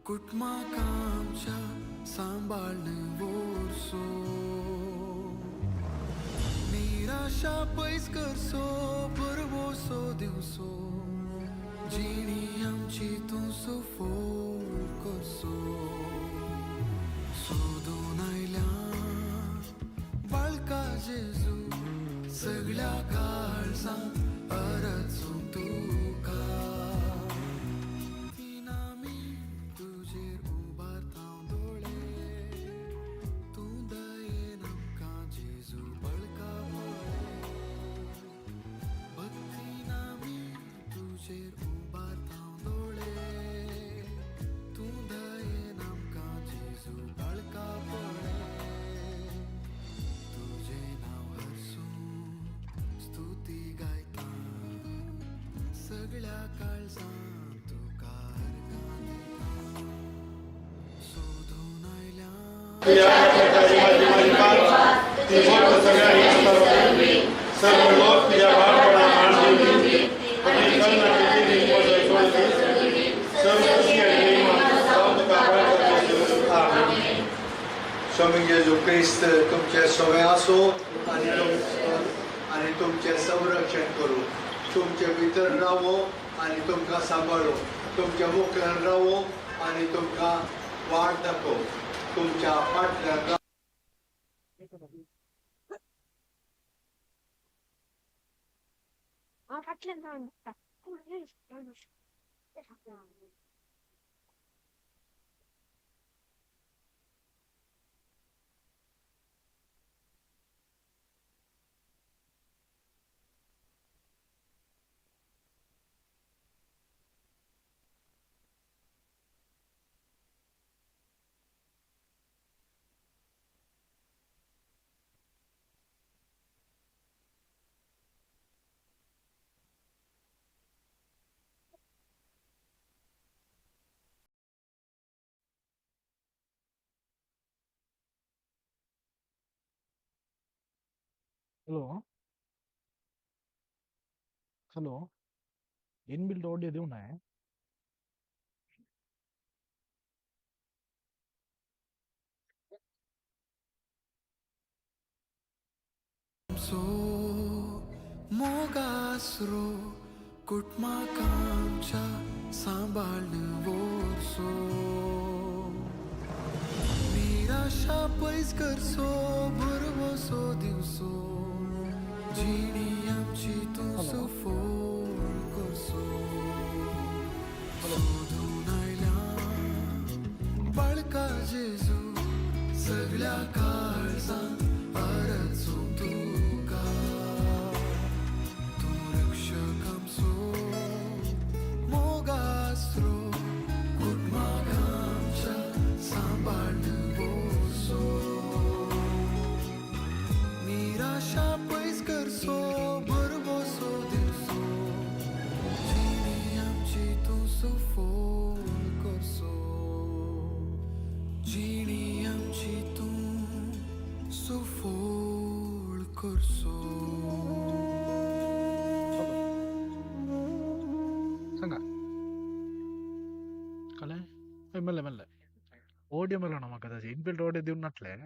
कुटुंबाक आमच्या सांबाळून व्हरसो, निराशा पयस करसो, भरवसो दिवसो, जिणी आमची तूं सुफोळ करसो. सोदून आयल्या बाळका जेजू, सगळ्या काळजां अरचूं तुका. आमी तुजेर उबारता दोळे, तूं दयेन आमकां जेजू बळका पळे. भक्तीन आमी तुजेर उबारता दोळे, तूं दयेन आमकां जेजू बळका पळे. तुजें नांव हरसूं स्तुती गायता, सगळ्या काळजां तुका अर्गां दिता. सोदून आयल्या सर्व लोक तुझ्या बाळपणा मान दिवनी, सर्व खुशी आणि महिमा जावं तुका बाळका जेजू. आमेन. स्वामी जेजू क्रिस्त तुमचे सवे आसूं आनी तुमचें संरक्षण करूं. तुमचे भितर रावो आनी तुमकां सांबाळू. तुमच्या मुखार रावो आनी तुमकां वाट दाखोवं. तुमच्या फाटल्यान रावो. फाटल्यान रावन. Hello hello, inbuilt audio दिवना. सो मोगासरो, कुटुंबाक आमच्या सांबाळून व्हरसो, निराशा पयस करसो, भरवसो दिवसो, जिणी आमची तूं हॅलो. सुफोळ करसो. सोदून आयल्या बाळका जेजू, सगळ्या काळजां अरचूं तुका. तूं रक्षक आमचो मोगासरो, कुटुंबाक आमच्या सांबाळून व्हरसो, निराशा पयस करसो, भरवसो दिवसो, जिणी आमची तूं सुफोळ करसो. जिणी आमची तूं सुफोळ करसो. हॅलो, सांगा. कळ्ळें? हय, मेल्लें मेल्लें. ऑडियो मेळना म्हाका. ताजे इनबिल्ट ऑडियो दिवन नासलें.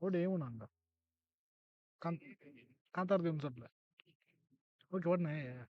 ऑडियो येवना हांगा. कांतार दिवन सोडलें. ओके, व्हड न्हय.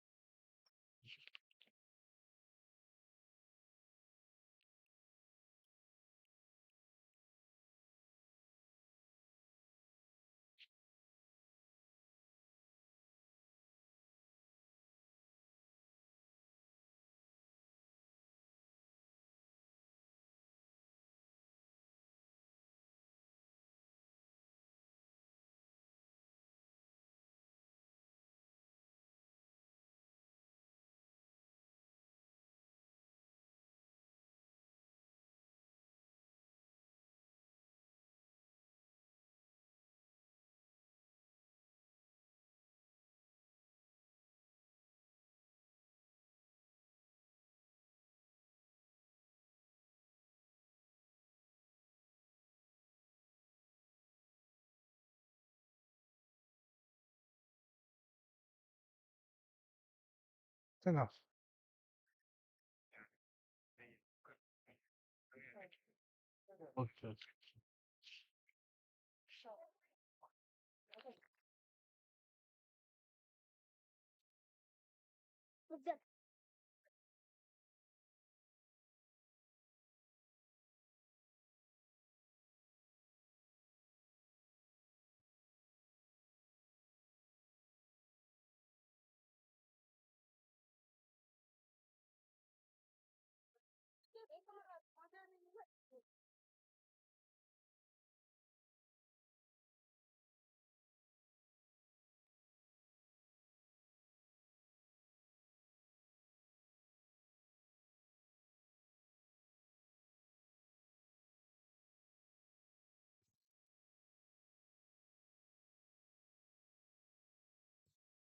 सांगा. Okay okay.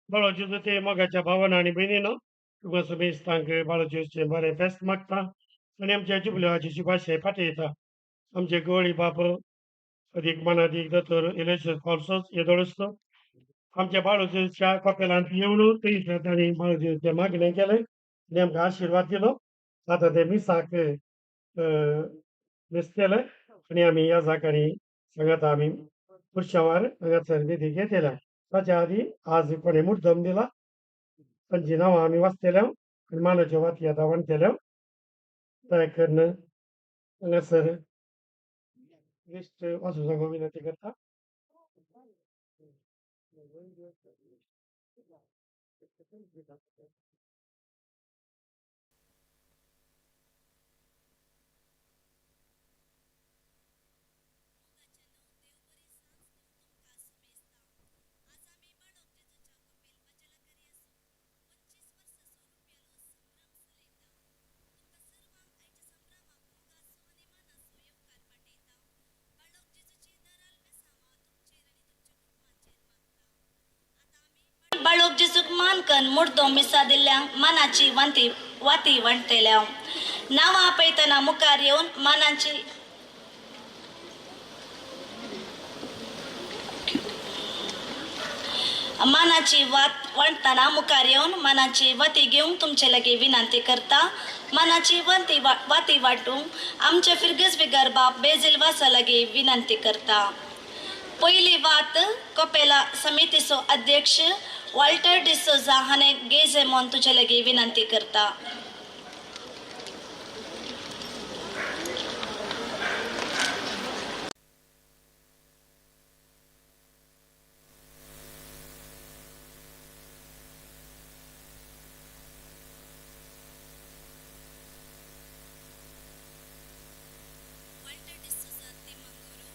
बाळो जेजू ते मोगाच्या भावान आनी भयणीनो, तुमकां समेस्तांक बाळो जेजूचें बरें फेस्त मागता आनी आमच्या जुबलेवाची शुभाशय पाठयता. आमचे गवळी बाप अदीक मानादीक दोतोर इलेशियस फॉल्सोस येदोळसो आमच्या बाळो जेजूच्या कपेलांत येवन थंयसर तांणी बाळो जेजूचें मागणें केलें आनी आमकां आशिर्वाद दिलो. आतां ते मिसाक न्हेसतले आनी आमी ह्या जाकांनी सांगाता आमी पुरशांवार हांगासर विधी घेतल्या. ताच्या आदी आज कोणें मुद्दम दिला तांची नांवां आमी वाचतले आनी मानाच्यो वाती आतां वांट्टले. दया करून हांगासर लिस्ट वाचूंक सांगूंक विनंती करता. बाळोक जेजूक मानकन मुर्दो मिसा दिल्ल्यांक मानाची वांती वाती वांट्टल्या. नांवां आपयतना मुखार येवन मानाची मानाची वात वांटतना मुखार येवन मानाची वाती घेवंक तुमचे लागीं विनंती करता. मानाची वाती वाती वांटूंक आमचे फिरगेज बिगर बाप बेजील वासा लागीं विनंती करता. पयली वात कपेला समितीचो अध्यक्ष वॉल्टर डिसोजा हाणें गेजे म्हूण तुजे लागीं विनंती करता. वॉल्टर डिसोजा तिमंगुरू.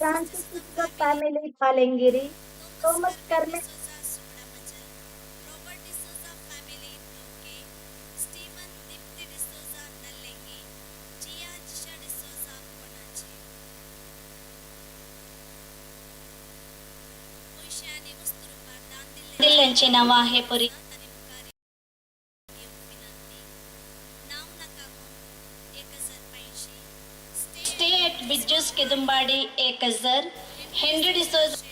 Francisco family Palengiri, Thomas Carmen दिल्ल्यांची नांवां हे परी स्टे एट बिज्जूस केदुंबाडी 1000, हेनरी डिसोजा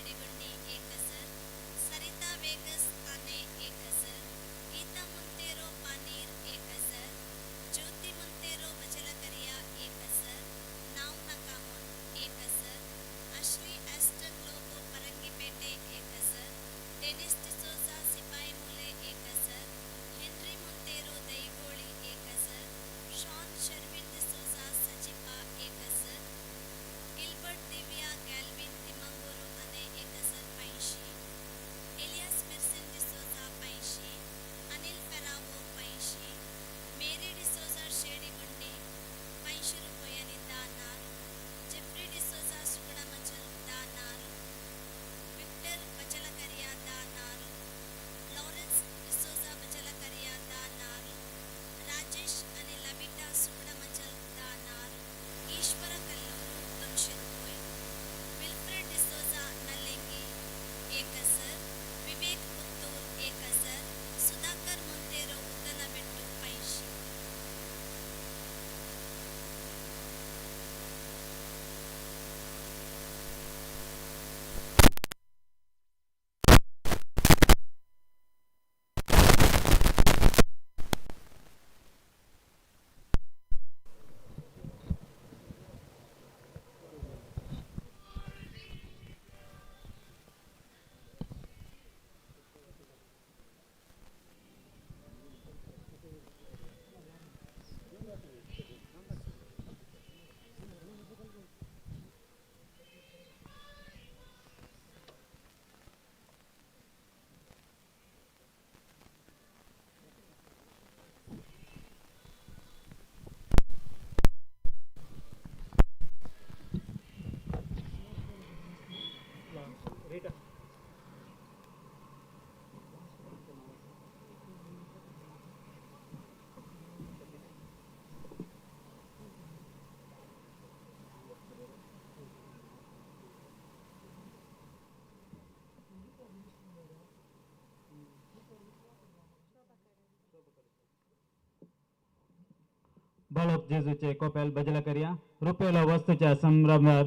बालोक जेजूचे कोपेल भजला करया. रुपेलो वस्तूच्या संभ्रमार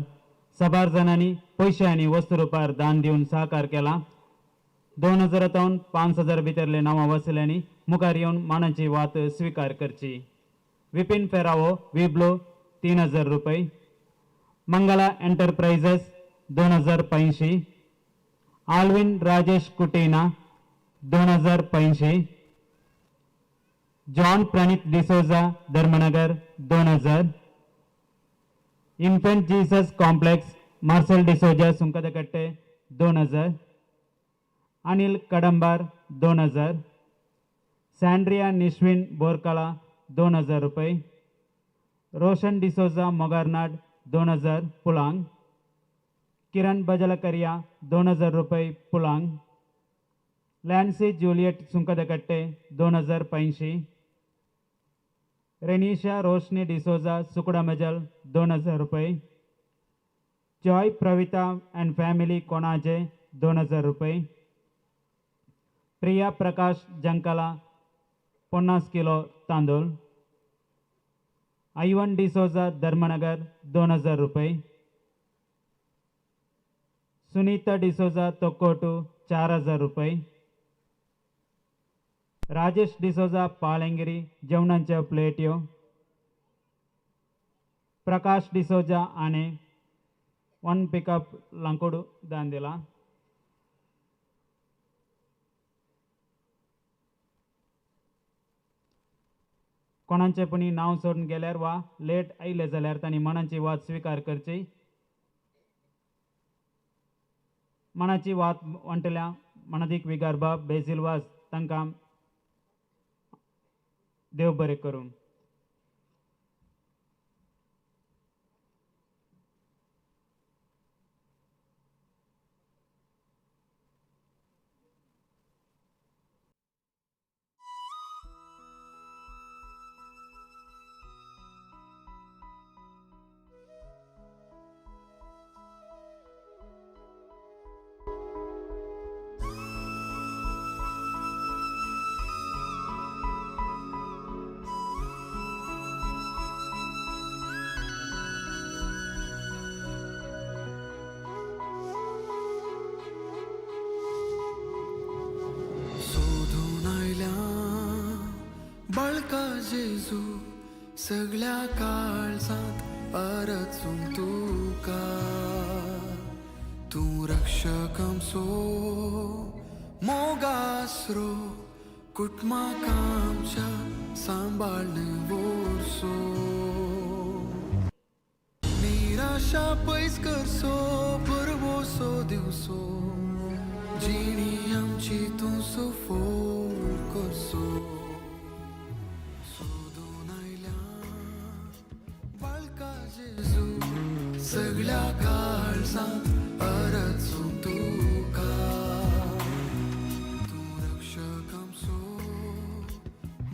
सबार जणांनी पयशे आनी वस्तू रुपार दान दिवन सहकार केला. 2000 तावन 5000 भितरले नांवां वसल्यांनी मुखार येवन मानाची वात स्विकार करची. विपिन फेरावो विब्लो 3000 रुपये, मंगला एंटरप्राइजेस 2085, आल्विन राजेश कुटेना 2085, John Pranit D'Souza Dharmanagar 2000, infant Jesus complex Marcel D'Souza Sunkadakatte 2000, Anil Kadambar 2000, Sandria Nishwin Borkala 2000 रुपये, रोशन डिसोजा मोगारनाड 2000 पुलांग, किरण बजलकरिया 2000 रुपये पुलांग, लॅन्सी ज्युलियट सुंकदकट्टे 2085, रेनिशा रोशनी डिसोजा सुकुडामजल 2000 रुपये, Joy Pravita and family Konaje 2000 रुपये, प्रिया प्रकाश जंकला 50 किलो तांदूळ, आयवन डिसोजा धर्मनगर 2000 रुपये, सुनीता डिसोजा तोक्कोटू 4000 रुपये, राजेश डिसोजा पाळेंगिरी जेवणाच्या प्लेट्यो, प्रकाश डिसोजा आने 1 पिकअप लांकोडू दान दिला. कोणाचे पुणी नांव सोडून गेल्यार वा लेट आयले जाल्यार तांणी मनाची वात स्विकार करची. मनाची वात वांटल्या मनादीक विगारबाब बेजील वाज तांकां देव बरें करूं. जेजू सगळ्या काळजांत अरचूंक तुका तूं रक्षक आमचो मोगासरो कुटुंबाक आमच्या सांबाळ्ळ वर्सो निराशा पयस करसो भरवसो दिवसो जिणी आमची तूं सफोल करसो सोदून आयल्या बाळका जेजू सगळ्या काळजांत अरचूं तुका तूं रक्षक आमचो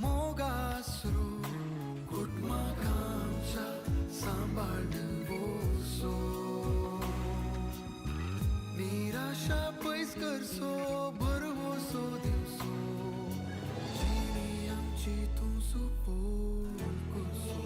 मोगासरो कुटुंबाक आमच्या सांबाळ वसो निराशा पयस करसो भरवसो दिवसो जिणी आमची तूं सुपोल करसो.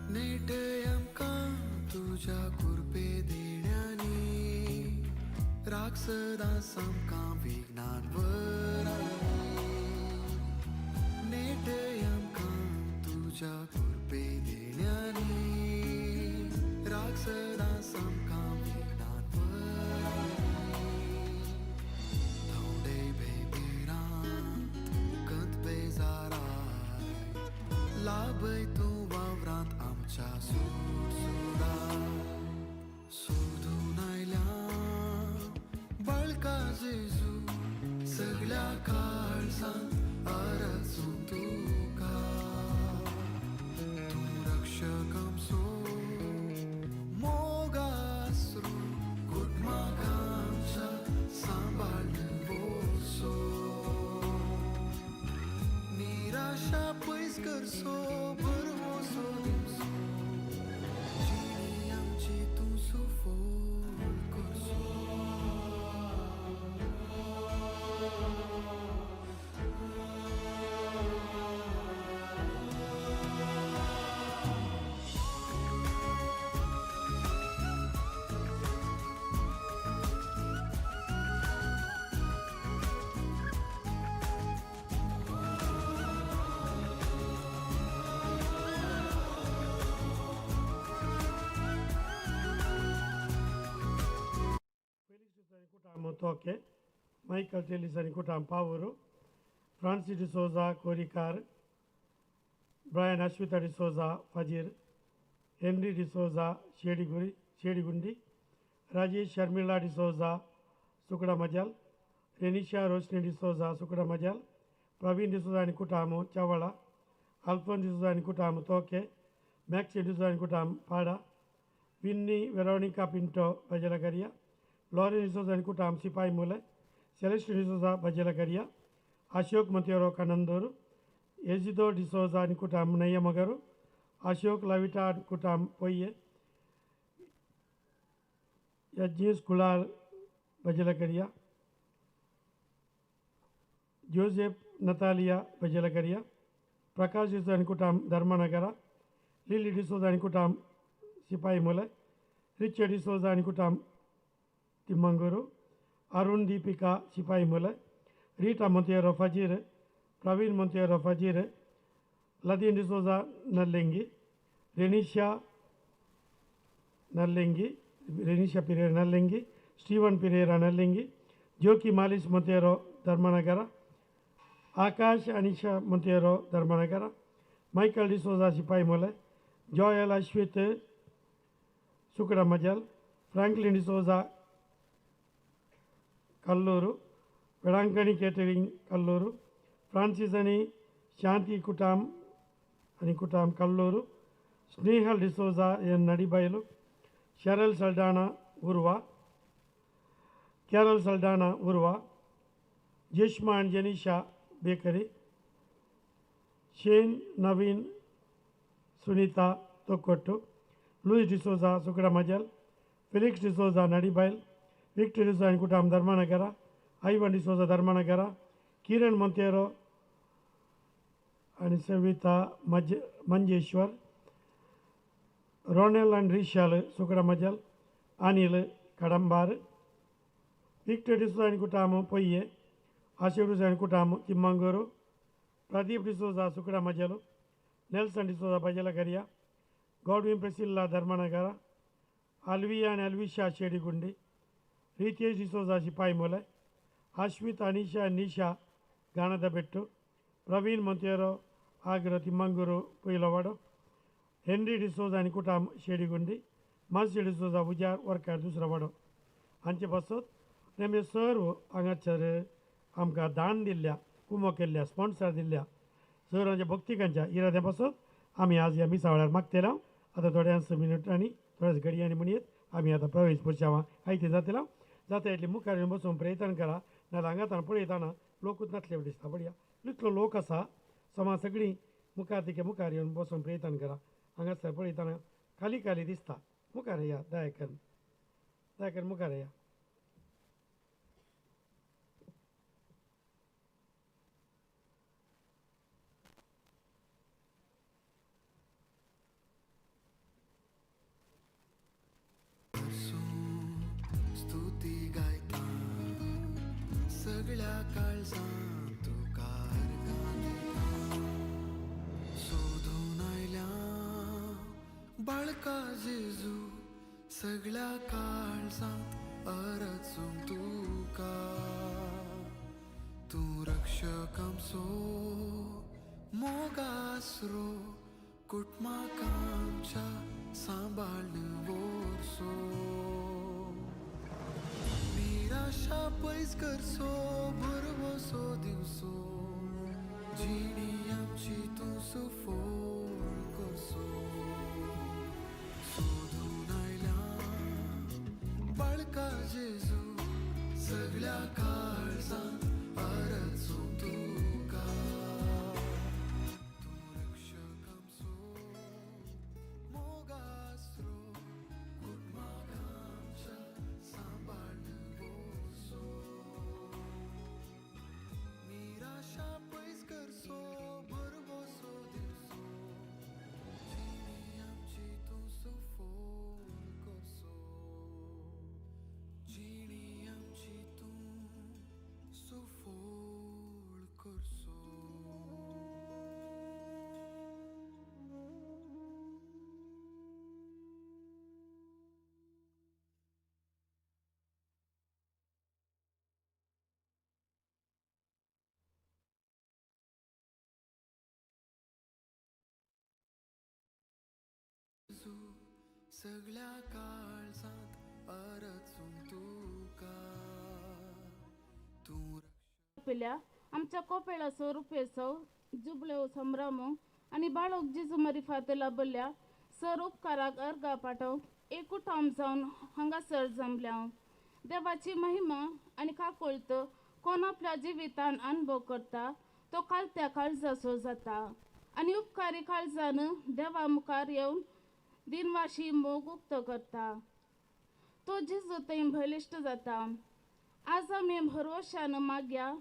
नेटय आमकां तुज्या कुरपे देण्यांनी राख सदां आमकां विघ्नांवरांनी नेटय आमकां तुज्या कुरपे देण्यांनी राख सदां आमकां विघ्नांवरांनी थोडे बेबिरांत कंत बेजाराय लाभय तूं वावरांत आमच्या सुडसुडाय सोदून आयल्या बाळका जेजू सगळ्या काळजांत अरचूं तुका तूं रक्षक आमचो मोगासरो कुटुंबाक आमच्या सांबाळ वसो निराशा पयस करसो भरवसो दिवसो जिणी आमची तूं सुफोल करसो. कुटाम तोके, मायकल टेलिस आनी कुटाम पावूर, फ्रांसी डिसोजा कोरिकार, ब्रायन अश्विता डिसोजा फजीर, हेनरी डिसोजा शेडिगुरी शेडिगुंडी, राजेश शर्मिला डिसोजा सुकडा मजाल, रेनिशा रोशनी डिसोजा सुकडा मजाल, प्रवीण डिसोजा आनी कुटाम चावळा, अल्फोन डिसोजा आनी कुटाम तोके, मॅक्सी डिसोजा आनी कुटाम पाडा, विन्नी वेरोनिका पिंटो बजलकरिया, लॉरेन डिसोजा आनी कुटाम सिपाही मुले, सेलेस्टिन डिसोजा बजलकरिया, अशोक मंतेरो कनंदूर, एजिदो डिसोजा आनी कुटाम नय्यमगरू, अशोक लविटा कुटाम पोय्ये, यज्ञेश कुलाल बजलकरिया, जोसेफ नतालिया बजलकरिया, प्रकाश डिसोजा आनी कुटाम धर्मनगर, लिली डिसोजा आनी कुटाम सिपाही मुले, रिचर्ड डिसोजा आनी कुटाम तिम्मंगूरू, अरुण दीपिका सिपाही मुले, रीटा मोंतेरो फजीर, प्रवीण मोंतेरो फजीर, लदीन डिसोजा नल्लेंगी, रेनिशा नल्लेंगी, रेनिशा पिरेरा नल्लेंगी, स्टीवन पिरेरा नल्लेंगी, जोकी मालिश Monteiro Dharmanagar, Akash Anisha Monteiro Dharmanagar, Michael D'Souza सिपाही मुले, जॉयल अश्वित सुकडा मजल, फ्रांकलिन डिसोजा कल्लूरू, वेळांकणी केटरिंग कल्लूरू, फ्रांसिस आनी शांती कुटाम आनी कुटाम कल्लूरू, स्नेहल डिसोजा एन नडिबैलू, शरल सल्डाना उर्वा, केरल सल्डाना उर्वा, Jeshma and Jenisha bakery, Shane Naveen Sunita Thokkottu, Louis D'Souza Sukada Majal, Felix D'Souza Nadibail, Victor D'Souza and Kutam Dharmanagara, Ivan D'Souza Dharmanagara, Kiran Monteiro and Savita Manjeshwar, Ronel and Rishal Sukada Majal, Anil Kadambar, Victor D'Souza and Kutam Poye, Ashir D'Souza and Kutam Timanguru, Pradeep D'Souza Sukada Majalu, Nelson D'Souza Bajalagaria, Godwin Priscilla Dharmanagara, Alvia and Alvisha Shedigundi, Ritesh D'Souza Sipaimole, Ashwit Anisha and Nisha Ganadabettu, Praveen Monteiro Agra Timanguru Puilavado, Henry D'Souza and Kutam Shedigundi, Marcy D'Souza Ujar Worker Dusravado. हांचे पासत आमी सर्व हांगासर आमकां दान दिल्ल्या, कुमो केल्ल्या, sponsor दिल्ल्या सर्वांच्या भक्तिकांच्या इराद्या पासत आमी आज ह्या मिसा वेळार मागतले. आतां थोड्याच मिनटांनी, थोड्याच घडयांनी म्हणयेत आमी आतां प्रवेश पुरशांवां आयते जातले. जाता इतले मुखार येवन बसून प्रयत्न करा, नाजाल्यार हांगातान पळयतना लोकूच नासले दिसता. पळया इतलो लोक आसा, समाज सगळीं मुखार तिके मुखार येवन बसून प्रयत्न करा. हांगासर पळयतना खाली खाली दिसता. मुखार या, दया करून, दया करून मुखार या. स्तुती गायता सगळ्या काळजान तुका अर्गां दिता. सोदून आयल्या बाळका जेजू, सगळ्या काळजांत अरचूंक तुका. तूं रक्षक आमचो, मोगासरो, कुटुंबाक आमच्या सांबाळून व्हरसो. निराशा पयस करसो, भरवसो दिवसो, जिणी आमची तूं सुफळ करसो. सोदून आयल्या बाळका जेजू, सगळ्या काळजांत अरचूंक तुका. तूं रक्षक आमचो, मोगासरो, कुटुंबाक आमच्या सांबाळून व्हरसो. निराशा पयस करसो, भरवसो दिवसो, जिणी आमची तूं सुफळ करसो. जिणी आमची तूं सुफळ करसो. सगळ्या काळजांत अरचूंक तुका. तूं पिल्या आमच्या कोपेळाचो रुपेचो जुबलेव संभ्रम आनी बाळोक जेजू मरिफात लाभल्या सर उपकाराक अर्गा पाठोवंक एकूटाम जावन हांगासर जमल्या. देवाची महिमा आनी काकुळत कोण आपल्या जिवितान अनुभव करता तो कालत्या काळजाचो जाता आनी उपकारी काळजान देवा मुखार येवन दिनवाशी मोग उक्तो करता. तो जेजू थंय बळिश्ट जाता. आज आमी भरवशान मागया,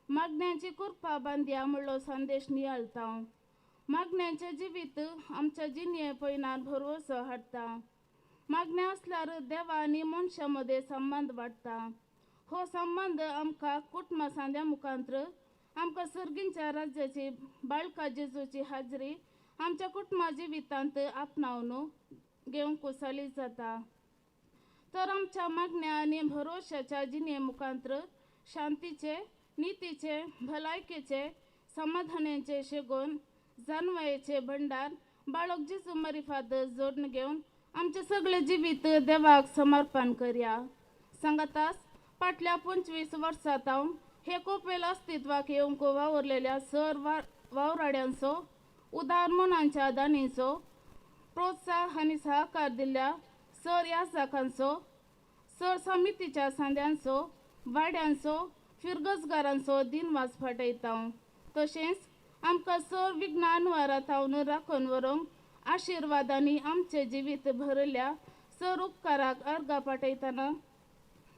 मागण्यांची कृपा बांदया म्हणलो संदेश नियाळता. मागण्यांचें जिवीत आमच्या जिणये पयनार भरवसो हाडटा. मागणें आसल्यार देवा आनी मनशां मदें संबंद वाडटा. हो संबंद आमकां कुटुंबा सांद्या मुखांत्र आमकां सर्गींच्या राज्याची बाळका जेजूची हाजरी आमच्या कुटुंबा जिवितांत आपणावन घेवंक कुसाली जाता. तर आमच्या मागण्या आनी भरोशाच्या जिणे मुखांत्र शांतीचे, नितीचे, भलायकेचे, समाधानाचे शेगोन जानवायेचे भंडार बाळक जेजू मरिफाद जोडून घेवन आमचे सगळे जिवीत देवाक समर्पण करया. सांगातास फाटल्या 25 वर्सां तावन हे कोपेल अस्तित्वाक येवंक वावुरलेल्या सर वावराड्यांचो, उदार मनांच्या दानीचो प्रोत्साह आनी सहकार दिल्ल्या सर याजकांचो, सर समितीच्या सांद्यांचो, वाड्यांचो, फिरगजगारांचो दिनवास फाटयता. तशेंच आमकां सर विज्ञान थावन राखून व्हरूंक आशिर्वादांनी आमचें जिवीत भरल्या सर उपकाराक अर्गां पाठयतना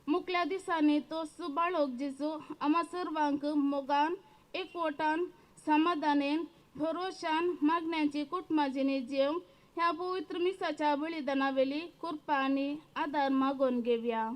मुखल्या दिसांनी तो सुबाळोक जेजू आमा सर्वांक मोगान एकवटान समाधानेन भरोशान मागण्यांची कुटुंबाजिनी जेवंक ह्या पवित्र मिसाच्या बलिदाना वेली कृपा आनी आदार मागून घेवया.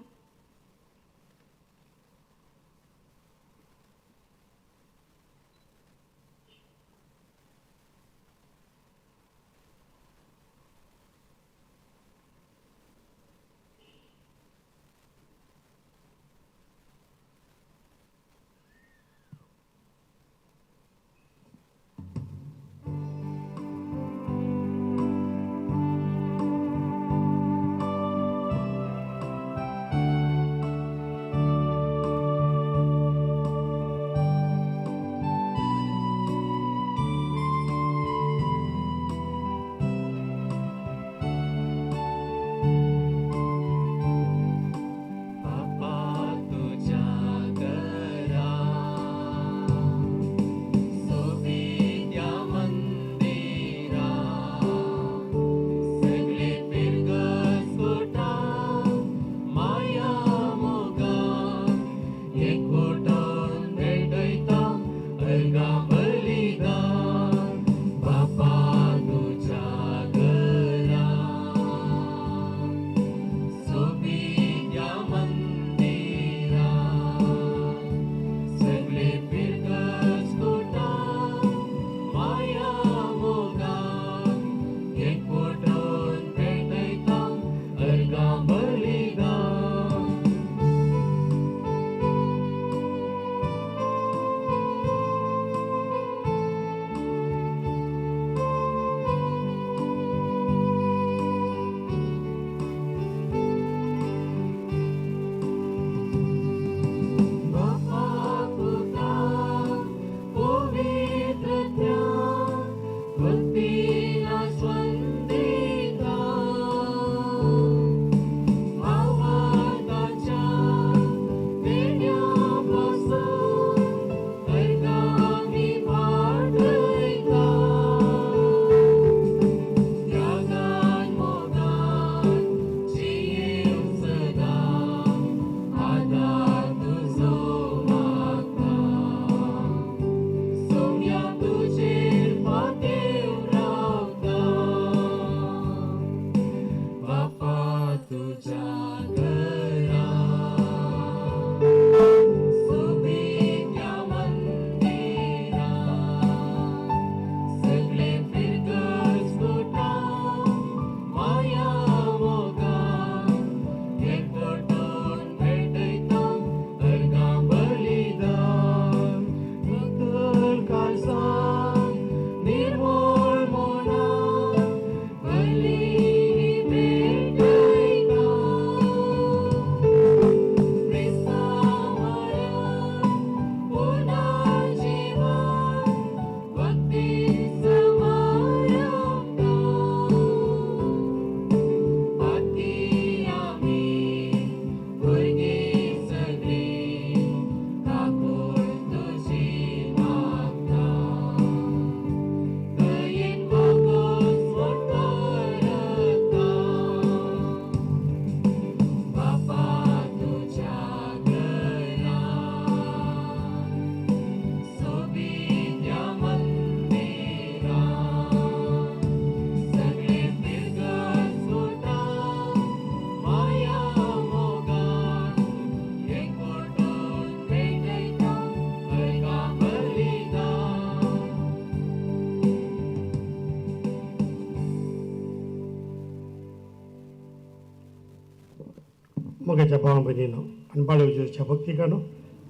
मोगाच्या भावा भयणीनो आनी बाळूजेच्या भक्तिकानो,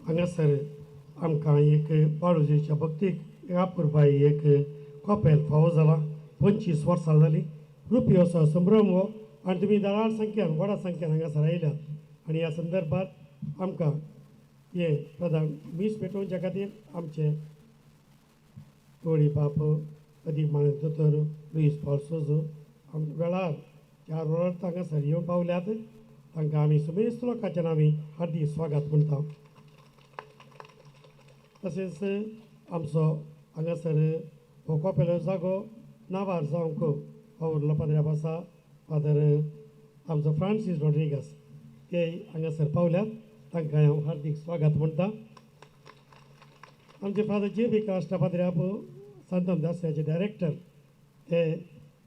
हांगासर आमकां एक बाळूजेच्या भक्तीक एक अपुरबाय एक कॉपेल फावो जाला. 25 वर्सां जालीं रुपयोचो संभ्रम हो आनी तुमी दरार संख्यान व्हडा संख्यान हांगासर आयल्यात आनी ह्या संदर्भात आमकां हे प्रधान मीस पेटोवच्या खातीर आमचे टोळी बाप अदीक मानेस्त दोतोर लुईस पॉल सोजो आम वेळार 4 वरां हांगासर येवन पावल्यात. तांकां आमी समेस्त लोकांच्या नांवी हार्दीक स्वागत म्हणटा. तशेंच आमचो हांगासर हो कोपेलो जागो नांवार जावंक वावुरलो पाद्र्याब आसा फादर आमचो फ्रांसीस रॉड्रिगस ते हांगासर पावल्यात तांकां हांव हार्दीक स्वागत म्हणटा. आमचे फादर जे बी काश्टा पाद्र्याब सांतम दासऱ्याचे डायरेक्टर ते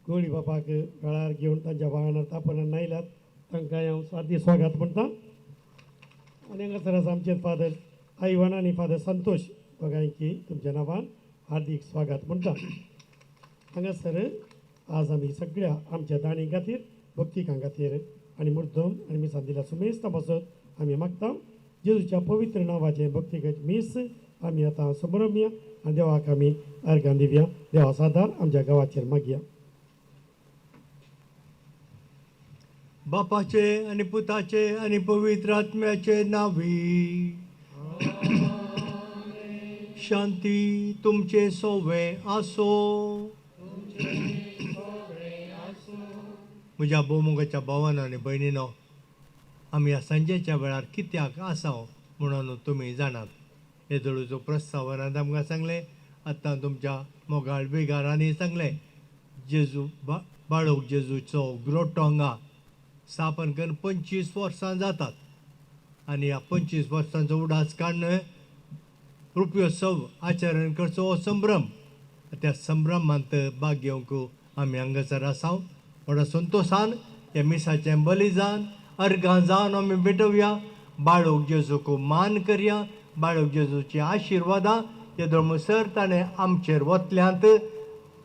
गोळी बापाक वेळार घेवन तांच्या वाहनार तापनान आयल्यात तांकां हांव हार्दीक स्वागत म्हणटा. आनी हांगासर आसा आमचे फादर आयवन आनी फादर संतोष दोगांयकी तुमच्या नांवान हार्दीक स्वागत म्हणटा. हांगासर आज आमी सगळ्या आमच्या दाणी खातीर भक्तिकां खातीर आनी मुर्दम आनी मिसान दिल्या सुमेस्ता पासत आमी मागता. जेजूच्या पवित्र नांवाचें भक्तिगत मीस आमी आतां समरमया आनी देवाक आमी अर्गां दिवया. देवा सादार आमच्या गांवाचेर मागया. बापाचे आनी पुताचे आनी पवित्र आत्म्याचे नावी. शांती तुमचे सोवे आसो. म्हज्या भोवमोगाच्या भावान आनी भयणीनो, आमी ह्या सांजेच्या वेळार कित्याक आसा म्हणून तुमी जाणात. येदोळचो प्रस्तावनांत आमकां सांगलें, आतां तुमच्या मोगाळ बेगारांनी सांगलें, जेजू बाळोक जेजूचो ग्रोटो हांगा स्थापन करून 25 वर्सां जातात आनी ह्या 25 वर्सांचो उडास काडून रुपयोत्सव आचरण करचो हो संभ्रम. त्या संभ्रमांत भाग घेवंक आमी हांगासर आसा. व्हडा संतोशान ह्या मिसाचें बलिदान अर्गां जावन आमी भेटोवया. बाळोक जेजूक मान करया. बाळोक जेजूची आशिर्वादां येदोळ म्हणसर ताणें आमचेर वतल्यांत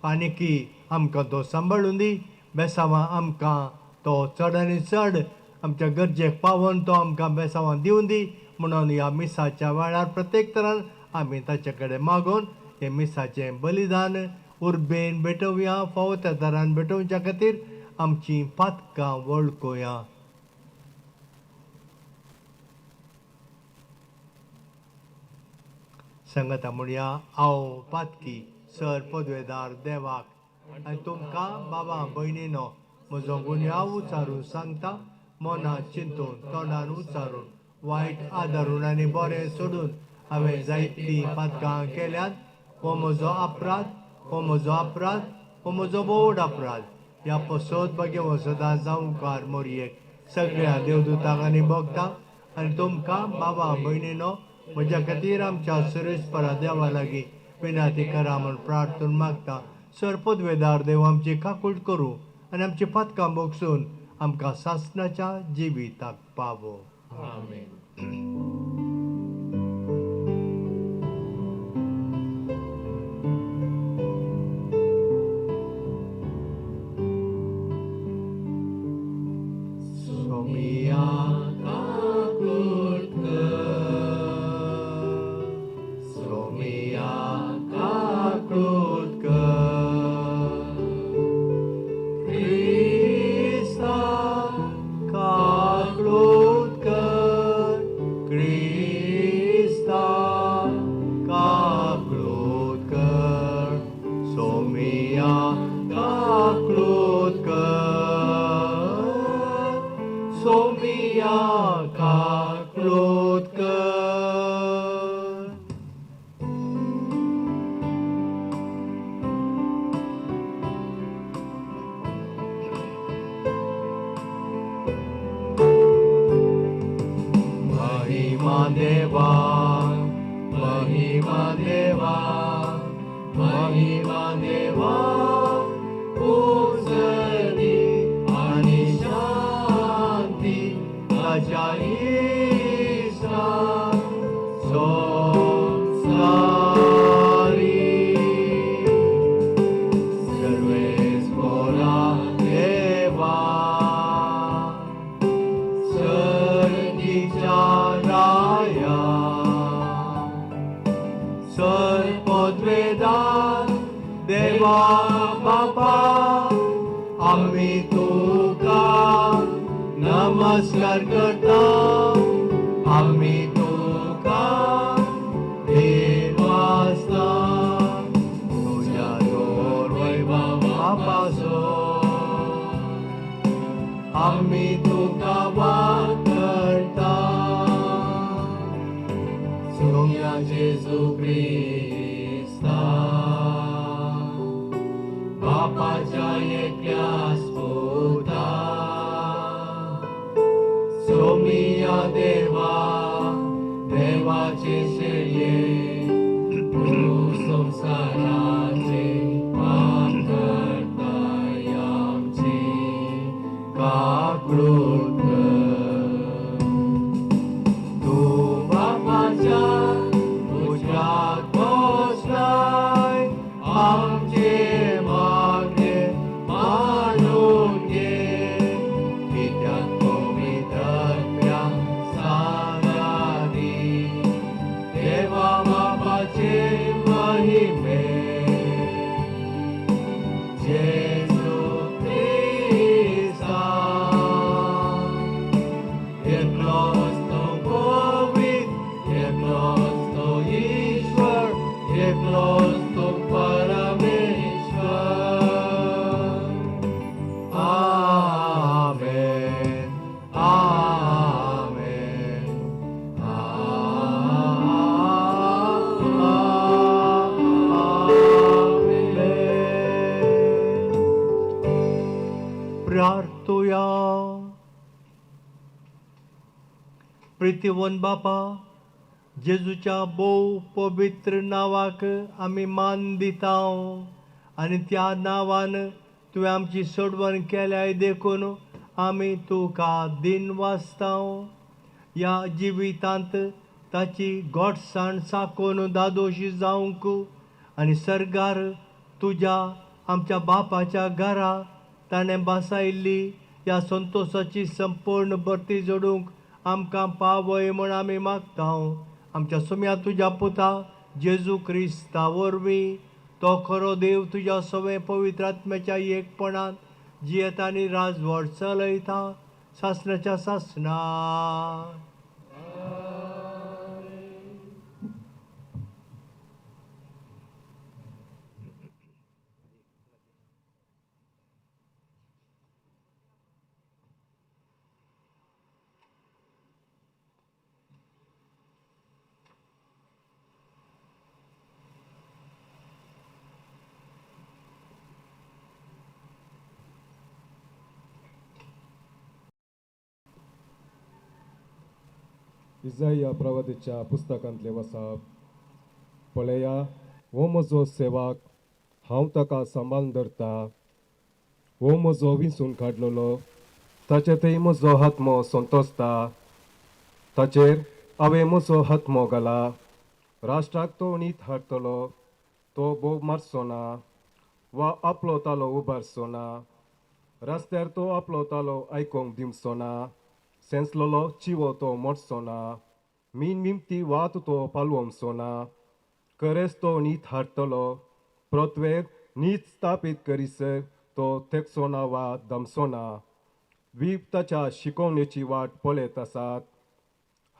आनी की आमकां तो सांबाळून दी. बेसांवां आमकां तो चड आनी चड आमच्या गरजेक पावोवन तो आमकां बेसांवां दिवन दी म्हणून ह्या मिसाच्या वेळार प्रत्येक तरान आमी ताचे कडेन मागून हें मिसाचें बलिदान उर्बेन भेटोवया. फावो त्या तरान भेटोवच्या खातीर आमचीं पातकां वळखुया. सांगता म्हणया, हांव पातकी सर पदवेदार देवाक आनी तुमकां बाबा भयणीनो म्हजो गुन्यांव उचारून सांगता. मनात चिंतून तोंडान उचारून वायट आदारून आनी बरें सोडून हांवें जायतीं पातकां केल्यात. हो म्हजो अपराध, हो म्हजो अपराध, हो म्हजो बोड अपराध. ह्या पसत भाग्यवंत सदां जावंकार मोरयेक सगळ्या देवदूतांक आनी भोगता आनी तुमकां बाबा भयणीनो म्हज्या खातीर आमच्या सुरेशपरा देवा लागीं विनंती करा म्हूण प्रार्थून मागता. सर पदवेदार देव आमची काकूट करूं आनी आमची पातकां भोगसून आमकां सासणाच्या जिविताक पावो. आमेन. सोमिया काकूट कर, सोमिया काकूट कर, क्रिस्ता काकूट कर, क्रिस्ता काकूट कर, सोमिया काकूट कर, सोमिया काकूट कर. महिमा देवा, महिमा देवा, महिमा देवा, उजनी आनी शांती ताच्या इश्टा संवसारी. सर्वेस्परा देवा, सर्गीच्या राया, सर पदवेदार देवा बापा, आमी तुका नमस्कार करता. आमी तुका देवासता तुज्या जोर वैभवा पासून आमी तुका वात करता. सोम्या जेजू क्रिस्ता बापाच्या एकल्याच पुता सोमिया देवा देवाचे शेळये तूं संवसाराचे पाप करताय आमची काकळूट कर. तूं बापाच्या उज्याक बसलाय आमचे मागणे मानून घे कित्याक पवित्रात्म्या सांगाती देवा बापाचे महिमे जेजू क्रिस्ता एकलोच तो पवित्र एकलोच तो ईश्वर एकलोच तो परमेश्वर. आमेन आमेन आमेन. प्रार्थुया. प्रितीवन बापा, जेजूच्या भोव पवित्र नांवाक आमी मान दिता आनी त्या नांवान तुवें आमची सोडवण केल्याय देखून आमी तुका दिन वाचता. ह्या जिवितांत ताची गोडसाण चाखून दादोशी जावंक आनी सर्गार तुज्या आमच्या बापाच्या घरा ताणें बसायल्ली ह्या संतोशाची संपूर्ण भरती जोडूंक आमकां पावय म्हण आमी मागता. आमच्या सोम्या तुज्या पुता जेजू क्रिस्ता वरवीं, तो खरो देव तुज्या सवें पवित्र आत्म्याच्या एकपणांत जियेता आनी राजवट चलयता सासणाच्या सासणा. इजाया प्रवादीच्या पुस्तकांतले वसाप. पळया, हो म्हजो सेवक, हांव ताका सांबाळून धरता. हो म्हजो विंचून काडलेलो, ताचे थंय म्हजो आत्मो संतोसता. ताचेर हांवें म्हजो आत्मो घाला. राष्ट्राक तो नीत हाडटलो. तो भोव मारचो ना वा आपलो तालो उबारचो ना. रस्त्यार तो आपलो तालो आयकूंक दिवचो ना. सेंसलोलो चिवो तो मोडचो ना. मीन मिमती वात तो पालवचो ना. खरेंच तो नीत हाडटलो. पृथ्वेर नीत स्थापीत करीसर तो थेकचो ना वा दमचो ना. द्वीप ताच्या शिकोवणेची वाट पळयत आसात.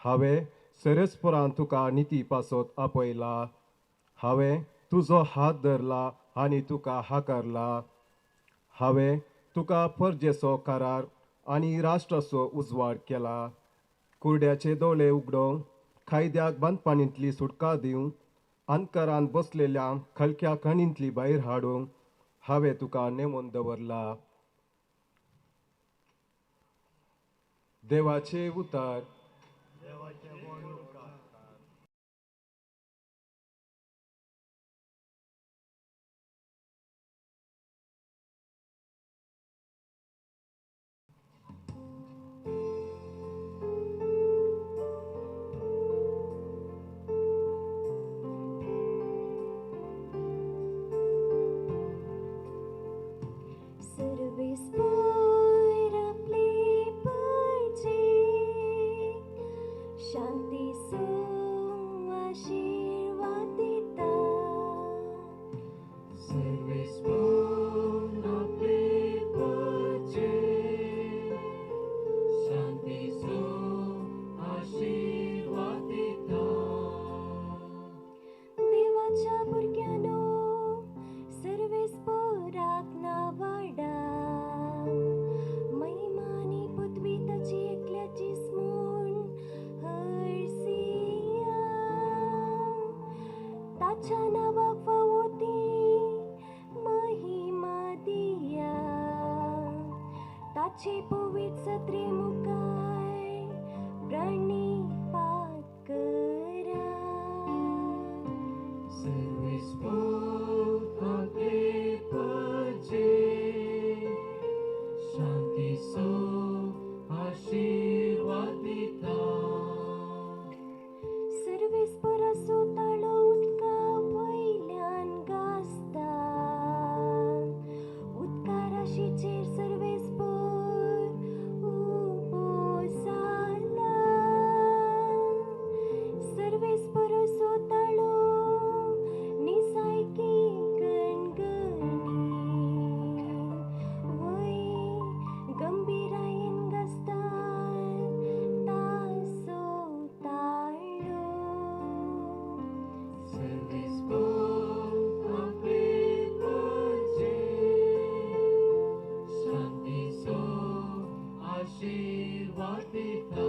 हांवें सेरेसपुरान तुका निती पासत आपयला. हांवें तुजो हात धरला आनी तुका हाकारला. हांवें तुका परजेचो करार आनी राष्ट्राचो उजवाड केला. कुर्ड्याचे दोळे उगडोवंक, कायद्याक बांदपाणींतली सुटका दिवंक, अंतरान बसलेल्या खलक्या खणींतली भायर हाडूंक हांवें तुका नेमून दवरला. देवाचे उतार. Service pour आपले पाहिजे शांती. आशीर्वाद दिता.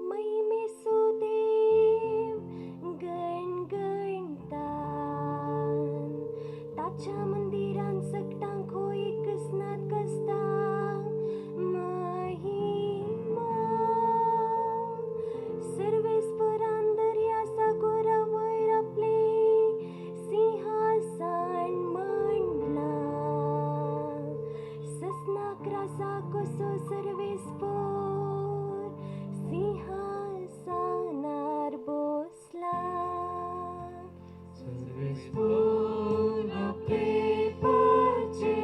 महिमेचो देव गणगणता, ताच्या मंदिरान सगटांक हो एकच नाद गाजता. महिमा सर्वेस्परान दर्या सागोरा वयर आपलें सिंहासन मांडलां. ससनाक राजा कसो सर्वेस्पर सिंहासनार बसला. सर्वेस्पर आपले परचे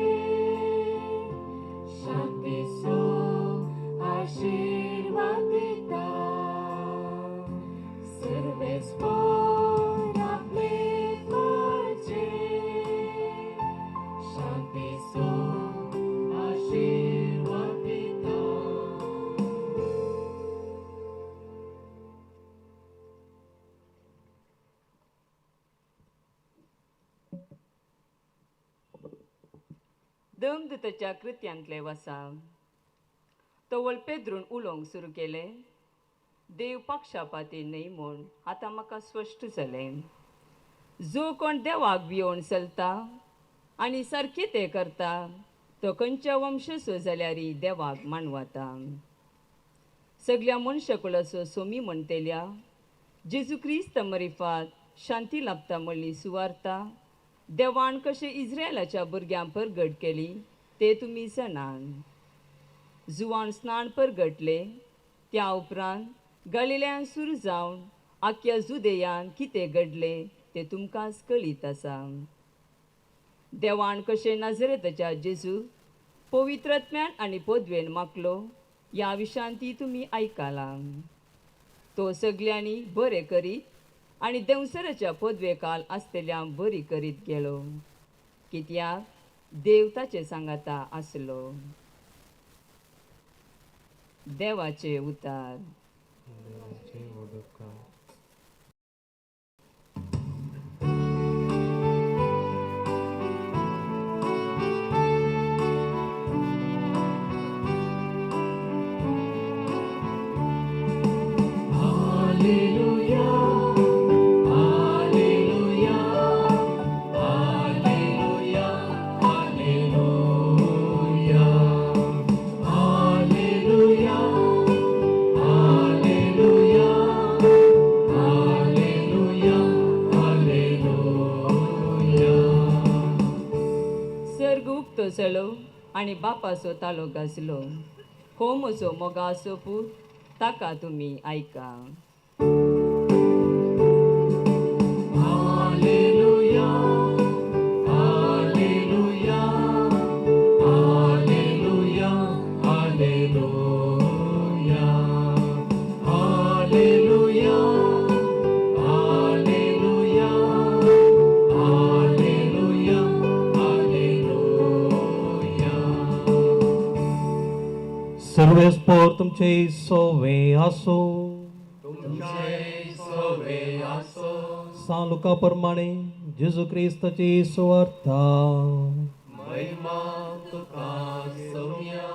शांतीचो आशीर्वाद दिता. सर्वेस्पर आपले परचे शांतीचो आशीर्वाद दिता. दमदूताच्या कृत्यांतले वसा तवळ पेद्रून उलोवंक सुरू केलें, देव पक्षपाती न्हय म्हूण आतां म्हाका स्पश्ट जालें. जो कोण देवाक भियोवन चलता आनी सारकें तें करता तो खंयच्या वंशसो जाल्यारय देवाक मानवता. सगल्या मनशाकुलाचो सोमी म्हणटेल्या जेजू क्रिस्त मरिफात शांती लाभता म्हणली सुवार्ता देवान कशें इस्रायलाच्या भुरग्यांक परगट केली ते तुमी जाणात. जुवान स्नान परगटले त्या उपरांत गलिलयान सुरू जावन आख्या जुदेयान कितें घडलें तें तुमकांच कळीत आसा. देवान कशें नाजरेताच्या जेजू पवित्रत्म्यान आनी पदवेन मागलो ह्या विशांत ती तुमी आयकलां. तो सगल्यांनी बरें करीत आनी देंवसराच्या पदवेकाल आसतल्यांक बरी करीत गेलो, कित्याक देव ताचे सांगाता आसलो. देवाचे उतार. देवाचे उदकार. Alleluia, Alleluia, Alleluia, Alleluia, Alleluia, Alleluia, Alleluia, Alleluia. सर्ग उक्तो जालो आनी बापाचो तालो गाजलो, हो म्हजो मोगाचो पूत, ताका तुमी आयका. Alleluia, Alleluia, Alleluia, Alleluia, Alleluia, Alleluia, Alleluia, Alleluia. सर्वेस्पर तुमचे सोवे आसो. तुमचे सोवे आसो. सान लुका प्रमाणे जेजू क्रिस्ताची सुवार्ता. महिमा तुका सोम्या.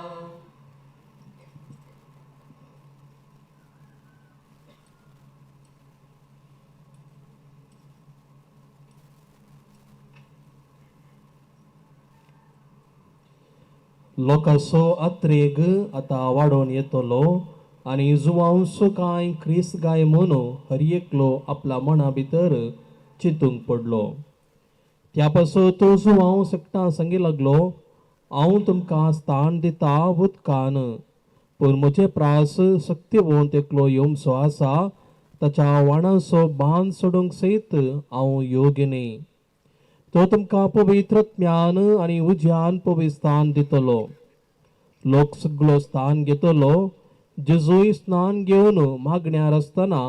लोकांचो अत्रेग आतां वाडोवन येतलो आनी जुवांसो कांय क्रिस्त गाय म्हणून हर एकलो आपल्या मना भितर चिंतूंक पडलो. त्या पासून तो जुवांव सकटां सांगी लागलो, हांव तुमकां स्थान दिता उदकान, पूण म्हजे प्रास सक्तिवंत एकलो येवचो आसा, ताच्या वाणांचो बांद सोडूंक सयत हांव योग्य न्ही. तो तुमकां पवित्र ज्ञान आनी उज्यान पवित्र स्थान दितलो. लोक सगलो स्थान घेतलो. जेजूय स्नान घेवन मागण्यार आसतना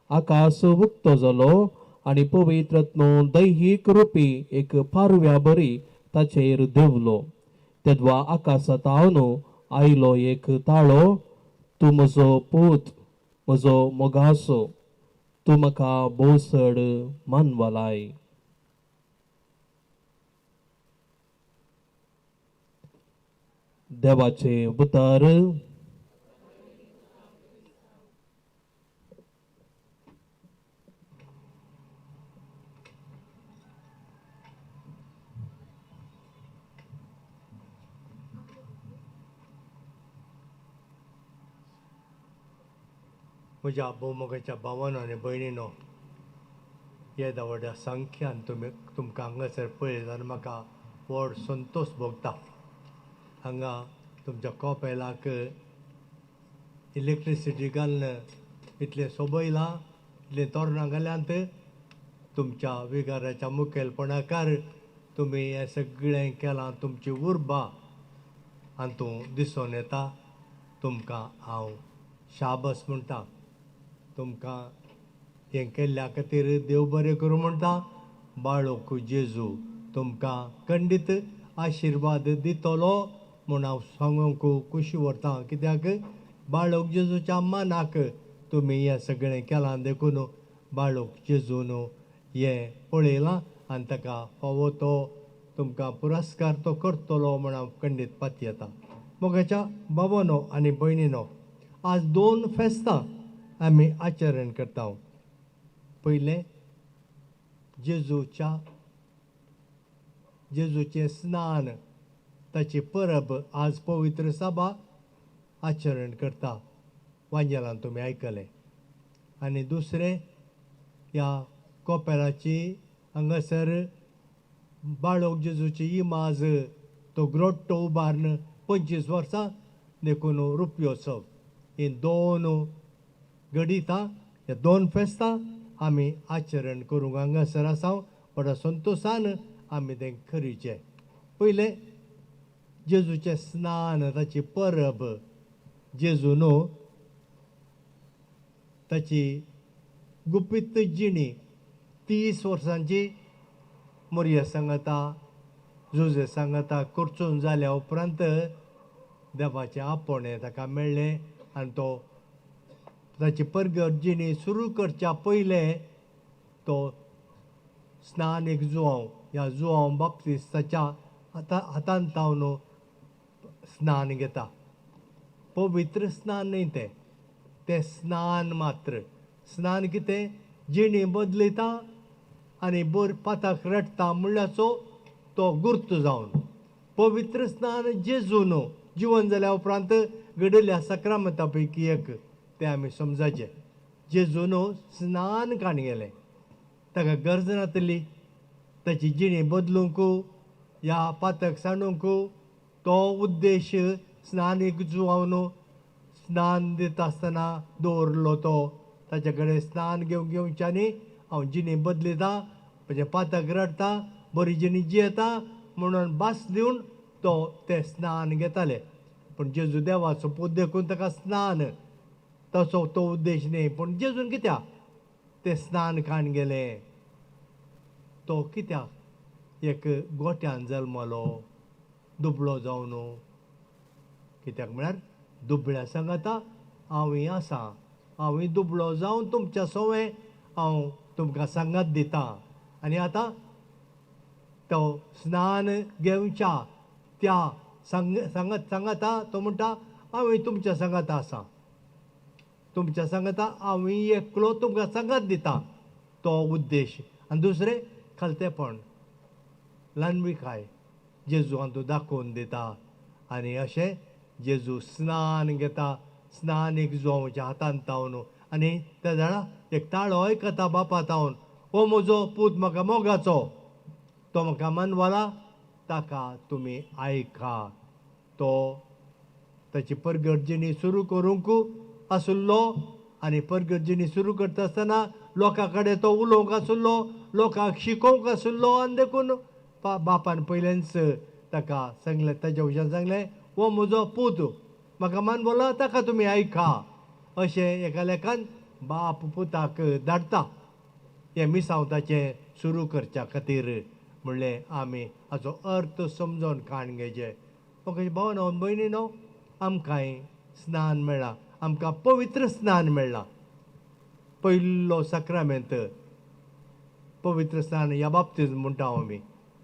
आकाश उक्तो जालो आनी पवित्रत्नो दैहीक रुपी एक पारव्या बरी ताचेर देंवलो. तेद्वा आकाशांत आयलो एक ताळो, तूं म्हजो पूत, म्हजो मोगासो, तूं म्हाका भोव चड मानवलाय. देवाचे उतार. म्हज्या भोवमोगाच्या भावानो आनी भयणीनो, येदा व्हडा संख्यान तुमी तुमकां हांगासर पळयत जाल्यार म्हाका व्हड संतोश भोगता. हांगा तुमच्या कॉपेलाक इलेक्ट्रिसिटी घालून इतलें सोबयलां, इतलें तोरणां घाल्यांत. तुमच्या विगाराच्या मुखेलपणाकार तुमी हें सगळें केलां. तुमची उर्बा हातूंत दिसून येता. तुमकां हांव शाबास म्हणटा. तुमकां हें केल्ल्या खातीर देव बरें करूं म्हणटा. बाळोक जेजू तुमकां खंडीत आशिर्वाद दितलो म्हूण हांव सांगूंक खुशी व्हरता. कित्याक बाळोक जेजूच्या मनाक तुमी हें सगळें केलां देखून बाळोक जेजून हें पळयलां आनी ताका फावो तो तुमकां पुरस्कार तो करतलो म्हूण हांव खंडीत पातयेता. मोगाच्या बाबानो आनी भयणीनो, आज दोन फेस्तां आमी आचरण करता. पयलें जेजूचें स्नान, ताची परब आज पवित्र सभा आचरण करता. वांजेलान तुमी आयकलें. आनी दुसरें ह्या कोपेलाची हांगासर बाळोक जेजूची इमाज तो ग्रोट्टो उबारून 25 वर्सां देखून रुपयोत्सव. ही दोन घडितां, ह्या दोन फेस्तां आमी आचरण करूंक हांगासर आसा. व्हडा संतोशान आमी तें करीचें. पयलें जेजूचें स्नान, ताची परब. जेजून ताची गुपीत जिणी 30 वर्सांची मोरया सांगाता जुजे सांगाता करचून जाल्या उपरांत देवाचें आपोवणें ताका मेळ्ळें आनी तो ताची परगट जिणी सुरू करच्या पयलें तो स्नान एक जुवांव, ह्या जुवांव बाप्तिस्ताच्या हातान तावन स्नान घेता. पवित्र स्नान न्हय तें, तें स्नान मात्र. स्नान कितें? जिणी बदलयता आनी बर पाताक रडटा म्हणल्याचो तो गुर्त जावन. पवित्र स्नान जेजून जिवन जाल्या उपरांत घडिल्ल्या सक्रामता पैकी एक, तें आमी समजाचें. जेजून स्नान काण गेलें, ताका गरज नातली ताची जिणी बदलूंक ह्या पातक सांडूंक. तो उद्देश स्नान एक जुवावन स्नान दिता आसतना दवरलो. तो ताचे कडेन स्नान घेवंक घेवच्यांनी हांव जिणी बदलिता, म्हजें पातक रडटा, बरी जिणी जियेता म्हणून भास दिवन तो तें स्नान घेताले. पूण जेजू देवाचो पूत देखून ताका स्नान तसो तो उद्देश न्ही. पूण जेजून कित्याक तें स्नान काण गेलें? तो कित्याक एक गोट्यान जल्मलो दुबळो जावन? कित्याक म्हळ्यार दुबळ्या सांगाता हांवूय आसा, हांवूय दुबळो जावन तुमच्या सवें हांव तुमकां सांगात दिता. आनी आतां तो स्नान घेवच्या त्या सांगात सांगाता तो म्हणटा हांवूय तुमच्या सांगाता आसा, तुमच्या सांगाता हांवूय एकलो तुमकां सांगात दिता. तो उद्देश. आनी दुसरें खालतेपण, ल्हानविकाय जेजू हातूंत दाखोवन दिता. आनी अशें जेजू स्नान घेता, स्नान एक जुवांवच्या हातान तावन. आनी त्या जाणा एक ताळो आयकता बापा तावन, हो म्हजो पूत म्हाका मोगाचो, तो म्हाका मानवला, ताका तुमी आयका. तो ताची परगट जिणी सुरू करूंक आसलो आनी परगट जिणी सुरू करता आसतना लोकां कडेन तो उलोवंक आसलो, लोकांक शिकोवंक आसलो. आनी देखून बापान पयलेंच ताका सांगलें, ताच्या वयल्यान सांगलें, हो म्हजो पूत म्हाका मानवला, ताका तुमी आयका. अशें एका लेखान बाप पुताक धाडटा हें मिसांव ताचें सुरू करच्या खातीर. म्हणलें आमी हाचो अर्थ समजोन काण घेवचें. म्हाका भावनो भयणीनो, आमकांय स्नान मेळ्ळां, आमकां पवित्र स्नान मेळ्ळां. पयलो साक्रामेंत पवित्र स्नान ह्या बाप्तिज्म म्हणटा आमी.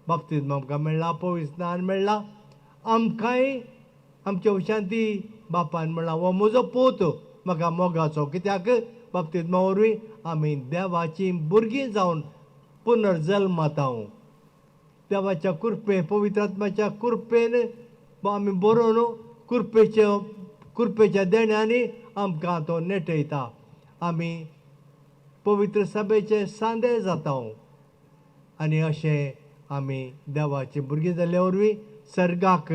बाप्तिज्म आमकां मेळ्ळां, पवित्र स्नान मेळ्ळां. आमकांय आमच्या उशांती बापान म्हणलां हो म्हजो पूत म्हाका मोगाचो. कित्याक बाप्तिज्मा वरवीं आमी देवाचीं भुरगीं जावन पुनर्जल्माता. देवाच्या कृपे पवित्र आत्म्याच्या कृपेन आमी बरोवन कृपेच्या देण्यांनी आमकां तो नेटयता. आमी पवित्र सभेचे सांदे जाता आनी अशें आमी देवाची भुरगीं जाल्ले वरवीं सर्गाक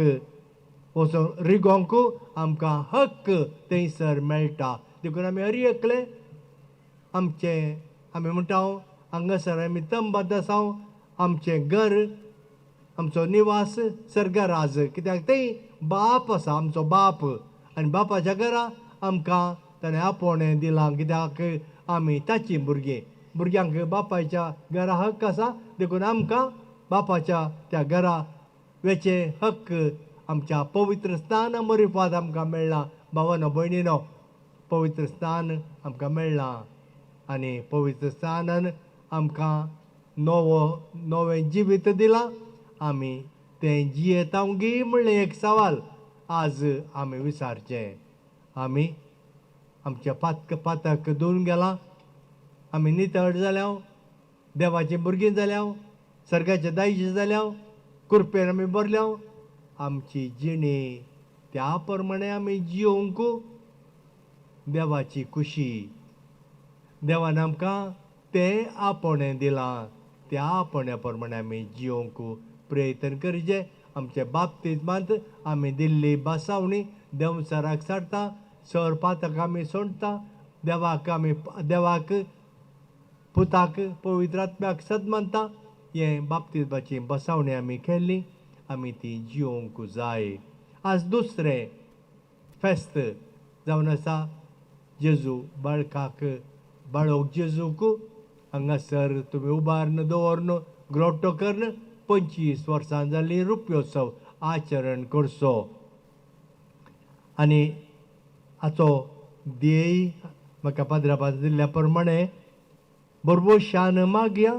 वचून रिगोंक आमकां हक्क थंयसर मेळटा. देखून आमी हर एकले आमचें आमी म्हणटा हांगासर आमी तंबात आसा. आमचें घर आमचो निवास सर्गराज. कित्याक थंय बाप आसा आमचो बाप आनी बापाच्या घरा आमकां ताणें आपोवणें दिलां. कित्याक आमी ताचीं भुरगीं. भुरग्यांक बापायच्या घरा हक्क आसा देखून आमकां बापाच्या त्या घरा वेचे हक्क आमच्या पवित्र स्थान मरिफाद आमकां मेळ्ळां. भावानो भयणीनो पवित्र स्थान आमकां मेळ्ळां आनी पवित्र स्थानान आमकां नवो नवें जिवीत दिलां. आमी तें जियेता गी म्हणलें एक सवाल आज आमी विचारचें. आमी आमच्या पातक धुवन गेलां. आमी नितळ जाल्या, देवाचीं भुरगीं जाल्या, सर्गाचे दायज जाल्या, कृपेन आमी बरल्या. आमची जिणी त्या प्रमाणे आमी जियोवंक देवाची खुशी. देवान आमकां तें आपोवणें दिलां त्या आपोवण्या प्रमाणे आमी जियोवंक प्रयत्न करचें. आमचे बाप्तिज्मांत आमी दिल्ली बसावणी देंवचाराक सारता, सर पातक आमी सोडटा, देवाक आमी देवाक पुताक पवित्र आत्म्याक सदमानता. हें बाप्तिज्माची बसावणी आमी केल्ली आमी ती जियोवंक जाय. आज दुसरें फेस्त जावन आसा जेजू बाळकाक बाळोक जेजूक हांगासर तुमी उबारून दवरून ग्रोटो करून 25 वर्सां जाल्ली रुप्योत्सव आचरण करचो. आनी हाचो ध्येय म्हाका पाद्रापास दिल्ल्या प्रमाणे बरबोशान मागया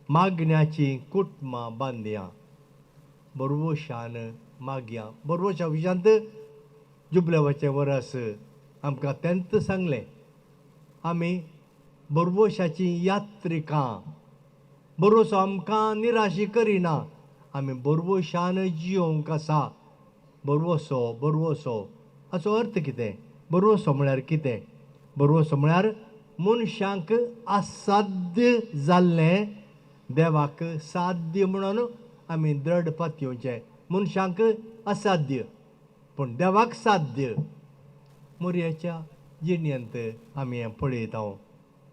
मागण्याची कुटुंबां बांदया. बरबोशान मागया. बरबोशा विशांत जुबलेवाचें वरस आमकां तेंच सांगलें. आमी बरबोशाची यात्रिकां. बरोसो आमकां निराशी करिना. आमी बरबोशान जियोवंक आसा. बरवसो बरवसो हाचो अर्थ कितें? बरवसो म्हळ्यार कितें? बरवसो म्हळ्यार मनशांक असाध्य जाल्लें देवाक साध्य म्हणून आमी दृढ पातयेवचें. मनशांक असाध्य पूण देवाक साध्य. मोरयेच्या जिणेंत आमी हें पळयता.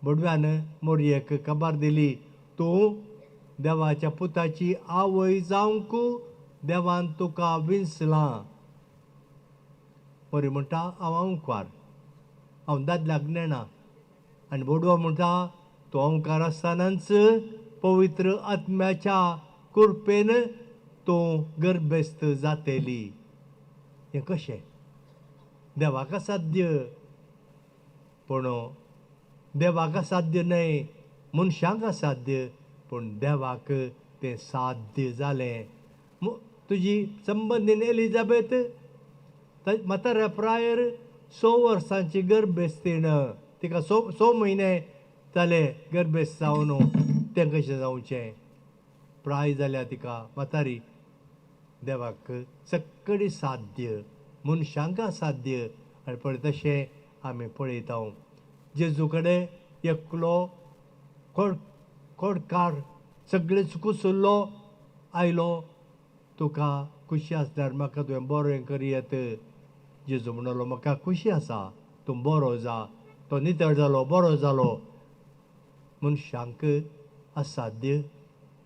बडव्यान मोरयेक खबर दिली तूं देवाच्या पुताची आवय जावंक देवान तुका विंचलां. मोरी म्हणटा हांव अंवकार, हांव दादल्याक नेणा. आनी बोडवो म्हणटा तूं अंवकार आसतनाच पवित्र आत्म्याच्या कृपेन तूं गर्भेस्त जातली. हें कशें? देवाक असाध्य पूण देवाक असाध्य न्हय, मनशांक असाध्य पूण देवाक तें साध्य जालें. तुजी संबंदीन एलिजाबेथ म्हाताऱ्या प्रायर 6 वर्सांची गर्भेस्तीण तिका 6 म्हयने जाले गर्भेस्त जावन. तें कशें जावचें? प्राय जाल्या तिका म्हातारी. देवाक सक्कडी साध्य, मनशांक असाध्य. आनी पळय तशें आमी पळयता. जेजू कडेन एकलो खोडकार सगळेच कुसुल्लो आयलो. तुका खुशी आसल्यार म्हाका तुवें बरें करयत. जेजू म्हणलो म्हाका खुशी आसा, तूं बरो जा. तो नितळ जालो, बरो जालो. मनशांक असाध्य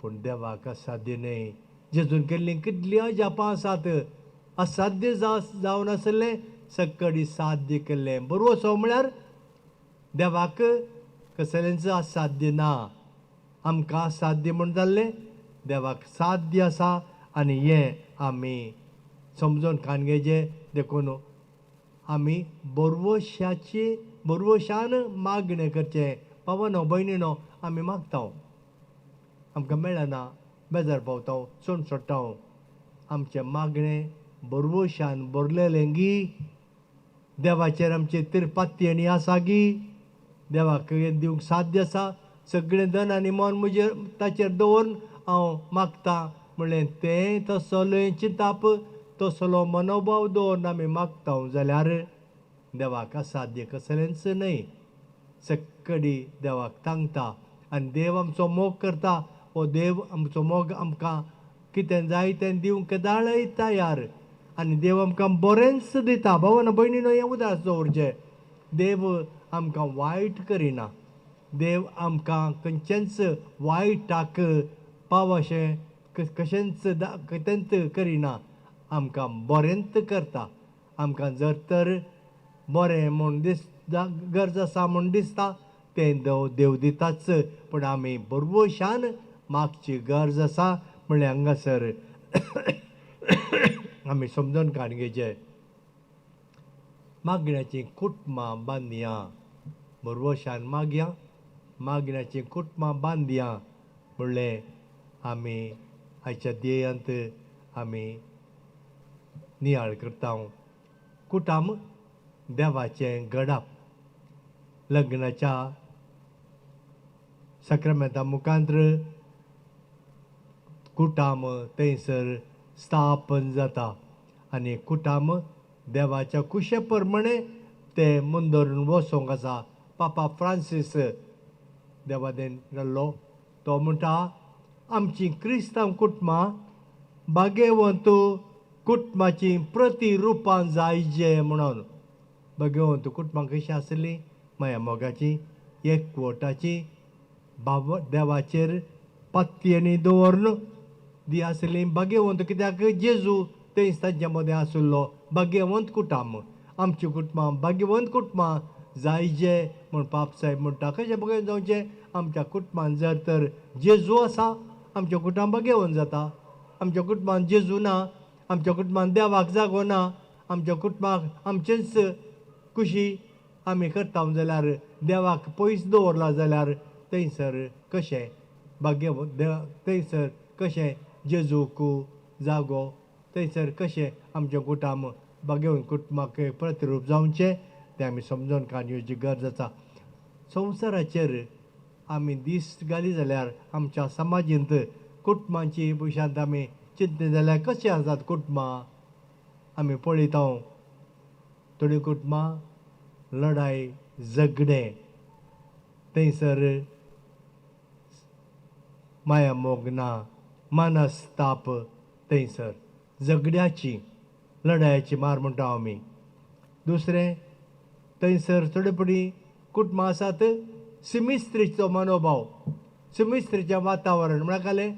पूण देवाक असाध्य न्हय. जेजून केल्लीं कितलीं अजापां आसात. असाध्य जावन आसलें सक्कडी साध्य केल्लें. बरोसो म्हळ्यार देवाक कसलेंच असाध्य ना. आमकां असाध्य म्हूण जाल्लें देवाक साध्य आसा. आनी हें आमी समजून कान घेवचें. देखून आमी बरवशाची बरवशान मागणें करचें. भावानो भयणीनो आमी मागता, आमकां मेळना, बेजार पावता, सोण सोडटा. आमचें मागणें बरवशान भरलेलें गी? देवाचेर आमचे तिरपात्यणी आसा गी? देवाक दिवंक साध्य आसा? सगळें धन आनी मन म्हजेर ताचेर दवरून हांव मागता म्हणलें तें तसलें चिंताप, तसलो मनोभाव दवरून आमी मागता जाल्यार देवाक असाध्य कसलेंच न्हय. सक्कडी देवाक तांगता आनी देव आमचो मोग करता. हो देव आमचो मोग आमकां कितें जाय तें दिवंक केदाळय तयार आनी देव आमकां बरेंच दिता. भावान भयणीनो, हें उदास दवरचें, देव आमकां वायट करिना. देव आमकां खंयचेंच वायटाक पाव अशें कशेंच कितेंच करिना, आमकां बरेंच करता. आमकां जर तर बरें म्हूण दिस गरज आसा म्हूण दिसता तें देव दिताच, पूण आमी बरवशान मागची गरज आसा म्हणल्यार हांगासर आमी समजून काण घेवचें. मागण्याचीं कुटुंबां बांदया, बरवशान मागया, मागण्याचीं कुटुंबां बांदया म्हणलें आमी आयच्या ध्येयांत आमी नियाळ करता. कुटाम देवाचें घडप, लग्नाच्या साक्रामेंता मुखांत्र कुटाम थंयसर स्थापन जाता आनी कुटाम देवाच्या कुशे प्रमाणे ते मुंदरून वचोंक आसा. पापा फ्रांसीस देवादेन जाल्लो तो म्हणटा, आमची क्रिस्तांव कुटुंबां भाग्यवंत कुटुंबाचीं प्रतिरुपां जायजे म्हणून. भाग्यवंत कुटुंबां कशीं आसलीं? माया मोगाचीं, एकवटाचीं, भाव देवाचेर पातयेनी दवरून दी आसलीं. भाग्यवंत कित्याक? जेजू थंय तांच्या मदें आशिल्लो. भाग्यवंत कुटुंब, आमचीं कुटुंबां भाग्यवंत कुटुंबां जायजे म्हूण पाप साहेब म्हणटा. कशें भाग्यवंत जावचें? आमच्या कुटुंबान जर तर जेजू आसा आमच्या कुटुंब भाग्यवंत जाता. आमच्या कुटुंबान जेजू ना, आमच्या कुटुंबान देवाक जागो ना, आमच्या कुटुंबाक आमचेंच खुशी आमी करता जाल्यार, देवाक पयस दवरला जाल्यार थंयसर कशें भाग्य, थंयसर कशें जेजूक जागो, थंयसर कशें आमचें कुटुंब भाग्यवंत कुटुंबाक प्रतिरूप जावचें तें आमी समजून काडून घेवची गरज आसा. संवसाराचेर आमी दीस घाली जाल्यार आमच्या समाजींत कुटुंबांची भविश्यांत आमी चिंतलें जाल्यार कशीं आसात कुटुंबां आमी पळयता. थोडीं कुटुंबां लडाय झगडें, थंयसर माया मोग ना, मनस्ताप, थंयसर झगड्याची लडायाची मार म्हणटा आमी. दुसरें थंयसर थोडे पडी कुटुंबां आसात सिमिस्त्रीचो मनोभाव, सिमिस्त्रीचें वातावरण म्हळ्यार कालें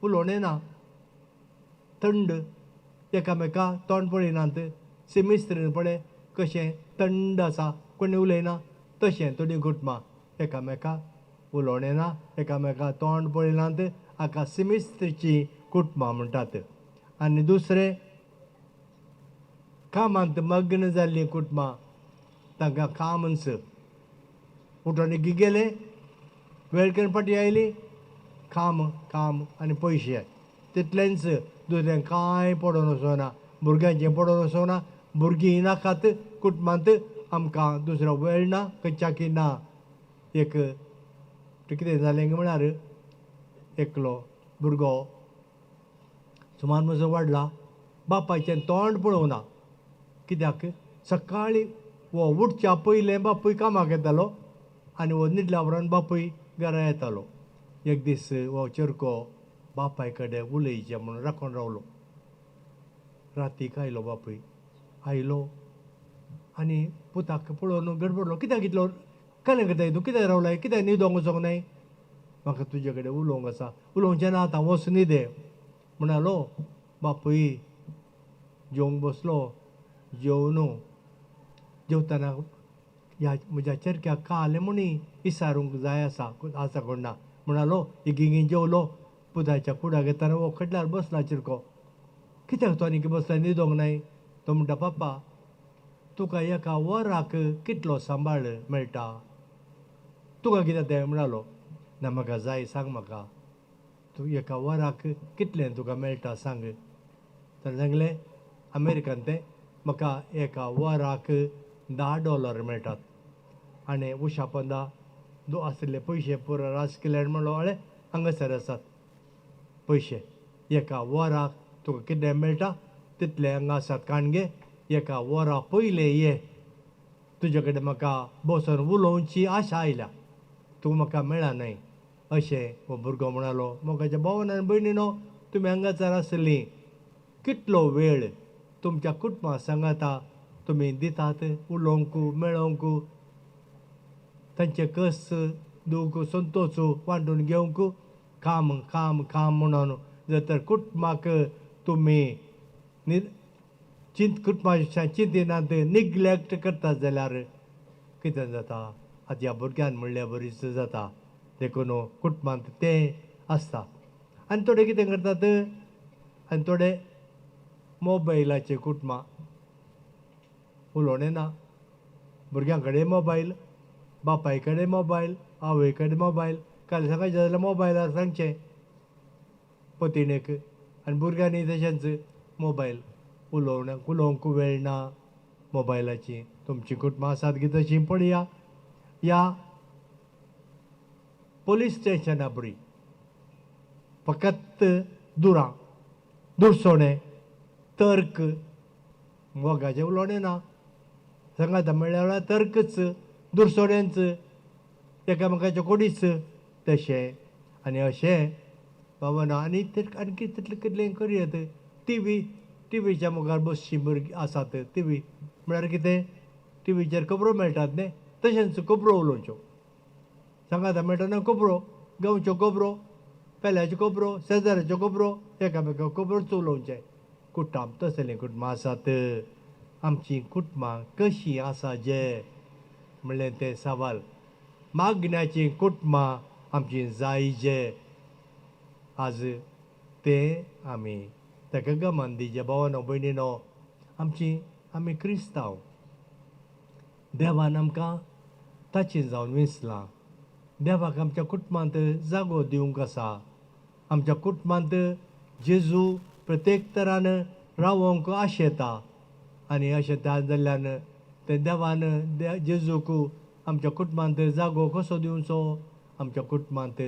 उलोवणें ना, थंड, एकामेका तोंड पळयनात. सिमिस्त्रीन पळय कशें थंड आसा, कोणी उलयना, तशें थोडीं कुटुंबां एकामेका उलोवणें ना, एकामेका तोंड पळयनात, हाका सिमिस्त्रीचीं कुटुंबां म्हणटात. आनी दुसरें कामांत मग्न जाल्लीं कुटुंबां, तांकां कामच उठोन गेले, वेळ करून फाटीं आयली, काम काम आनी पयशे तितलेंच, दुसरें कांय पडोन वचना, भुरग्यांचें पडोन वचना. भुरगीं नाकात कुटुंबांत, आमकां दुसरो वेळ ना, खंयच्याकी ना. एक कितें जालें म्हळ्यार एकलो भुरगो सुमार म्हजो वाडला, बापायचें तोंड पळोवना. कित्याक? सकाळीं हो उठच्या पयलें बापूय कामाक येतालो आनी हो न्हिदल्या उपरांत बापूय घरा येतालो. एक दीस हो चेरको बापाय कडेन उलयचें म्हणून राखून रावलो. रातीक आयलो बापूय, आयलो आनी पुताक पळोवन गडबडलो, कित्याक इतलो केलें करताय तूं, कित्याक रावलाय, कित्याक न्हिदोंक वचोंक नाय, म्हाका तुजे कडेन उलोवंक आसा. उलोवचें ना आतां, वच न्हिदे म्हणालो. बापूय जेवंक बसलो. जेवन जेवतना ह्या म्हज्या चेरक्याक कालें म्हणी इसारूंक जाय आसा, आसा कोण ना म्हणालो. एगिगीन जेवलो. पुताच्या कुडाक येतना हो खटल्यार बसला चिरको. कित्याक तो आनीक बसला, न्हिदोंक नाय? तो म्हणटा, पापा तुका एका वराक कितलो सांबाळ मेळटा, तुका कितें तें म्हणालो. ना म्हाका जाय, सांग म्हाका, तूं एका वराक कितलें तुका मेळटा सांग. ताणें सांगलें, अमेरिकन तें म्हाका एका वराक $10 मेळटात. आनी उशा पोंदा आशिल्ले पयशे पुरो रास केले आनी म्हणलो अळे हांगासर आसात पयशे, एका वराक तुका कितें मेळटा तितले हांगा आसात काणगे, एका वरा पयलें ये, तुजे कडेन म्हाका बसून उलोवची आशा आयल्या, तूं म्हाका मेळना न्हय अशें हो भुरगो म्हणालो. मोगाच्या भावान आनी भयणीनो, तुमी हांगासर आसलीं कितलो वेळ तुमच्या कुटुंबा सांगाता तुमी दितात उलोवंक मेळोवंक, तांचे कस दूख संतोश वांटून घेवंक, काम काम काम म्हणून जर तर कुटुंबाक तुमी कुटुंबाच्या चिंतिनात निग्लेक्ट करतात जाल्यार कितें जाता? आतां ह्या भुरग्यान म्हणल्या बरीच जाता. देखून कुटुंबांत तें आसता. आनी थोडे कितें करतात, आनी थोडे मोबायलाचे कुटुंबां उलोवणें ना, भुरग्यां कडेन मोबायल, बापाय कडेन मोबायल, आवय कडेन मोबायल, काल सांगायचें जाल्यार मोबायलार सांगचें पतिणेक, आनी भुरग्यांनी तशेंच मोबायल, उलोवण्याक उलोवंक वेळ ना मोबायलाची. तुमचीं कुटुंबां आसात की तशीं पळया, ह्या पोलीस स्टेशना बरी फकत दुरां दुरसोणें तर्क, मोगाचें उलोवणें ना, सांगाता म्हणल्यार तर्कच दुरसोण्यांच एकामेकाच्या कोडीच तशें. आनी अशें बाबा आनी आणखी तितलें कितलें करुयात. टिवी टिवीच्या मुखार बसचीं भुरगीं आसात. टिवी म्हळ्यार कितें, टिवीचेर खबरो मेळटात न्ही, तशेंच खबरो उलोवच्यो, सांगाता मेळटा खबरो, गांवच्यो खबरो, पेल्याच्यो खबरो, शेजाऱ्याच्यो खबरो, एकामेका खबरोच उलोवचें. कुटुंब तसलीं कुटुंबां आसात. आमचीं कुटुंबां कशीं आसा जे म्हणलें तें सवाल. मागण्याचीं कुटुंबां आमचीं जाय जे आज तें आमी ताका गमन दिजे. भावानो भयणीनो, आमची आमी क्रिस्तांव, देवान आमकां ताचें जावन विसलां. देवाक आमच्या कुटुंबांत जागो दिवंक आसा. आमच्या कुटुंबांत जेजू प्रत्येक तरान रावोंक आशेता. आनी अशें त्या जाल्ल्यान तें देवान जेजूक आमच्या कुटुंबांत जागो कसो दिवचो? आमच्या कुटुंबांत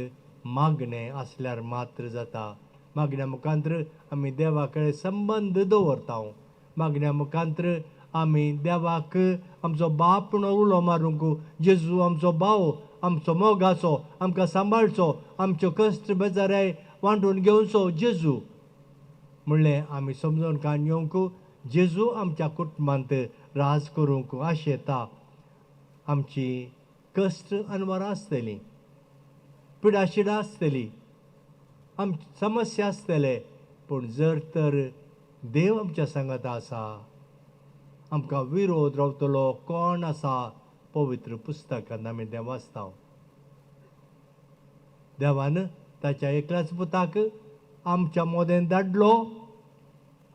मागणें आसल्यार मात्र जाता. मागण्या मुखांत्र आमी देवा कडेन संबंद दवरता. मागण्या मुखांत्र आमी देवाक आमचो बाप म्हणून उलो मारूंक, जेजू आमचो भाव, आमचो मोगाचो, आमकां सांबाळचो, आमच्यो कश्ट बेजाराय वांटून घेवचो जेजू म्हणलें आमी समजून कान घेवंक जेजू आमच्या कुटुंबांत राज करूंक आशेता. आमची कश्ट अनवरां आसतलीं, पिडाशिडां आसतली, आम समस्या आसतले, पूण जर तर देव आमच्या सांगाता आसा, आमकां विरोध रावतलो कोण आसा? पवित्र पुस्तकान आमी तें वाचता. देवान ताच्या एकल्याच पुताक आमच्या मोदेन धाडलो,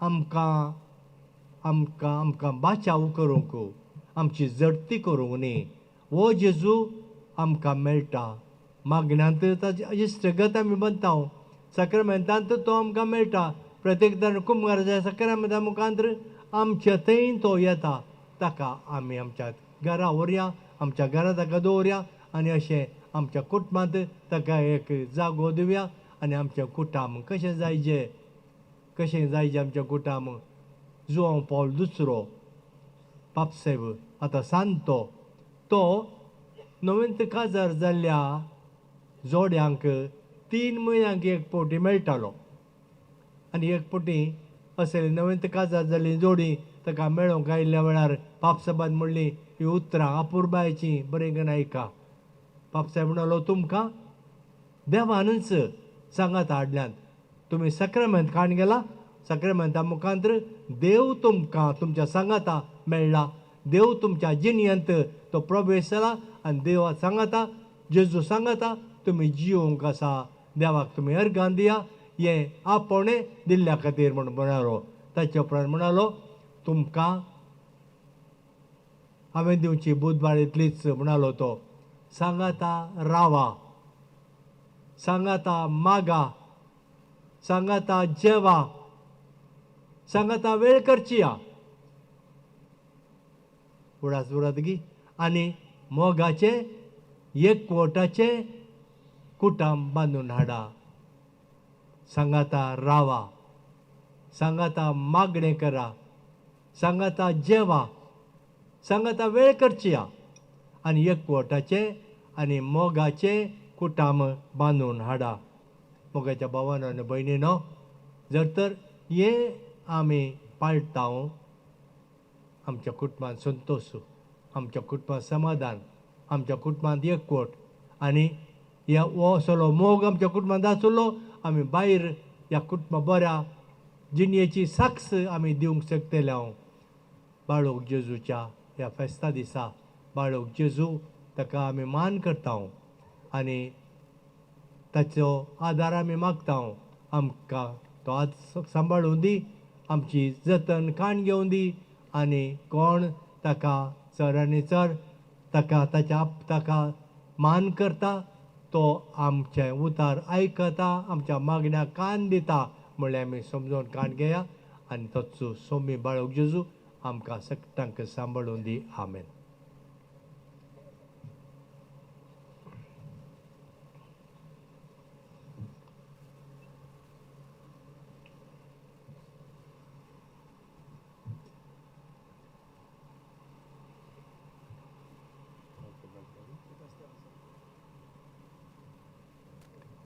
आमकां आमकां आमकां बाचाव करूंक, आमची जडती करूंक न्ही. हो जेजू आमकां मेळटा. मागण्यांत ताची इश्टगत आमी बांदता, साक्रामेंतांत तो आमकां मेळटा. प्रत्येक जाण कुमगाराच्या साक्रामेंता मुखांत आमच्या थंय तो येता. ताका आमी आमच्या घरा व्हरया, आमच्या घरा ताका दवरया आनी अशें आमच्या कुटुंबांत ताका एक जागो दिवया. आनी आमचें कुटुंब कशें जायचें, कशें जायचें आमचें कुटुंब? जुआंव पावल दुसरो पापसायब आतां सांतो, तो नवीन काजार जाल्ल्या जोड्यांक 3 म्हयन्यांक एक फावटी मेळटालो. आनी एक फावटी अशें नवीन काजार जाल्ली जोडी ताका मेळोंक आयिल्ल्या वेळार पापसायबान म्हणली ही उतरां अपुरबायचीं, बरें करून आयका. पापसायब म्हणलो, तुमकां देवानूच सांगात हाडल्यान, तुमी साक्रामेंत काण गेला, साक्रामेंता मुखांत्र देव तुमकां तुमच्या सांगाता मेळ्ळा, देव तुमच्या जिणयेंत तो प्रवेश जाला आनी देवा सांगाता, जेजू सांगाता तुमी जियोंक आसा. देवाक तुमी अर्गान दिया, हें आपोवणें दिल्ल्या खातीर म्हूण म्हणालो. ताचे उपरांत म्हणालो, तुमकां हांवें दिवची बुधवार इतलीच म्हणालो तो, सांगाता रावा, सांगाता मागा, सांगाता जेवा, सांगाता वेळ करची या उडास उरात आनी मोगाचे एकवटाचे कुटाम बांदून हाडा. सांगाता रावा, सांगाता मागणें करा, सांगाता जेवा, सांगाता वेळ करची आनी एकवटाचे आनी मोगाचे कुटाम बांदून हाडा. मोगाच्या भावानो आनी भयणीनो, जर तर हें आमी पाळटा आमच्या कुटुंबांत संतोश, आमच्या कुटुंबांत समाधान, आमच्या कुटुंबांत एकवट आनी ह्या हो असलो मोग आमच्या कुटुंबांत आसलो आमी भायर ह्या कुटुंबा बऱ्या जिणयेची साक्ष आमी दिवंक शकतले. हांव बाळोक जेजूच्या ह्या फेस्ता दिसा बाळोक जेजू ताका आमी मान करता आनी ताचो आदार आमी मागता. आमकां तो आज सांबाळून दी, आमची जतन काण घेवन दी आनी कोण ताका चड आनी चड ताका ताच्या ताका मान करता तो आमचें उतार आयकता, आमच्या मागण्या कान दिता म्हणल्यार आमी समजून कान घेया आनी तोच सोमी बाळोक जेजू आमकां सगळ्यांक सांबाळून दी. आमेन.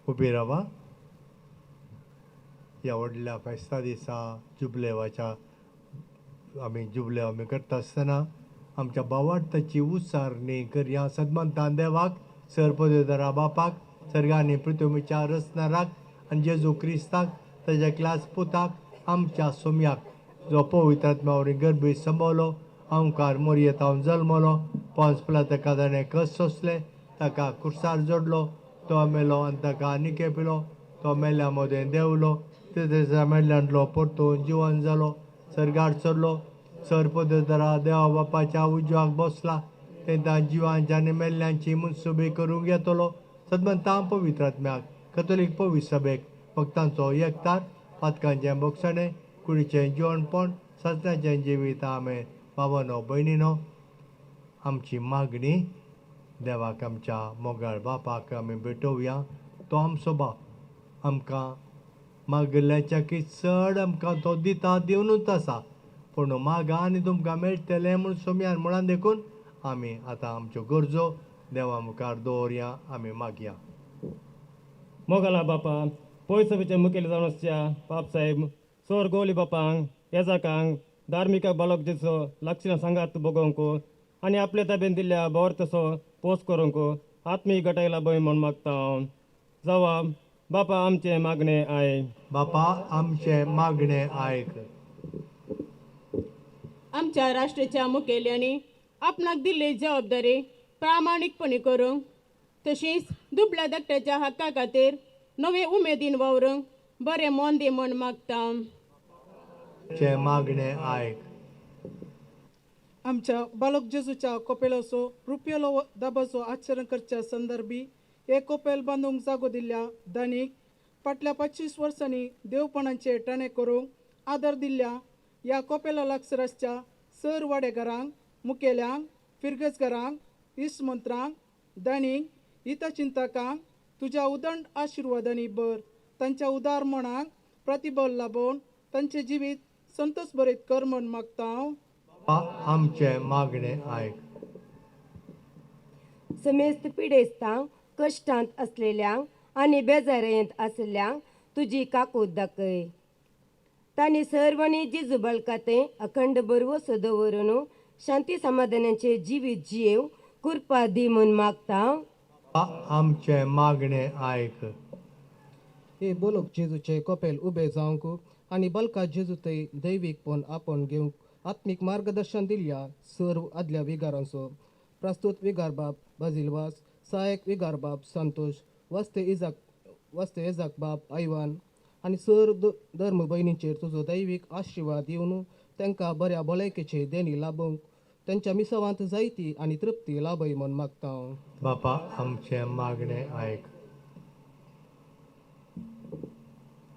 उबी रावा. ह्या व्हडल्या फेस्ता दिसा जुबलेवाच्या आमी जुबलेव आमी करता आसतना आमच्या भावार्थाची उच्चारणी करया. सदमंतान देवाक, सर पदवीधरा बापाक, सर्गांनी पृथ्वीच्या रचणाराक आनी जेजू क्रिस्ताक, ताच्या क्लास पुताक, आमच्या सोम्याक जो पवित्र आत्म्या वरवीं गर्भी संभवलो, अंकार मोरयेतावन जल्मलो, पोंस पिला ताका ताणें कस सोंसले, ताका कुर्सार जोडलो, तो मेलो आनी ताका आनी खेपलो, तो मेल्या मदें देंवलो, ते मेल्ल्यांतलो परतून जिवन जालो, सर्गार चडलो, सर पदवीधरा देवा बापाच्या उजवाक बसला, तेन्ना जिवांच्या आनी मेल्ल्यांची मनसुबी करूंक येतलो. सदमंतां पवित्र आत्म्याक, कथोलीक पवित्र सभेक, भक्तांचो एकतार, पातकांचें भोगसणें, कुडीचें जिवणपण, सत्याचें जिवीत. आमेन. बाबानो भयणीनो, आमची मागणी देवाक आमच्या मोगाळ बापाक आमी भेटोवया. तो आमचो बाप आमकां मागिल्ल्याच्या की चड आमकां तो दिता, दिवनूच आसा, पूण मागा आनी तुमकां मेळटलें म्हूण सोमयान म्हळां देखून आमी आतां आमच्यो गरजो देवा मुखार दवरया, आमी मागया. मोगाला बापा, पयसोबीचे मुखेल जावन आसच्या बाप साहेब सोर गोली बापांक, येजाकांक, धार्मीक बालक जेचो लक्षणां सांगात बगोवंक आनी आपले ताबेन दिल्ल्या बोर तसो पोस करूंक आत्मीय गटायला भंय म्हूण मागता हांव. जवाब बापा आमचें मागणें आयक. बापा आमचें मागणें आयक. आमच्या राष्ट्राच्या मुखेल्यांनी आपणाक दिल्ली जबाबदारी प्रामाणीकपणी करूंक, तशीच दुबळ्या धाकट्याच्या हक्का खातीर नवे उमेदीन वावरूंक बरें मन दी म्हूण मागता. मागणें आयक. आमच्या बालक जेजूच्या कोपेलाचो रुपयेलो दाबाचो आचरण करच्या संदर्भी एक कोपेल बांदूंक जागो दिल्ल्या दानीक फाटल्या 25 वर्सांनी देवपणाचे टाणे करूंक आदार दिल्ल्या ह्या कोपेला लागसर आसच्या सर वाडेकारांक, मुखेल्यांक, फिरगजकारांक, इश्टमंत्रांक, दानीक, हितचिंतकांक तुज्या उदंड आशिर्वादांनी भर. तांच्या उदार मनाक प्रतिबल लाबोवन तांचें जिवीत संतोष भरीत कर म्हूण मागता हांव. आमचें मागणें आयक. समेस्त पिडेस्तांक, कश्टांत आसलेल्यांक आनी बेजारेंत आसल्ल्यांक तुजी काकूत दाखय. तांणी सर्वांनी जेजू बालकातें अखंड भरवंसो दवरून शांती समाधानाचें जिवीत जियेवंक कृपा दी म्हूण मागता. आमचें मागणें आयक. हे बोलोक जेजूचे कोपेल उबे जावंक आनी बालका जेजू थंय दैवीकपण आपोवन घेवंक आत्मीक मार्गदर्शन दिल्ल्या सर्व आदल्या विगारांचो प्रस्तुत विगार बाब बाजिलवास, सहायक विगार बाब संतोष, वास्ते इजाक बाब आयवान आनी सर धर्म भयणींचेर तुजो दैवीक आशिर्वाद दिवन तांकां बऱ्या भलायकेचे देणी लाबोवंक तांच्या मिसवांत जायती आनी तृप्ती लाभय म्हूण मागता हांव. बापा आमचें मागणें आयक.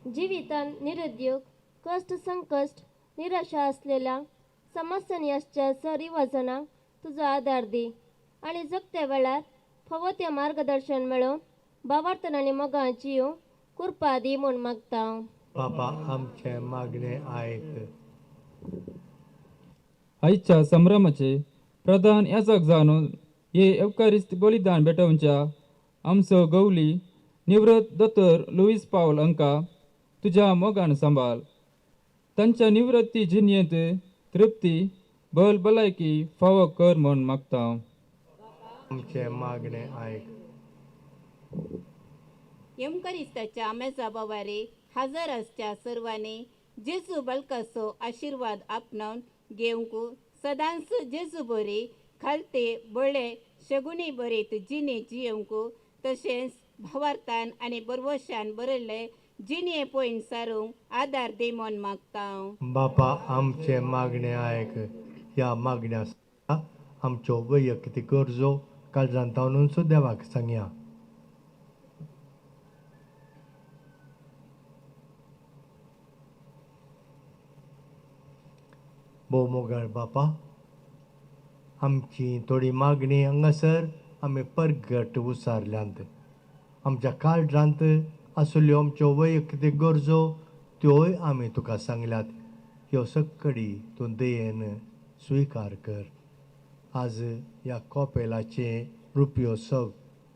जिवितान निरुद्योग, कश्ट संकश्ट निराशा आसलेल्या समस्यांनी आसच्या सरिवाजनांक तुजो आदार दी आनी जगत्या वेळार फावो तें मार्गदर्शन मेळोवन भावार्थन आनी मोगान जियोवंक कृपा दी म्हूण मागता. बापा आमचें मागणें आयक. आयच्या संभ्रमाचे प्रधान याजक जावन हे एवकारिस्त बलिदान भेटोवच्या आमचो गवली निवृत्त दोतोर लुईस पावल हांकां तुज्या मोगान सांबाळ. तांच्या निवृत्ती जिणेंत तृप्ती बल भलायकी फावो कर म्हूण मागता. आमचें मागणें आयक. येमकरिस्ताच्या मेजा बवारी हजर आसच्या सर्वांनी जेजू बालकाचो आशिर्वाद आपणावन घेवंक सदांच जेजू बरी खालते बळे शगुनी बरीत जिणे जियोवंक तशेंच भावार्थान आनी बरवशान बरयल्ले जिणे पॉयंट सारूंक आदार दी म्हूण मागता. बापा आमचें मागणें आयक. ह्या मागण्या आमच्यो वैयक्तीक गरजो काळजांत ताणून देवाक सांगया. भोव मोगाळ बापा, आमची थोडी मागणी हांगासर आमी परगट उसारल्यांत. आमच्या काळजांत आशिल्ल्यो आमच्यो वैयक्तीक गरजो त्योय आमी तुका सांगल्यात. ह्यो सक्कडी तूं दयेन स्विकार कर. आज ह्या कॉपेलाचें रुपयोत्सव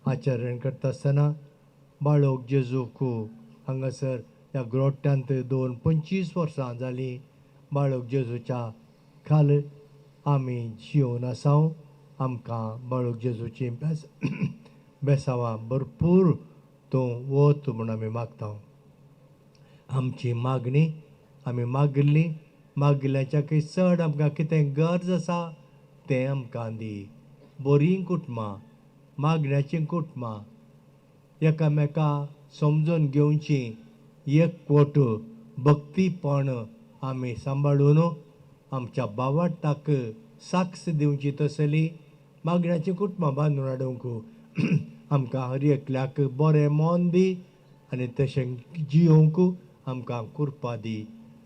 आचरण करता आसतना बाळोक जेजूक हांगासर ह्या ग्रोट्यांत 25 वर्सां जालीं बाळोक जेजूच्या खाल आमी जियोवन आसाव. आमकां बाळोक जेजूची बेसांवां भरपूर तूं वत म्हूण आमी मागता. आमची मागणी आमी मागिल्ली मागिल्ल्याच्याकय चड आमकां कितें गरज आसा तें आमकां दी. बरीं कुटुंबां, मागण्याचीं कुटुंबां, एकामेका समजून घेवचीं एकवट भक्तीपण आमी सांबाळून आमच्या बावाटाक साक्ष दिवची तसली मागण्याचीं कुटुंबां बांदून हाडूंक आमकां हर एकल्याक बरें मन दी आनी तशें जियोवंक आमकां कृपा दी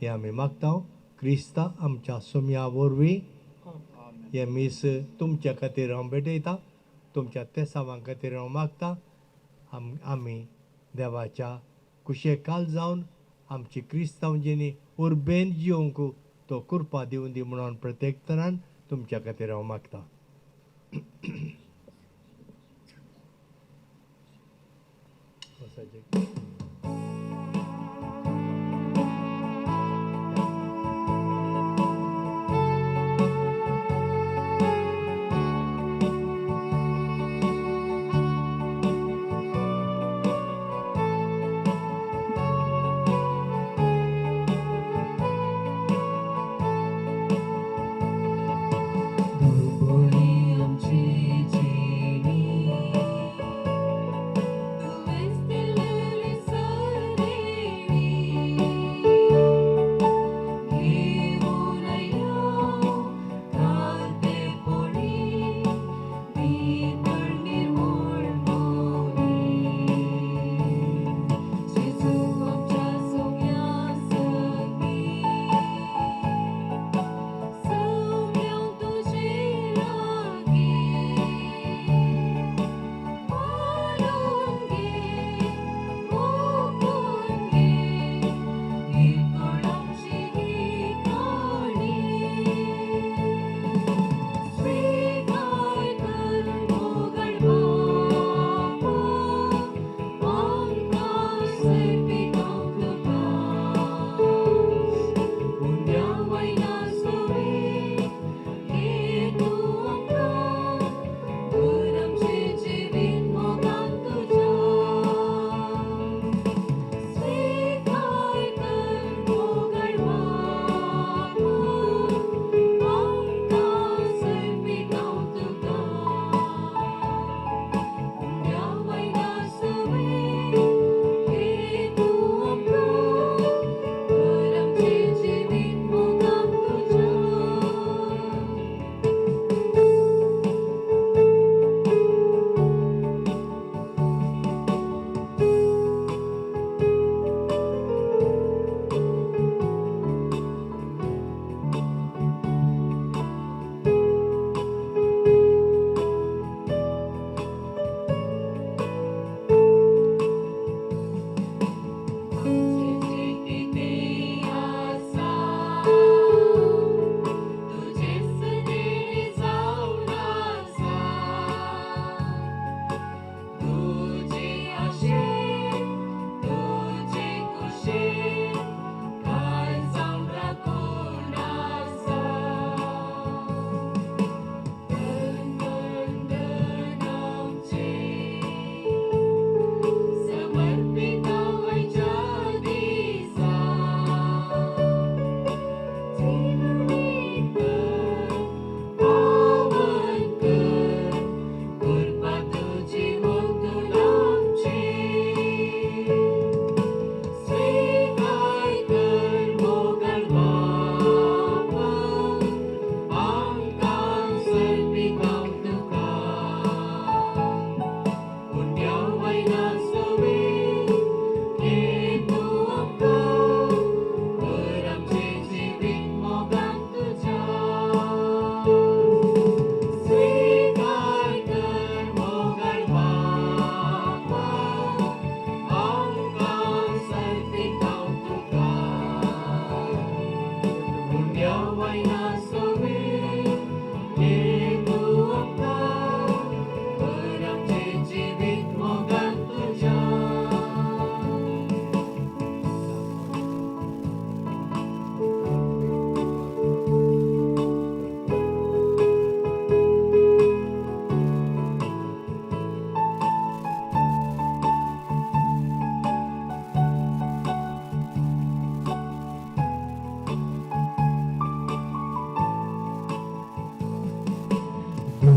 हें आमी मागता. क्रिस्ता आमच्या सोम्या वरवीं हें मीस तुमच्या खातीर हांव भेटयतां, तुमच्या तेसांवां खातीर हांव मागता. आमी देवाच्या कुशेकाल जावन आमची क्रिस्तांव जिणी उर्बेन जियोवंक तो कृपा दिवन दी म्हणून प्रत्येक तरान तुमच्या खातीर हांव मागता. तुवें दिल्ली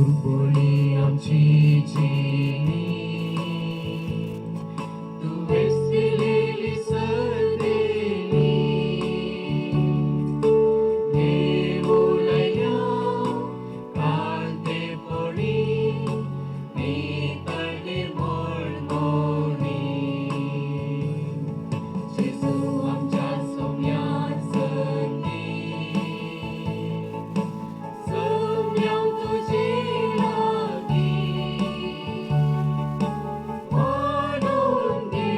सुबोली आमची जिणी तुवेंच दिलेली सदेणी देवूलया कालतेपणी नितळ निर्मळ मोनी जेजू आमच्या सोम्या संगी सम्यां तुजे लागीं वाडोवन घे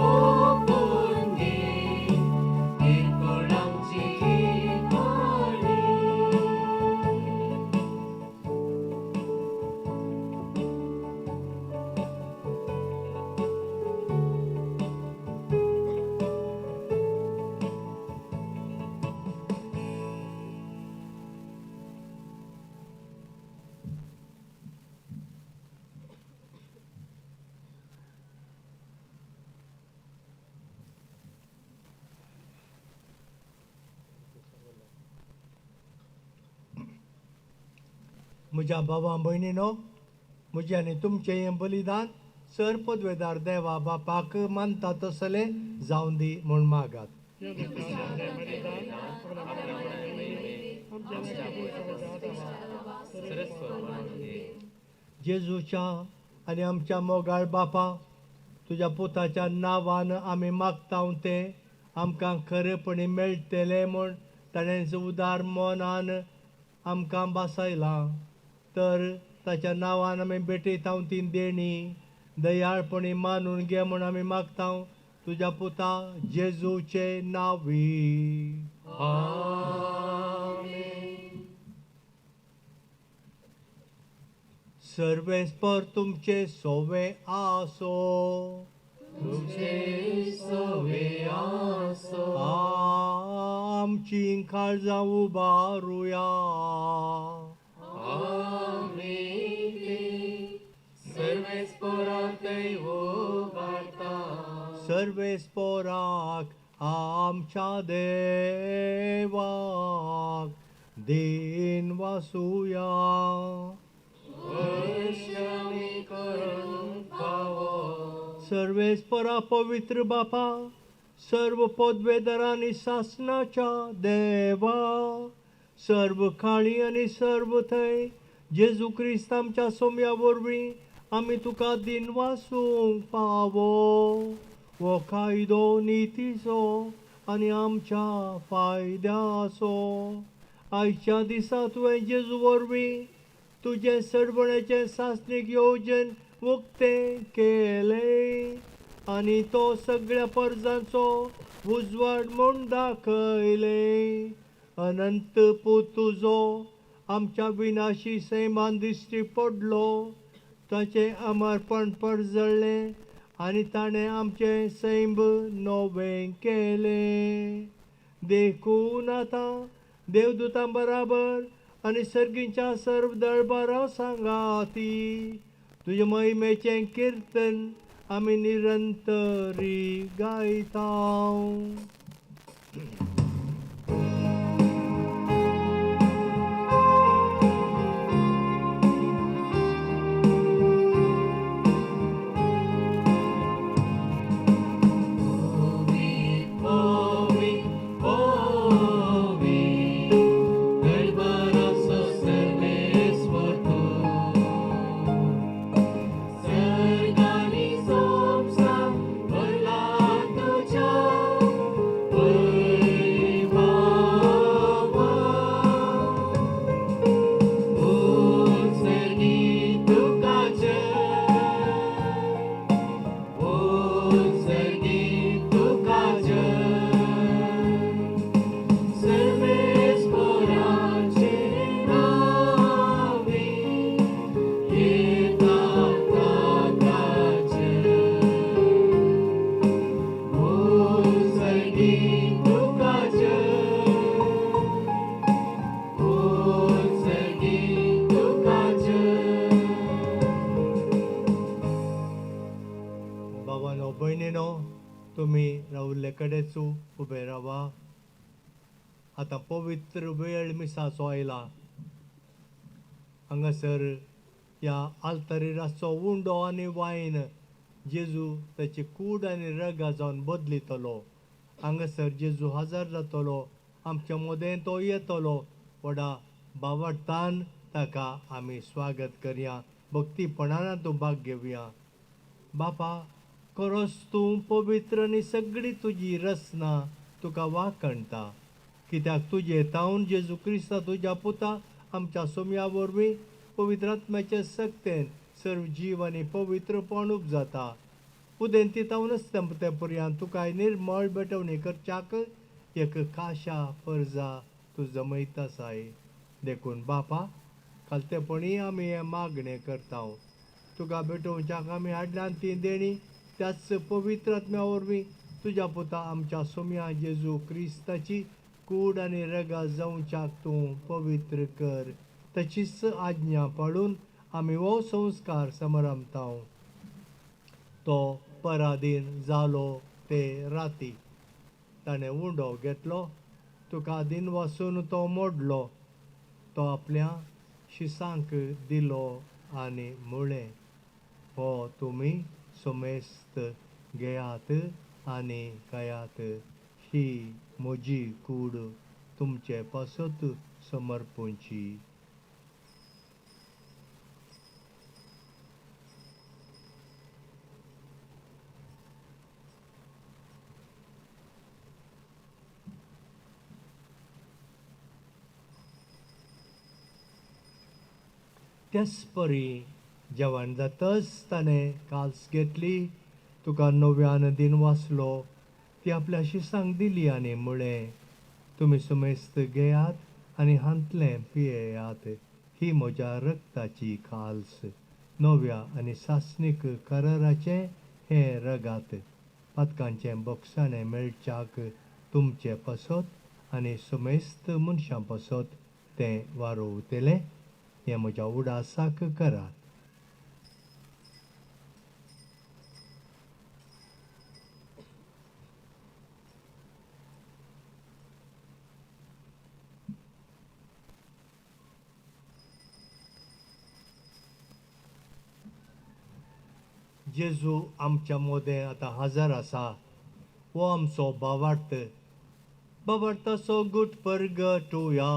ओपून घे किरकोळ आमची काणी. म्हज्या बाबा भयणीनो, म्हजें आनी तुमचें हें बलिदान सर पदवेदार देवा बापाक मानता तसलें जावन दी म्हूण मागात. जेजूच्या आनी आमच्या मोगाळ बापा, तुज्या पुताच्या नांवान आमी मागता तें आमकां खरेपणी मेळटलें म्हूण ताणें उदार मनान आमकां बासायलां. तर ताच्या नांवान आमी भेटयता ती देणी दयाळपणी मानून घे म्हूण आमी मागता तुज्या पुता जेजूचे नांवी. सर्वेस्पर तुमचे सोवे आसो. तुमचे सोवे आसो. आमची काळजां उबारुया. आमी ती सर्वेस्परांतय उबारता. सर्वेस्पराक आमच्या देवाक दिन वासुया. अश्यामी करून फावो. सर्वेस्परा पवित्र बापा, सर्व पदवेदार आनी सासनाच्या देवा, सर्व काळी आनी सर्व थंय जेजू क्रिस्त आमच्या सोम्या वरवीं आमी तुका दिन वासूंक पावो. हो कायदो नितीचो आनी आमच्या फायद्याचो. आयच्या दिसा तुवें जेजू वरवीं तुजें सरवणाचें सासणीक योजन उक्तें केलें आनी तो सगळ्या परजांचो उजवाड म्हूण दाखयलें. अनंत पूत तुजो आमच्या विनाशी सैमान दिश्टी पडलो, ताचें अमरपण परजळ्ळें आनी ताणें आमचें सैम नवें केलें. देखून आतां देवदूतां बराबर आनी सर्गींच्या सर्व दळबारा सांगाती तुजे महिमेचें किर्तन आमी निरंतरी गायता. बाबानो भयणीनो, तुमी रावल्ले कडेच उबे रावा. आतां पवित्र वेळ मिसाचो आयला. हांगासर ह्या आल्तारीर आसचो उंडो आनी वायन जेजू ताची कूड आनी रगा जावन बदलितलो. हांगासर जेजू हजर जातलो, आमच्या मदें तो येतलो. व्हडा बावडतान ताका आमी स्वागत करया, भक्तीपणान तूं भाग घेवया. बापा, खरोच तूं पवित्र आनी सगळी तुजी रचना तुका वाखणटा, कित्याक तुजे तावन जेजू क्रिस्ता तुज्या पुता आमच्या सोम्या वरवीं पवित्र आत्म्याचे सक्तेन सर्व जीव आनी पवित्रपण उपजाता. उदेंती तावनच ते पर्यंत तुका निर्मळ भेटवणी करच्याक एक काशा परजा तूं जमयत आसाय. देखून बापा, खालतेपणी आमी हें मागणें करता. तुका भेटोवच्याक आमी हाडल्यान ती देणी त्याच पवित्र आत्म्या वरवीं तुज्या पुता आमच्या सोम्या जेजू क्रिस्ताची कूड आनी रगा जावच्याक तूं पवित्र कर. तशीच आज्ञा पाळून आमी हो संस्कार समरमता. तो पराधीन जालो ते राती ताणें उंडो घेतलो, तुका दिन वासून तो मोडलो, तो आपल्या शिसांक दिलो आनी म्हळें, हो तुमी समेस्त घेयात आनी खायात, ही म्हजी कूड तुमचे पासत समर्पूंची. त्याच परी जेवण जातच ताणें काल्स घेतली, तुका नव्यान दिन वाचलो, ती आपल्या शिसांक दिली आनी म्हळें, तुमी समेस्त घेयात आनी हांतलें पियेयात, ही म्हज्या रक्ताची काल्स, नव्या आनी सासणीक कराराचें हें रगात, पातकांचें बोगसाणें मेळच्याक तुमचे पासत आनी समेस्त मनशां पासत तें वारोवतलें. हें म्हज्या उडासाक करात. जेजू आमच्या मोदें आतां हजर आसा. हो आमचो भावार्थ, भावार्थाचो गुट परगटुया.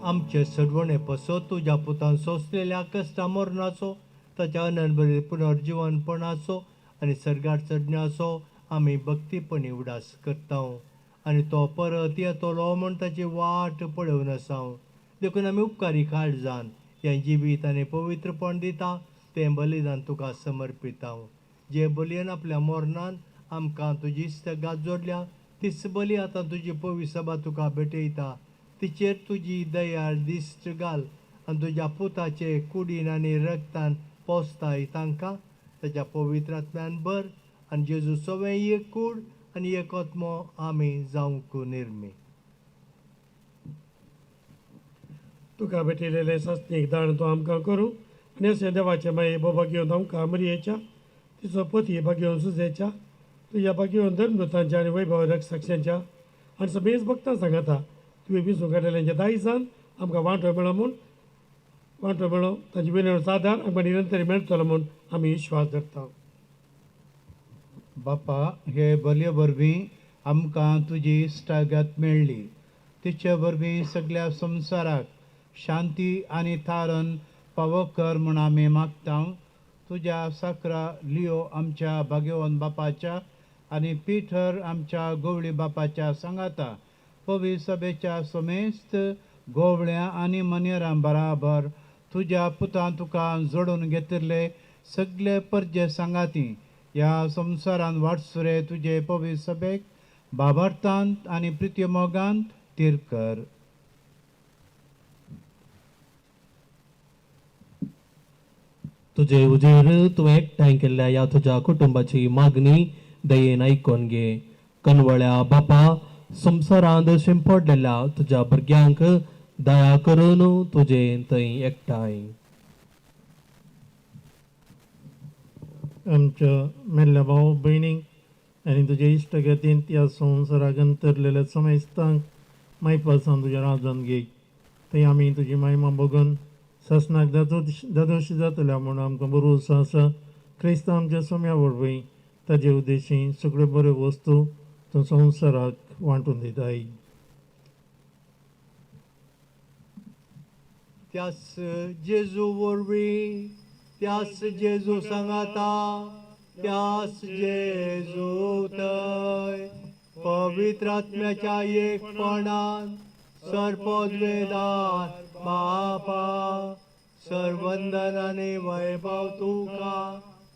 आमचे सडवणे पसत तुज्या पुतान सोंसलेल्या कश्टा मरणाचो, ताच्या अनंत पुनर्जिवनपणाचो आनी सर्गार चडण्याचो आमी भक्तीपणी उडास करता आनी तो परत येतलो म्हूण ताची वाट पळोवन आसा. देखून आमी उपकारी काळजान हें जिवीत आनी पवित्रपण दिता तें बलिदान तुका समर्पिता. जे बलयेन आपल्या मरणान आमकां तुजी इश्टगात जोडल्या तीच बली आतां तुजी पवित्र सभा तुका भेटयता. तिचेर तुजी दयाळ दिश्ट घाल आनी तुज्या पुताचे कुडीन आनी रक्तान पोसताय तांकां ताच्या पवित्र आत्म्यान भर आनी जेजू सवें एक कूड आनी एक आत्मो आमी जावंक निर्मी. तुका भेटिल्लें सासणीक दान तूं आमकां करूं आनी अशें देवाचें मागीर बोबा घेवन आमकां मरियेच्या तिचो पती भागेवन सुजेच्या तुज्या भागेवन धर्मदूतांच्या आनी वैभव रक्षांच्या आनी समेज भक्तां सांगता तुवें विसूं काडलेल्यांच्या दायजान आमकां वांटो मेळो म्हूण वांटो मेळो तांचे विनवणीचो आदार आमकां निरंतर मेळटलो म्हूण आमी विश्वास धरता. बापा, हे बलये वरवीं आमकां तुजी इश्टागत मेळ्ळी. तिचे वरवीं सगळ्या संवसाराक शांती आनी थारण पावो कर म्हूण आमी मागता. तुज्या साकरा लियो आमच्या भाग्यवन बापाच्या आनी पीटर आमच्या गवळी बापाच्या सांगाता पवित्र सभेच्या समेस्त गोवळ्या आनी मनेरां बराबर तुज्या पुतान तुका जोडून घेतिल्ले सगळे परजे सांगाती ह्या संवसारान वाटसुरे तुजे पवित्र सभेक बाबार्थांत आनी प्रित्य मोगांत तीर कर. तुजे उजेर तुवें एकठांय केल्ल्या ह्या तुज्या कुटुंबाची मागणी दयेन आयकून घे. कनवळ्या बापा, संवसारांत शिंपडलेल्या तुज्या भुरग्यांक दया करून तुजे थंय एकठांय. आमच्या मेल्ल्या भाव भयणींक आनी तुज्या इश्टगतींत ह्या संवसाराक अंतरलेल्या समेस्तांक मायपासान तुज्या राजान घे. थंय आमी तुजी महिमा बघून सासणाक दादोशी जातल्या म्हूण आमकां भरवंसो आसा. क्रिस्तांव आमच्या सोम्या वरवीं ताजे उद्देशी सगळ्यो बऱ्यो वस्तू तूं संवसाराक वांटून दिताय. त्यास जेजू वरवीं, त्यास जेजू सांगाता, त्यास जेजू थंय पवित्र आत्म्याच्या एकपणान सर्पद्वेदान बापा सर्वंदनाने वैभव तुका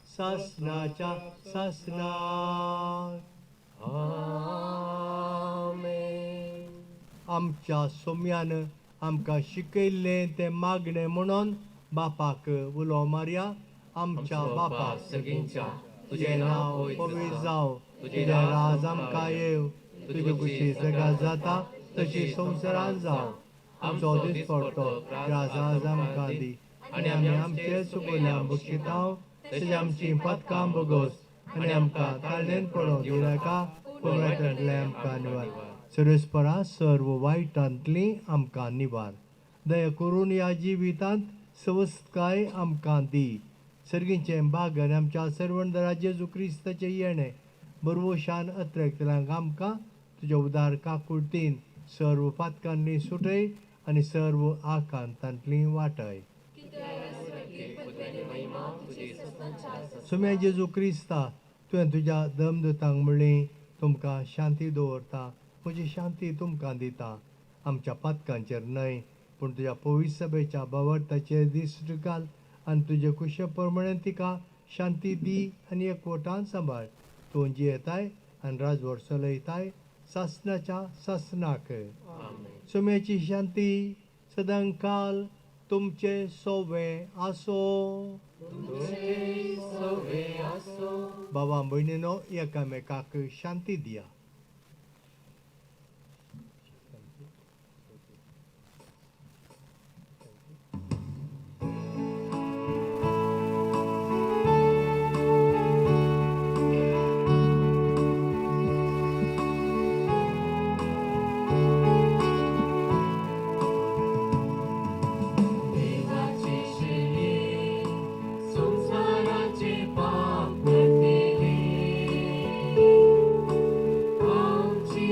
सासनाच्या सासनाक. आमेन. आमच्या सोम्यान आमकां शिकयल्लें तें मागणें म्हणून बापाक उलो मारया. आमच्या बापा सगळींच्या तुजें नांव पवित्र जावं, तुजें राज आमकां येवं, तुजी खुशी जगात जाता तशी संवसारांत जावं. आमचो दिसपडटो राज आज आमकां दी आनी आमी आमचे चुकयल्या बक्षितां तशें आमचीं पदकां बोगोस आनी आमकां ताळणेन पडोवंक दिवनाका, पूण वायटांतलें आमकां निवार. सर्वेस्परा सर्व वायटांतली आमकां निवार. दया करून ह्या जिवितांत सवस्तकाय आमकां दी. सर्गीचें भाग आनी आमच्या सर्वंदरा जेजू क्रिस्ताचें येणें बरवशान अत्रेकतल्यांक आमकां तुज्या उदार काकुळतीन सर्व पातकांनी सुटय आनी सर्व आकांतांतली वाटय. सुम्या जेजू क्रिस्ता, तुवें तुज्या दमदूतांक म्हणली, तुमकां शांती दवरता, म्हजी शांती तुमकां दिता. आमच्या पातकांचेर न्हय पूण तुज्या पवित्र सभेच्या बावडताचेर दिश्ट घाल आनी तुजे कुशे प्रमाणे तिका शांती दी आनी एकवटान सांबाळ. तूं जियेताय आनी राजवट चलयताय सासणाच्या सासणाक. सुम्याची शांती सदांकाल तुमचे सोवे आसो. बाबा भयणीनो एकामेकाक शांती दिया. देवाची शेली संसाराचे पाप काडटली, आमची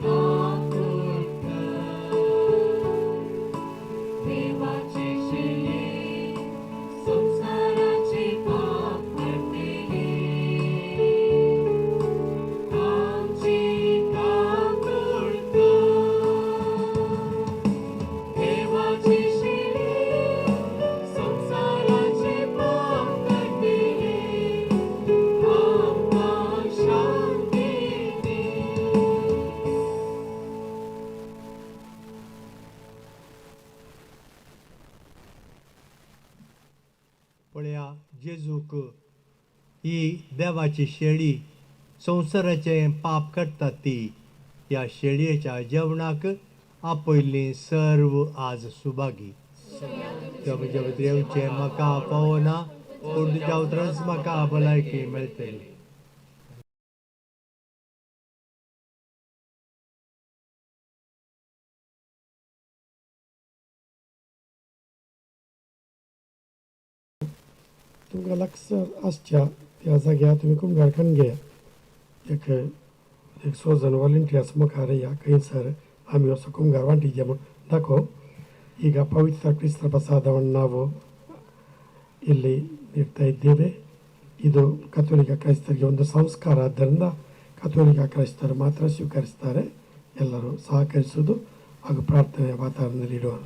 काकूट कर. देवाची शेली संसाराचे पाप काडटली, आमची काकूट कर. देवाची शेली संसाराचे पाप काडटली, आमकां शांती दी. पळया जेजूक ही देवाची शेळी संवसाराचें पाप काडटा ती ह्या शेळयेच्या जेवणाक आपयल्ली सर्व आज सुभागी. त्या म्हज्या भितर येवचें म्हाका पावना, पूण तुज्या उतरांच म्हाका भलायकी मेळटली. तुमकां लागसर आसच्या त्या जाग्यार तुमी कुमगारखान घेया. एक एक सो जण वॉलंटियर्स मुखार या खंयसर आमी असो कुमगार वांटिजे म्हूण दाखोव. ಈಗ ಪವಿತ್ರ ಕ್ರಿಸ್ತ ಪ್ರಸಾದವನ್ನು ನಾವು ಇಲ್ಲಿ ನೀಡ್ತಾ ಇದ್ದೇವೆ. ಇದು ಕಥೋಲಿಕ ಕ್ರೈಸ್ತರಿಗೆ ಒಂದು ಸಂಸ್ಕಾರ, ಆದ್ದರಿಂದ ಕಥೋಲಿಕ ಕ್ರೈಸ್ತರು ಮಾತ್ರ ಸ್ವೀಕರಿಸ್ತಾರೆ. ಎಲ್ಲರೂ ಸಹಕರಿಸುವುದು ಹಾಗೂ ಪ್ರಾರ್ಥನೆಯ ವಾತಾವರಣದಲ್ಲಿ ಇಡೋಣ.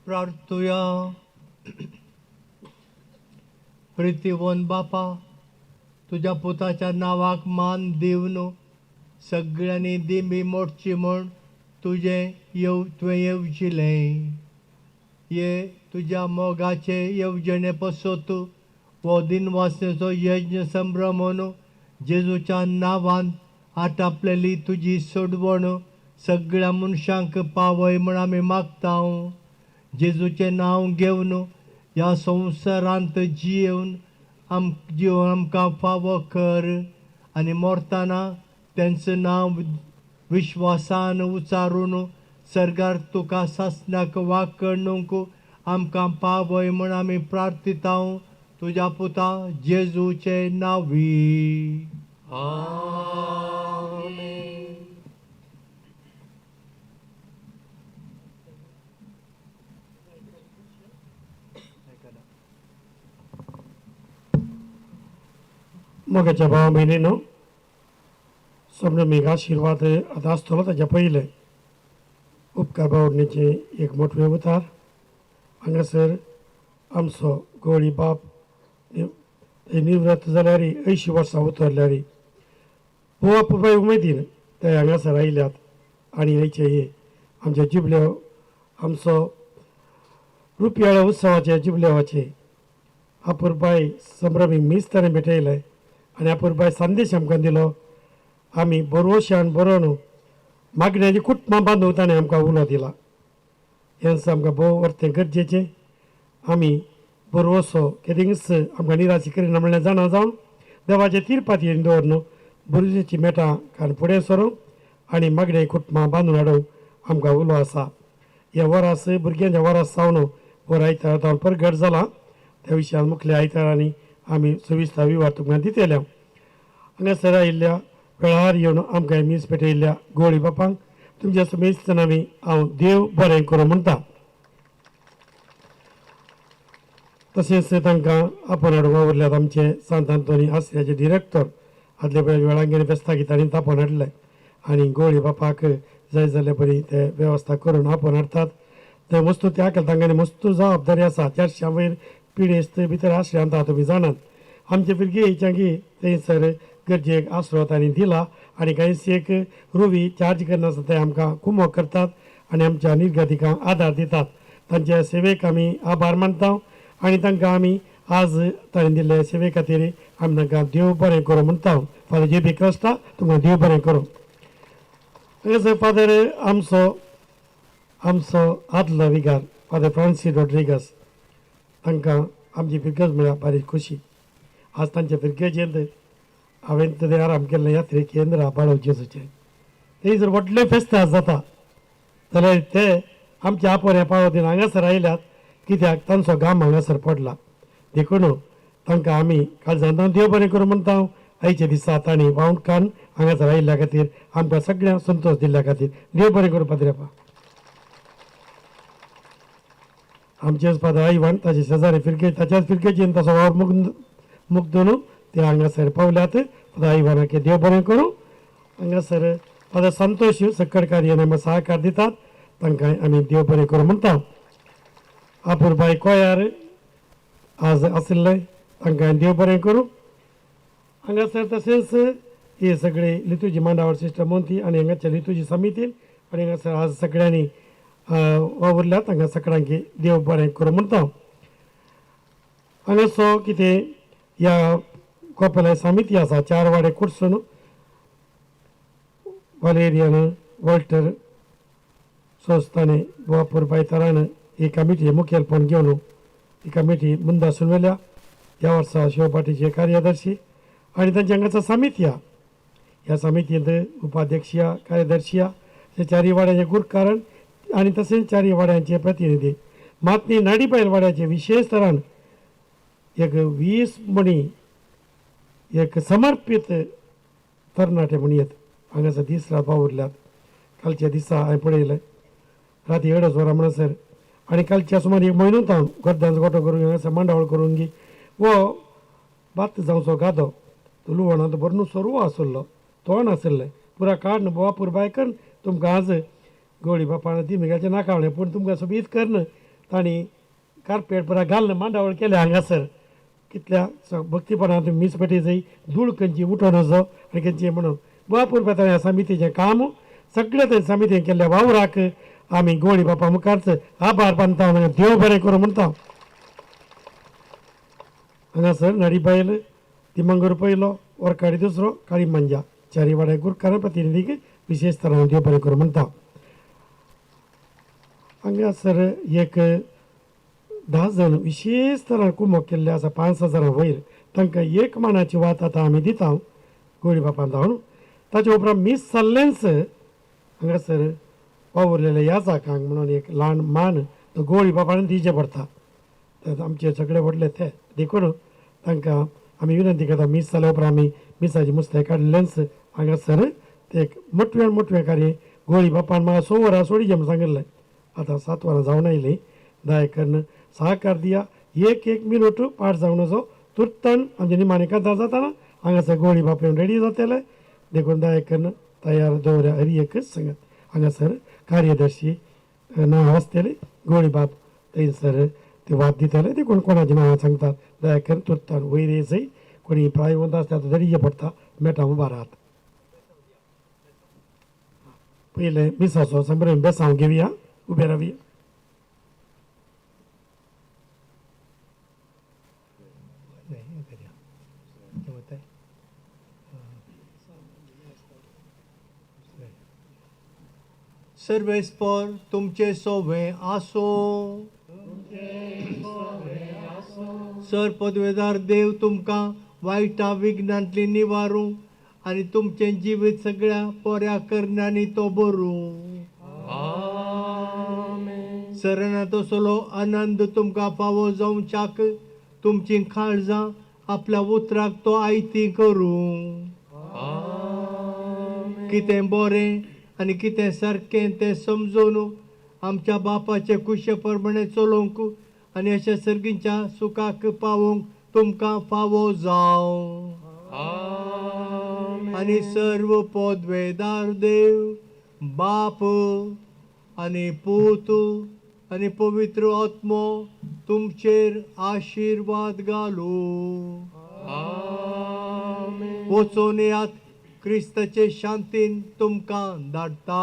प्रार्थुया. प्रितीवन बापा, तुज्या पुताच्या नांवाक मान दिवन सगळ्यांनी दिंबी मोडची म्हूण तुजें तुवें येवजिलें. ये तुज्या मोगाचे येवजणे पसत हो दिनवासनेचो यज्ञ संभ्रमून जेजूच्या नांवान आटापलेली तुजी सोडवण सगळ्या मनशांक पावय म्हूण आमी मागता. जेजूचें नांव घेवन ह्या संवसारांत जियेवन जिवन आमकां फावो कर आनी मरतना तेंचें नांव विश्वासान उचारून सर्गार तुका सासणाक वांकडूंक आमकां पावय म्हूण आमी प्रार्थिता तुज्या पुता जेजूचे नांवी. आमेन. मोगाच्या भावा भयणीनो, संभ्रमीक आशिर्वाद आतां आसतलो. ताच्या पयलें उपकार बावडणेचें एक मोटवें उतार. हांगासर आमचो गवळी बाप निवृत्त जाल्यार 80 वर्सां उतरल्यार भोव अपुरबाय उमेदीन ते हांगासर आयल्यात आनी आयचे हे आमच्या जिबले आमचो रुपयाळ्या उत्सवाचे जिबलेवाचे अपुरबाय संभ्रमीक मीस ताणें भेटयलें आनी अपुरबाय संदेश आमकां दिलो. आमी बरोवशान बरोवन मागण्याची कुटुंबां बांदून ताणें आमकां उलो दिला. हेंच आमकां भोव वर्तें गरजेचें. आमी बरोवसो केदींच आमकां निराश करिना म्हणल्यार जाणा जावन देवाचे तिरपातीन दवरून बरोवचेची मेटां कान फुडें सरूंक आनी मागणे कुटुंबां बांदून हाडूंक आमकां उलो आसा. हे वरास भुरग्यांच्या वरास जावन वर आयतारा जावन परगट जाला. त्या विशयान मुखल्या आयतारांनी आमी सविस्तर विवार तुमकां दितले. हांगासर आयिल्ल्या वेळार येवन आमकां मीस पेटयल्ल्या गोळी बापांक तुमच्या समेस्तान आमी हांव देव बरें करूं म्हणटा. तशेंच तांकां आपोवन हाडूंक वावुरल्यात आमचे सांत आंतोनी आसऱ्याचे डिरेक्टर आदले पळय वेळांगेर फेस्ताक तांणी तापोवन हाडलें आनी गोळी बापाक जाय जाल्ले परी ते वेवस्था करून आपोवन हाडटात. ते वस्तू त्या तांकां मस्त जबाबदारी आसा. 400 वयर पिडेस्त भितर आश्रयांत आहा तुमी जाणात. आमचे भुरगे हेच्याकी थंयसर गरजेक आसरो तांणी दिला आनी कांयच एक रुवी चार्ज करनासतना ते आमकां कुमोक करतात आनी आमच्या निर्गतिकांक आदार दितात. तांच्या सेवेक आमी आभार मानता आनी तांकां आमी आज तांणी दिल्ले सेवे खातीर आमी तांकां देव बरें करूं म्हणटा. फादर जे बी क्रिस्ता तुमकां देव बरें करूं. हांगासर फादर आमचो आमचो आदलो विगार फादर फ्रांसीस रॉड्रिगस तांकां आमची फिरगज म्हळ्यार बारीक खुशी. आज तांच्या फिरगजेंत हांवें थंय आराम केल्लें यात्रे केंद्र बाळव जेजूचें थंयसर व्हडलें फेस्त जाता जाल्यार ते आमच्या आपोऱ्या पावतीन हांगासर आयल्यात कित्याक तांचो गाम हांगासर पडला. देखून तांकां आमी काळजांत देव बरें करूं म्हणटा. आयच्या दिसा तांणी वावकान हांगासर आयिल्ल्या खातीर आमकां सगळ्यांक संतोश दिल्ल्या खातीर देव बरें करूं पाद्रेपा. आमचेच फादर आयवान ताचे शेजारी फिरगे ताच्याच फिरगेचेन ताचो वावर मुग्द न्हू ते हांगासर पावल्यात. फादर आयवानाक देव बरें करूं. हांगासर फादर संतोश सक्कडकार हें आमकां सहकार दितात तांकां आमी देव बरें करूं म्हणटा. अपुरबाय कोयार आज आशिल्ले तांकां देव बरें करूं. हांगासर तशेंच हे सगळे लितुजी मांडावळ सिस्टम मोंती आनी हांगाच्या लितुजी समितीन आनी हांगासर आज सगळ्यांनी वावुरल्यात तांकां सगळ्यांक देव बरें करूं म्हणटा. हांगासो कितें ह्या कोपेला समिती आसा 4 वाडे कुडसून वालेरियन वॉल्टर संस्थाने वापुरबाय तरान ही कमिटी मुखेलपण घेवन ही कमिटी मुंदासून व्हेल्या. ह्या वर्सा शिवपाटीचे कार्यदर्शी आनी तांच्या हांगाचा समिती आहा. ह्या समितींत उपाध्यक्ष कार्यदर्शी हे 4 वाड्यांचे गुरकारण आनी तशेंच 4 वाड्यांचे प्रतिनिधी. मात न्ही नाडीपायल वाड्याचे विशेष तरान एक 20 मणी एक समर्पीत तरणाटे म्हणयेत हांगासर दीस रात वावुरल्यात. कालच्या दिसा हांवें पळयलें राती 2.5 वरां म्हणसर आनी कालच्या सुमार 1 म्हयनो जावन गर्दांचो गोटो करून हांगासर मांडावळ करून गी वो भात जावचो गादो तो लुवणांत भरून सोरवो आशिल्लो तोंड आशिल्लें पुरा काडून बोवा पुरबाय करून तुमकां आज गोळी बापान ती मिगाचें नाकावलें पूण तुमकां सोबीत करून तांणी कार्पेट पुरा घालून मांडावळ केल्या हांगासर कितल्या भक्तीपणान तुमी मीस पेटी जाय धूळ खंयची उठोवन वचो आनी खंयची म्हणून भरपूर ह्या समितीचें काम सगळें ते समितीन केल्ल्या वावराक आमी गोळी बापा मुखारच आभार मानता, देव बरें करूं म्हणटा. हांगासर नडीबायल तिमंगूर पयलो, वरकाडी दुसरो, काळी मंजा चारी वाड्या गुरकार प्रतिनिधीक विशेष तरान देव बरें करूं म्हणटा. हांगासर एक 10 जाण विशेष तरान कुमोक केल्ले आसा 5,000 वयर, तांकां एक मानाची वात आतां आमी दिता गोळी बापान धांवन. ताचे उपरांत मीस जाल्लेंच हांगासर वावुरलेले याजाकांक म्हणून एक ल्हान मान तो गोळी बापान दिवचें पडटा. तर आमचे सगळे व्हडले ते देखून तांकां आमी विनंती करता मीस जाल्या उपरांत आमी मिसाची मुस्ते काडलेंच हांगासर ते एक मोटव्यान मोटवें कार्य गोळी बापान म्हाका 6 वरां सोडीचें म्हूण सांगिल्लें, आतां 7 वरां जावन आयलीं. दया करून सहकार दिया, एक एक मिनट पाठ जावन वचो तुर्तान आमचे निमाणे कांतार जाताना हांगासर गोळी बाप रेडी जातले, देखून दया करून तयार दवरया हर एकच सांगात. हांगासर कार्यदर्शी नांव आसतलें, गोळी बाप थंयसर ते वाद दितले, देखून कोणाचें नांवां सांगतात दया करून तुर्तान वयर येयसय कोणी प्रायवंत आसल्यार दरीचे पडटा मेटा उबारात. पयलें मिसाचो संभ्रम बेसांव घेवया, उबे रावया. सर्वेस्पर तुमचे सोवे आसो. सर पदवेदार देव तुमकां वायटा विघ्नांतली निवारूं आनी तुमचें जिवीत सगळ्या बऱ्या करण्यांनी तो बरूं. सरणांत असलो आनंद तुमकां फावो जावच्याक तुमचीं काळजां आपल्या उतराक तो आयती करूं. कितें बरें आनी कितें सारकें तें समजून आमच्या बापाचे कुशे प्रमाणे चलोवंक आनी अशा सर्गींच्या सुखाक पावोवंक तुमकां फावो जावं. आनी सर्व पदवेदार देव बाप आनी पूत आनी पवित्र आत्मो तुमचेर आशिर्वाद घालूं. वचून येयात, क्रिस्ताचे शांतीन तुमकां धाडटा.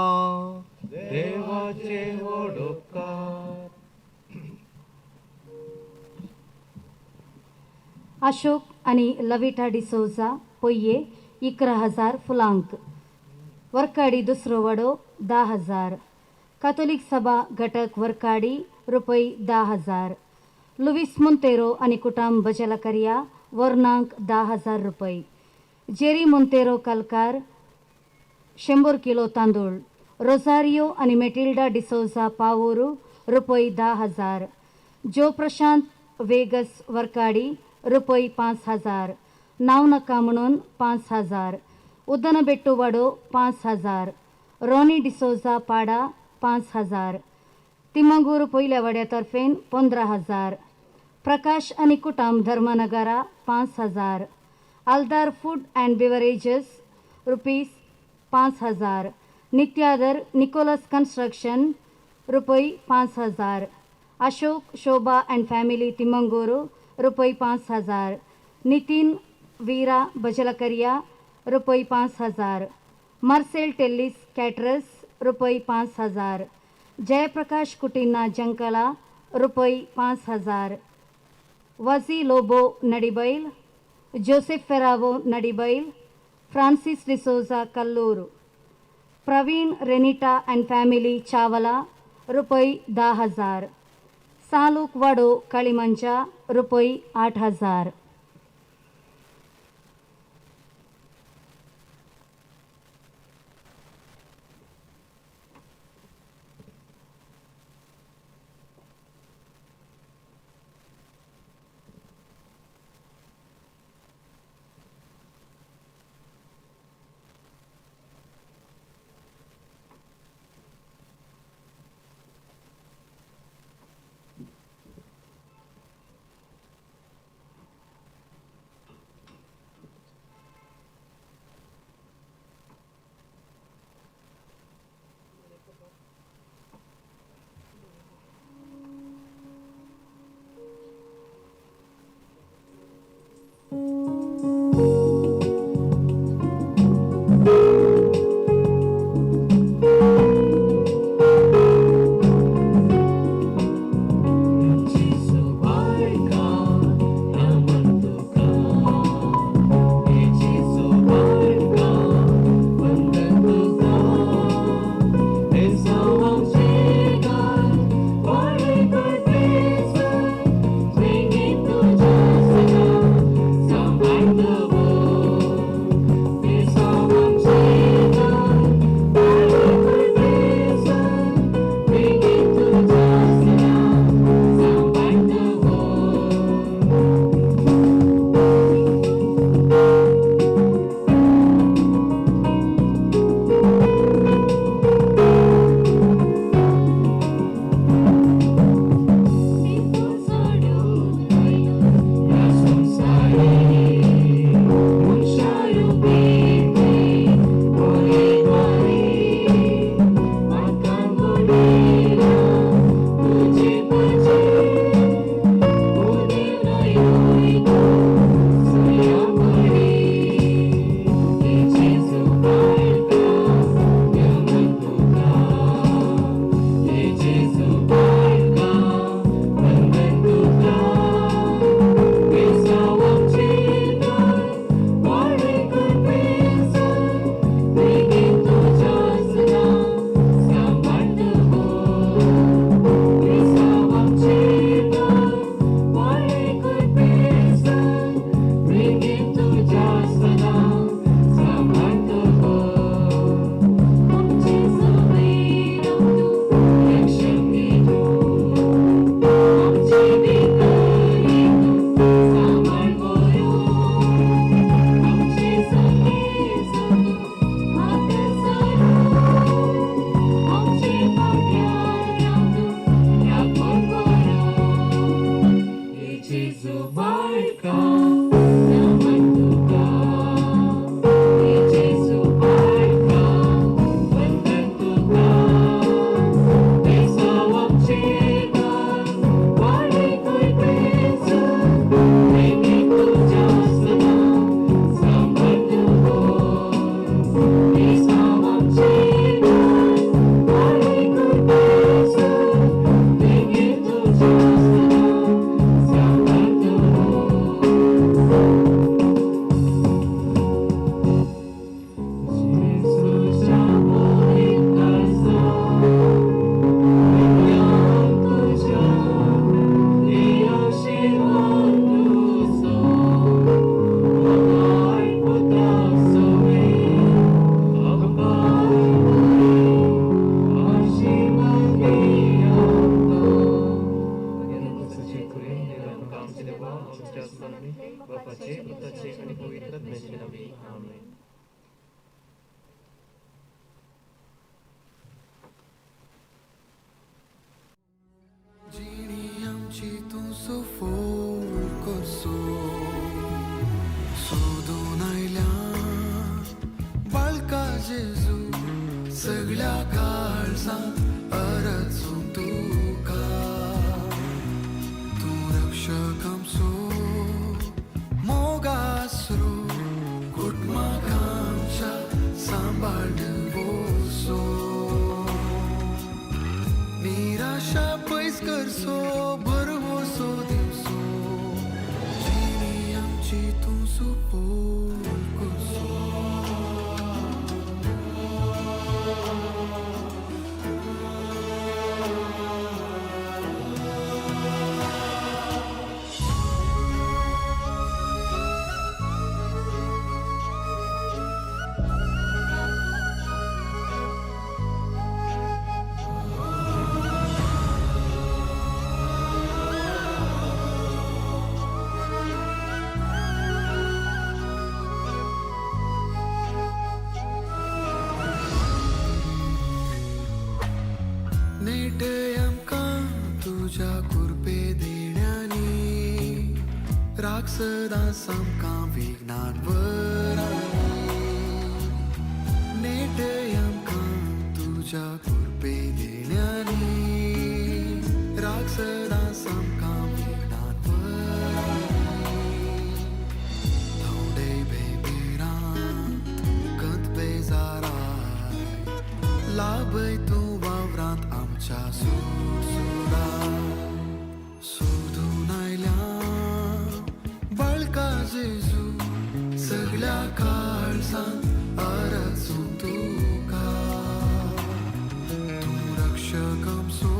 देवाचे व्हड उपकार. अशोक आनी लविटा डिसोजा पय्ये 11,000 फुलांक, वरकाडी दुसरो वडो 10,000, कातोलीक सभा घटक वरकाडी रुपय 10,000, लुवीस मोंतेरो आनी कुटाम बजलकरिया वर्णांक 10,000 रुपय, जेरी मोंतेरो कलकार 100 किलो तांदूळ, रोजारियो आनी मेटिल्डा डिसोजा पावोरू रुपय 10,000, जो प्रशांत वेगस वरकाडी रुपय 5,000, नांव नाका म्हणून 5,000, उदनबेट्टू वाडो 5,000, रोनी डिसोजा पाडा 5,000, तिमागूर पयल्या वाड्या तर्फेन 15,000, प्रकाश आनी कुटाम धर्मनगरा 5,000, Aldar food and beverages rupees 5,000, Nityadar Nicholas construction रुपय 5,000, Ashok Shobha and family Thimmangur रुपय 5,000, नितीन वीरा बजलकरिया रुपय 5,000, मार्सेल टेल्लिस कॅटरस रुपय 5,000, जयप्रकाश कुटिन्ना जंकला रुपय 5,000, Vaji Lobo Nadibail, Joseph Ferrao Nadibail, Francis D'Souza Kallur, Praveen Renita and family Chawla रुपय 10,000, सालूक वाडो कळिमंचा रुपय 8,000. निराशा पयस करसो भरवसो दिवसो जिणी आमची तूं सुपोल करसो. नेटय आमकां तुज्या कुरपे देण्यांनी राख सदां आमकां विघ्नान वरांनी. नेटय आमकां तुज्या कुरपे देण्यांनी राख सदां आमकां विघ्नान वरांनी. थोडे बेबिरांत कंत बेजाराय लाभय तूं वावरांत आमच्या सुरसुराय. सोदून आयल्या बाळका जेजू सगळ्या काळजांत अरचून तुका. तूं रक्षक आमचो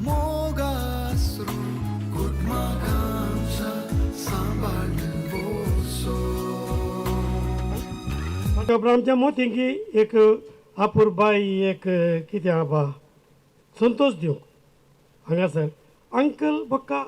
मोगासरू कुटुंबाक आमच्या सांबाळ वसो. उपरांत आमच्या मोतींकी एक आपुरबाय एक कितें आबा संतोश दिवंक हांगासर अंकल बक्का.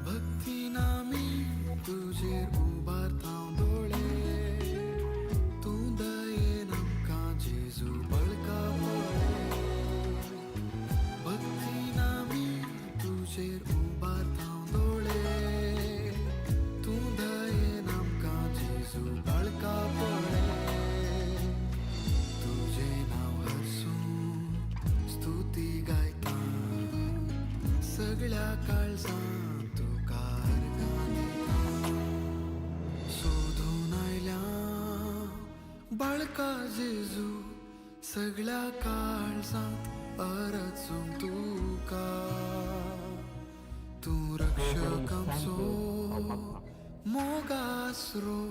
भक्तीन आमी तुजेर उबारता दोळे तूं दयेन आमकां जेजू बळका पळय. भक्तीन आमी तुजेर उबारता दोळे तूं दयेन आमकां जेजू बळका पळय. तुजें नांव हरसूं स्तुती गायता सगळ्या काळजांत तुका अर्गां दिता. सोदून आयल्या बाळका जेजू सगळ्या काळजांत अरचूंक तुका. तूं रक्षक आमचो मोगासरो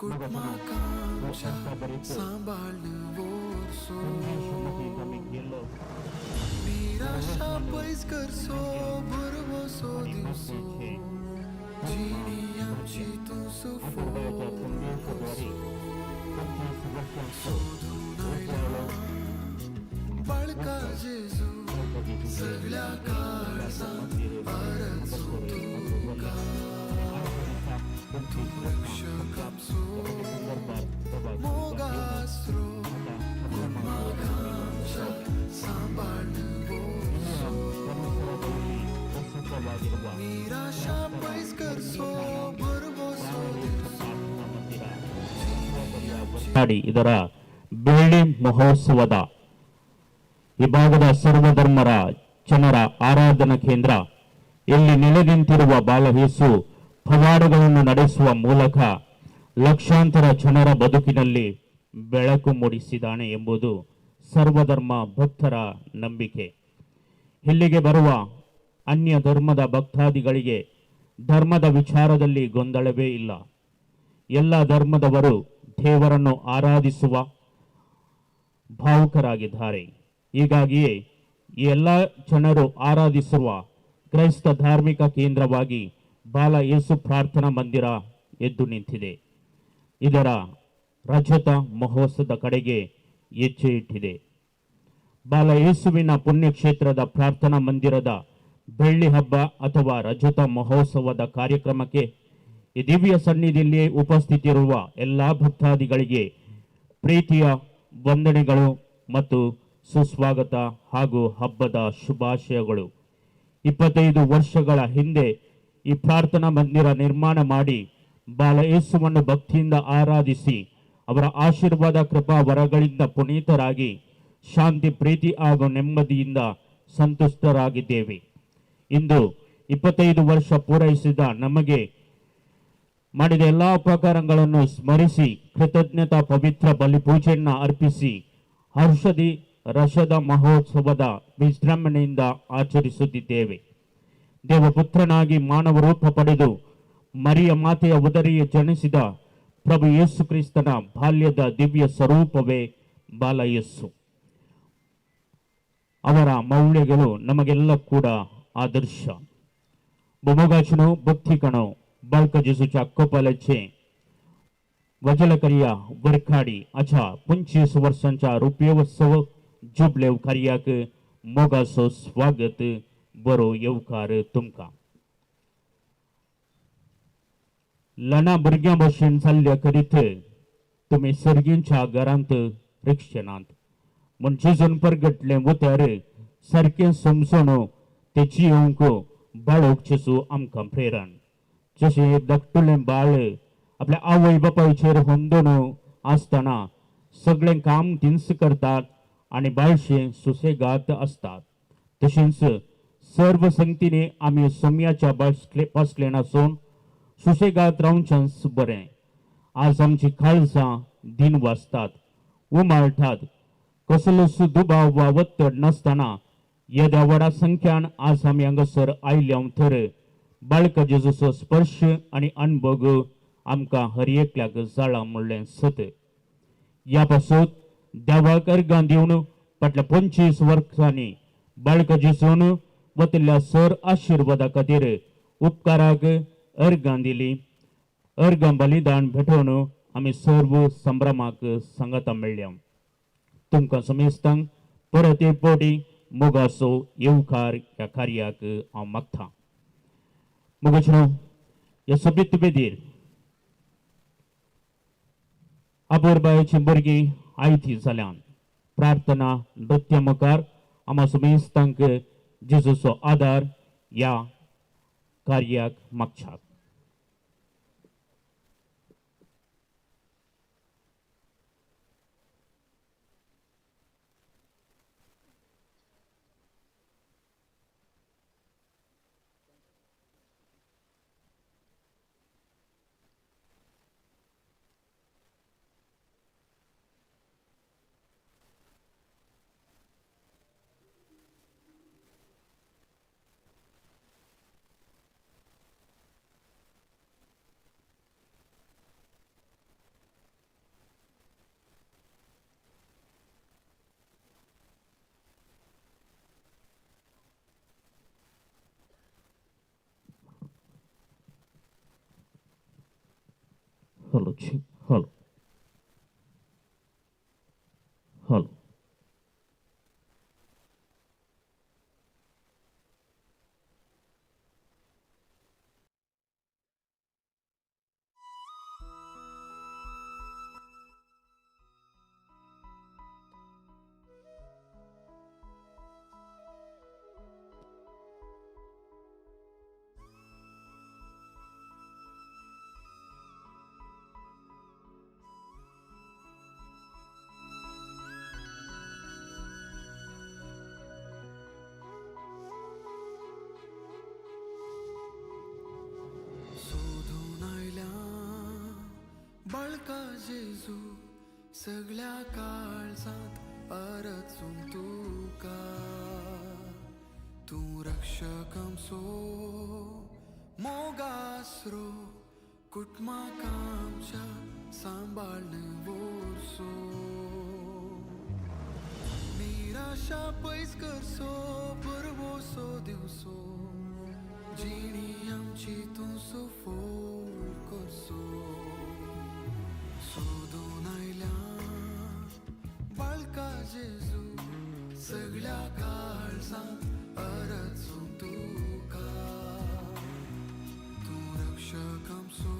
कुटुंबाक आमच्या सांबाळ वरसो. निराशा पयस करसो भरवसो दिवसो जिणी आमची तूं सुफोल करसो. सोदून आयल्या बाळका जेजू सगळ्या काळजांत अरचूं तुका. तूं रक्षक आमचो मोगासरो कुटुंबाक आमच्या सांबाळ वरसो. निराशा पयस करसो भरवसो दिवसो ಮಾಡಿ ಇದರ ಬೆಳ್ಳಿ ಮಹೋತ್ಸವದ ವಿಭಾಗದ ಸರ್ವಧರ್ಮರ ಜನರ ಆರಾಧನಾ ಕೇಂದ್ರ ಇಲ್ಲಿ ನೆಲೆ ನಿಂತಿರುವ ಬಾಲಯೇಸು ಪವಾಡಗಳನ್ನು ನಡೆಸುವ ಮೂಲಕ ಲಕ್ಷಾಂತರ ಜನರ ಬದುಕಿನಲ್ಲಿ ಬೆಳಕು ಮೂಡಿಸಿದ್ದಾನೆ ಎಂಬುದು ಸರ್ವಧರ್ಮ ಭಕ್ತರ ನಂಬಿಕೆ. ಇಲ್ಲಿಗೆ ಬರುವ ಅನ್ಯ ಧರ್ಮದ ಭಕ್ತಾದಿಗಳಿಗೆ ಧರ್ಮದ ವಿಚಾರದಲ್ಲಿ ಗೊಂದಲವೇ ಇಲ್ಲ. ಎಲ್ಲ ಧರ್ಮದವರು ದೇವರನ್ನು ಆರಾಧಿಸುವ ಭಾವುಕರಾಗಿದ್ದಾರೆ. ಹೀಗಾಗಿಯೇ ಎಲ್ಲ ಜನರು ಆರಾಧಿಸುವ ಕ್ರೈಸ್ತ ಧಾರ್ಮಿಕ ಕೇಂದ್ರವಾಗಿ ಬಾಲ ಯೇಸು ಪ್ರಾರ್ಥನಾ ಮಂದಿರ ಎದ್ದು ನಿಂತಿದೆ. ಇದರ ರಜತ ಮಹೋತ್ಸವದ ಕಡೆಗೆ ಹೆಜ್ಜೆ ಇಟ್ಟಿದೆ. ಬಾಲ ಯೇಸುವಿನ ಪುಣ್ಯಕ್ಷೇತ್ರದ ಪ್ರಾರ್ಥನಾ ಮಂದಿರದ ಬೆಳ್ಳಿ ಹಬ್ಬ ಅಥವಾ ರಜತ ಮಹೋತ್ಸವದ ಕಾರ್ಯಕ್ರಮಕ್ಕೆ ಈ ದಿವ್ಯ ಸನ್ನಿಧಿಯಲ್ಲಿ ಉಪಸ್ಥಿತಿರುವ ಎಲ್ಲ ಭಕ್ತಾದಿಗಳಿಗೆ ಪ್ರೀತಿಯ ವಂದನೆಗಳು ಮತ್ತು ಸುಸ್ವಾಗತ ಹಾಗೂ ಹಬ್ಬದ ಶುಭಾಶಯಗಳು. 25 ವರ್ಷಗಳ ಹಿಂದೆ ಈ ಪ್ರಾರ್ಥನಾ ಮಂದಿರ ನಿರ್ಮಾಣ ಮಾಡಿ ಬಾಲ ಯೇಸುವನ್ನು ಭಕ್ತಿಯಿಂದ ಆರಾಧಿಸಿ ಅವರ ಆಶೀರ್ವಾದ ಕೃಪಾ ವರಗಳಿಂದ ಪುನೀತರಾಗಿ ಶಾಂತಿ, ಪ್ರೀತಿ ಹಾಗೂ ನೆಮ್ಮದಿಯಿಂದ ಸಂತುಷ್ಟರಾಗಿದ್ದೇವೆ. ಇಂದು 25 ವರ್ಷ ಪೂರೈಸಿದ ನಮಗೆ ಮಾಡಿದ ಎಲ್ಲ ಉಪಕಾರಗಳನ್ನು ಸ್ಮರಿಸಿ ಕೃತಜ್ಞತಾ ಪವಿತ್ರ ಬಲಿಪೂಜೆಯನ್ನು ಅರ್ಪಿಸಿ ಹರ್ಷದಿ ರಸದ ಮಹೋತ್ಸವದ ವಿಜೃಂಭಣೆಯಿಂದ ಆಚರಿಸುತ್ತಿದ್ದೇವೆ. ದೇವಪುತ್ರನಾಗಿ ಮಾನವ ರೂಪ ಪಡೆದು ಮರಿಯ ಮಾತೆಯ ಉದರಿಯ ಜನಿಸಿದ ಪ್ರಭು ಯೇಸು ಕ್ರಿಸ್ತನ ಬಾಲ್ಯದ ದಿವ್ಯ ಸ್ವರೂಪವೇ ಬಾಲ ಯೇಸು. ಅವರ ಮೌಲ್ಯಗಳು ನಮಗೆಲ್ಲ ಕೂಡ ಆದರ್ಶ. ಬೊಮೊಗಾಚನು ಭಕ್ತಿ ಕಣೋ बाळका जेजूच्या कपालाचे वजलकरिया वरखाडी अशा 25 वर्षांच्या रुपयोत्सव जुबलेव कार्याक मोगाचो स्वागत बरो येवकार तुमकां. ल्हाना भुरग्यां भशेन जाल्ल्या करीत तुमी सर्गींच्या घरांत रिक्षणांत म्हूण जेजून परगटलें उतर सारकें समजून ते जियोवंक बाळोक जेजू आमकां प्रेरण. जशें धाकटुलें बाळ आपल्या आवय बापायचेर होंदून आसतना सगळें काम तिन्स करतात आनी बाळशें सुसेगात आसतात, तशेंच सर्व संगतीने आमी सोम्याच्या पासलेन आसून सुसेगात रावचेंच बरें. आज आमची काळजां दिन वाचतात, उमाळटात, कसलोच दुबाव वा वत्तड नासतना येद्या व्हडा संख्यान आज आमी हांगासर आयल्या तर बाळका जेजूचो स्पर्श आनी अनभोग आमकां हर एकल्याक जाळा म्हणलें सत. ह्या पासून देवाक अर्गां दिवन फाटल्या 25 वर्सांनी बाळका जेजून वतल्या सर आशिर्वादा खातीर उपकाराक अर्गां दिली. अर्गां बलिदान भेटोवन आमी सर्व संभ्रमाक सांगाता मेळ्ळ्या. तुमकां समेस्तांक परत एक फावटी मोगाचो येवकार ह्या कार्याक हांव मागता. मोगाचो ह्या सोबीत वेदीर आबोरबायेची भुरगीं आयती जाल्यान प्रार्थना नृत्य मुखार आमा समेस्तांक जेजूचो आदार ह्या कार्याक मागच्याक. Hello, hello, hello. बाळका जेजू सगळ्या काळजांत अरचून तुका, तूं रक्षक आमचो मोगासरो, कुटुंबाक आमच्या सांबाळून व्हरसो, निराशा पयस करसो, भरवसो दिवसो, जिणी आमची तूं सुफोल करसो. सोदून आयल्या बाळका जेजू सगळ्या काळजांत अरचून तुका, तूं रक्षक आमचो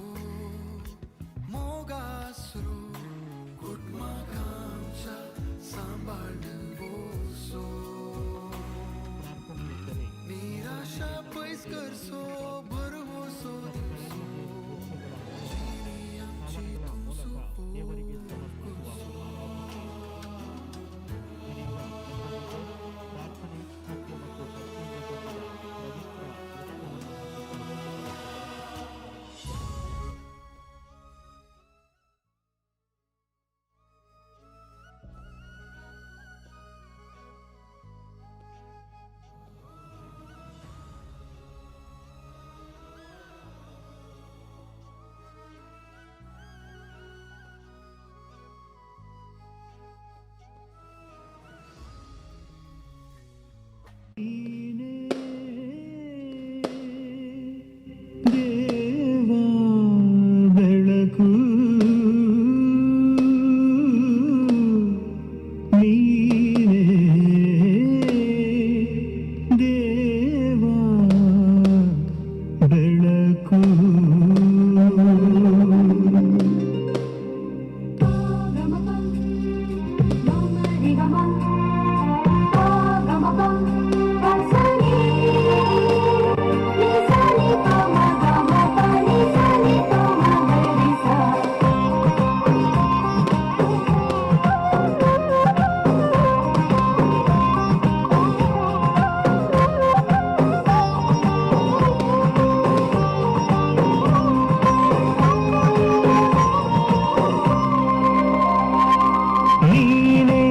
ನೀನೇ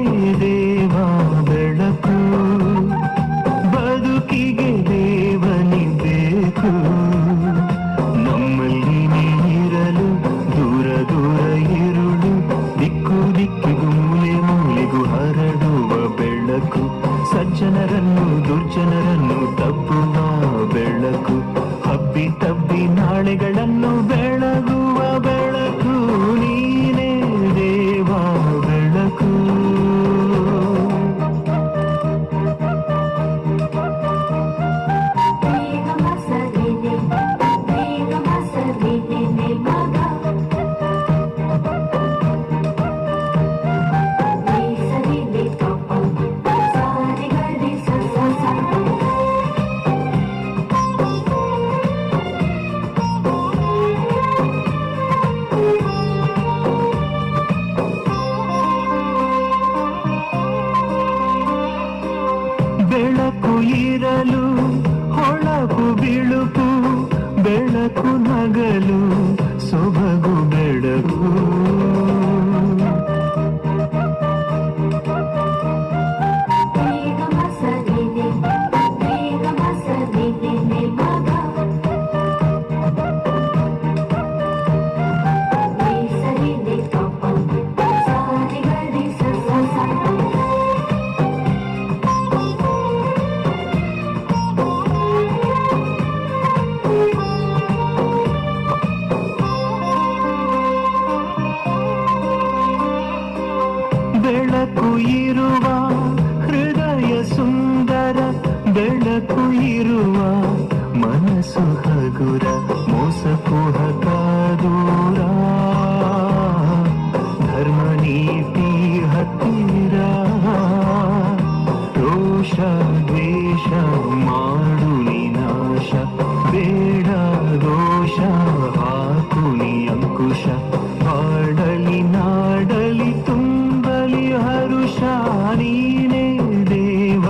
ದೇವ ಬೆಳಕು, ಬದುಕಿಗೆ ದೇವನಿ ಬೇಕು. ನಮ್ಮಲ್ಲಿ ನೀರಲು ದೂರ ದೂರ ಇರುಳು, ದಿಕ್ಕು ದಿಕ್ಕಿಗೂ ಮೂಲೆ ಮೂಲೆಗೂ ಹರಡುವ ಬೆಳಕು. ಸಜ್ಜನರನ್ನು ದುರ್ಜನರನ್ನು ತಪ್ಪುವ ಬೆಳಕು, ಹಬ್ಬಿ ತಬ್ಬಿ ನಾಳೆಗಳನ್ನು ಬೆಳಗುವ ಬೆಳಕು. ನೀನೇ ದೇವ ಬೆಳಕು. ಬೆಳಕು ಇರಲು ಹೊಳಪು ಬಿಳುಪು, ಬೆಳಕು ನಗಲು ಸೊಬಗು ಬೆಳಕು. ಬೆಳಕು ಇರುವ ಹೃದಯ ಸುಂದರ, ಬೆಳಕು ಇರುವ ಮನಸ್ಸು ಹಗುರ, ಮೋಸಪೋಹಕ ದೂರ, ಧರ್ಮ ನೀತಿ ಹತ್ತಿರ. ರೋಷ ದ್ವೇಷ ಮಾಡು ನಿನಾಶ, ಬೇಡ ದೋಷ ಹಾಕು ನೀ ಅಂಕುಶ. ಬಾಡಲಿ ನಾಡಲಿ ತುಂಬಲಿ ಹರುಷ, ನೀನೇ ದೇವ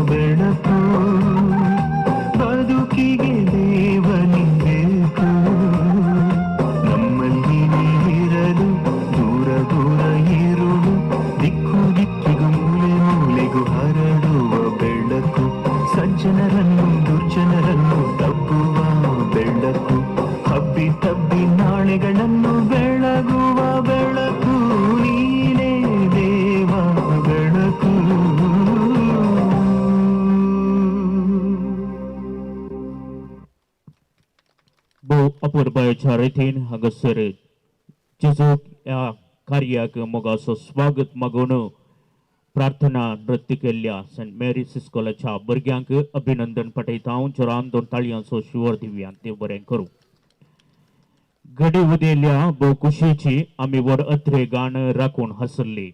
ಬೆಳಕು, ಬದುಕಿಗೆ ದೇವನಿ ಬೇಕು. ನಮ್ಮಲ್ಲಿ ನೀರಲು ದೂರ ದೂರ ಇರುಳು, ದಿಕ್ಕು ದಿಕ್ಕಿಗೂ ಮೂಲೆ ಮೂಲೆಗೂ ಹರಡುವ ಬೆಳಕು. ಸಜ್ಜನರನ್ನು ದುರ್ಜನರನ್ನು ತಬ್ಬುವ ಬೆಳಕು, ಹಬ್ಬಿ ತಬ್ಬಿ ನಾಳೆಗಳನ್ನು ಬೆಳಗುವ ಬೆಳಕು. ನೀನೇ ದೇವ ಬೆಳಕು. भोव अपुरबायेच्या रितीन हांगासर जेजूक ह्या कार्याक मोगाचो स्वागत मागून प्रार्थना नृत्य केल्ल्या सेंट मेरीस इस्कोलाच्या भुरग्यांक अभिनंदन पाठयता हांव. जोरान दोन ताळयांचो शिवर दिवया, देव बरें करूं. घडी उदेल्या भोव कुशीची आमी व्हड अत्रेगान राखून हासल्ली.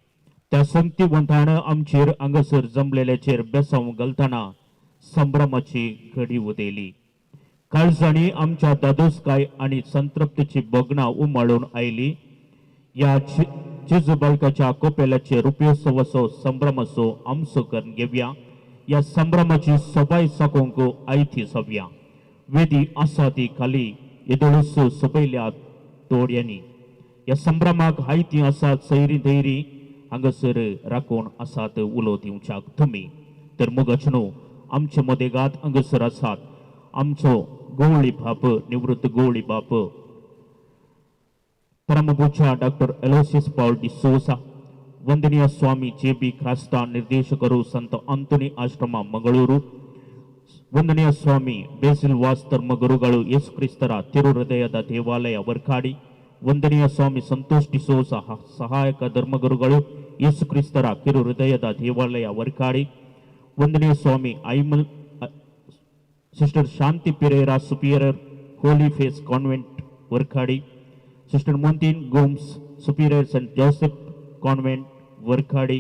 त्या संगतीवंतान आमचेर हांगासर जमलेल्याचेर बेसांव घालतना संभ्रमाची घडी उदेली. काळजांनी आमच्या दादोसकाय आनी संतृप्तीची भोगणां उमाळून आयली. ह्या जेजू बालकाच्या कोपेलाचे रुपयोत्सवाचो संभ्रमाचो आमचो करून घेवया. ह्या संभ्रमाची सोबाय साकोंक आयती जावया. वेदी आसा ती खाली येदोळूच सोबयल्या तोड्यांनी. ह्या संभ्रमाक आयती आसात सैरी धैरी हांगासर राखून आसात उलो दिवच्याक तुमी. तर मोगाचे न्हू आमचे मदेगात हांगासर आसात आमचो गवळी बाप, निवृत्त गवळी बाप परमपूज्य डॉक्टर एलोसियस पॉल डिसोसा, वंदनीय स्वामी जे बी क्रास्ता निर्देशकರು ಸಂತ ಆಂಥೋನಿ ಆಶ್ರಮ ಮಂಗಳೂರು, ವಂದನೀಯ ಸ್ವಾಮಿ ಬೇಸಿಲ್ ವಾಸ್ ಧರ್ಮಗುರುಗಳು ಯೇಸು ಕ್ರಿಸ್ತರ ತಿರುಹೃದಯದ ದೇವಾಲಯ ವರ್ಕಾಡಿ, ವಂದನೀಯ ಸ್ವಾಮಿ ಸಂತೋಷ್ ಡಿಸೋಜ ಸಹಾಯಕ ಧರ್ಮಗುರುಗಳು ಯೇಸು ಕ್ರಿಸ್ತರ ಕಿರು ಹೃದಯದ ದೇವಾಲಯ ವರ್ಕಾಡಿ, ವಂದನೀಯ ಸ್ವಾಮಿ ಐಮಲ್ sister Shanti Pereira superior Holy Face convent Varkady, sister Montin Gomes superior Saint Joseph convent Varkady,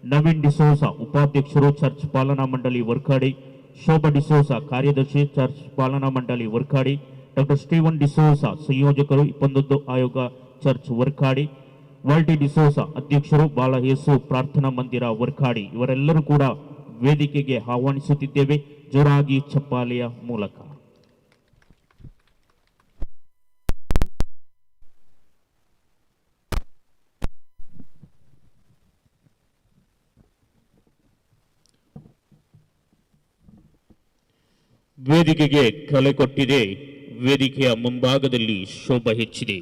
Naveen D'Souza ಉಪಾಧ್ಯಕ್ಷರು ಚರ್ಚ್ ಪಾಲನಾ ಮಂಡಳಿ ವರ್ಕಾಡಿ, ಶೋಭಾ ಡಿಸೋಜ ಕಾರ್ಯದರ್ಶಿ ಚರ್ಚ್ ಪಾಲನಾ ಮಂಡಳಿ ವರ್ಕಾಡಿ, ಡಾಕ್ಟರ್ ಸ್ಟೀವನ್ ಡಿಸೋಜ ಸಂಯೋಜಕರು 21 ಆಯೋಗ ಚರ್ಚ್ ವರ್ಕಾಡಿ, ವಾಲ್ಟಿ ಡಿಸೋಜ ಅಧ್ಯಕ್ಷರು ಬಾಲಯೇಸು ಪ್ರಾರ್ಥನಾ ಮಂದಿರ ವರ್ಕಾಡಿ. ಇವರೆಲ್ಲರೂ ಕೂಡ ವೇದಿಕೆಗೆ ಆಹ್ವಾನಿಸುತ್ತಿದ್ದೇವೆ ಜೋರಾಗಿ ಚಪ್ಪಾಲೆಯ ಮೂಲಕ. ವೇದಿಕೆಗೆ ಕಲೆ ಕೊಟ್ಟಿದೆ. ವೇದಿಕೆಯ ಮುಂಭಾಗದಲ್ಲಿ ಶೋಭೆ ಹೆಚ್ಚಿದೆ.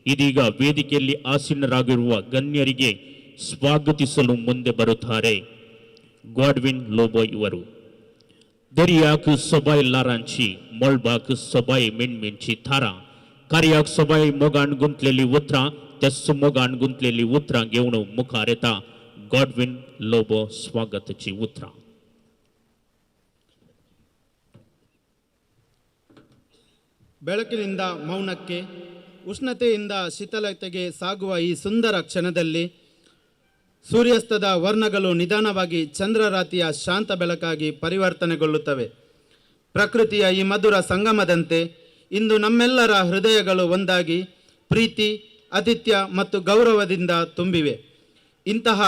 ಇದೀಗ ವೇದಿಕೆಯಲ್ಲಿ ಆಸೀನರಾಗಿರುವ ಗಣ್ಯರಿಗೆ ಸ್ವಾಗತಿಸಲು ಮುಂದೆ ಬರುತ್ತಾರೆ ಗಾಡ್ವಿನ್ ಲೋಬೋ ಇವರು. ದರಿಯಾಕ್ ಸೊಬಾಯ್ ಲಾರಾಂಚಿ, ಮೊಳ್ಬಾಕ್ ಸೊಬಾಯ್ ಮಿಣ್ಮಿಂಚಿ ಥಾರಾ, कार्याक सबाय मोगान गुंतलेली उतरां त्या मोगान गुंतलेली उतरां घेवन मुखार येता गॉडविन लोबो स्वागताची उतरां. ಬೆಳಕಿನಿಂದ ಮೌನಕ್ಕೆ, ಉಷ್ಣತೆಯಿಂದ ಶೀತಲತೆಗೆ ಸಾಗುವ ಈ ಸುಂದರ ಕ್ಷಣದಲ್ಲಿ ಸೂರ್ಯಾಸ್ತದ ವರ್ಣಗಳು ನಿಧಾನವಾಗಿ ಚಂದ್ರರಾತಿಯ ಶಾಂತ ಬೆಳಕಾಗಿ ಪರಿವರ್ತನೆಗೊಳ್ಳುತ್ತವೆ. ಪ್ರಕೃತಿಯ ಈ ಮಧುರ ಸಂಗಮದಂತೆ ಇಂದು ನಮ್ಮೆಲ್ಲರ ಹೃದಯಗಳು ಒಂದಾಗಿ ಪ್ರೀತಿ, ಆತಿಥ್ಯ ಮತ್ತು ಗೌರವದಿಂದ ತುಂಬಿವೆ. ಇಂತಹ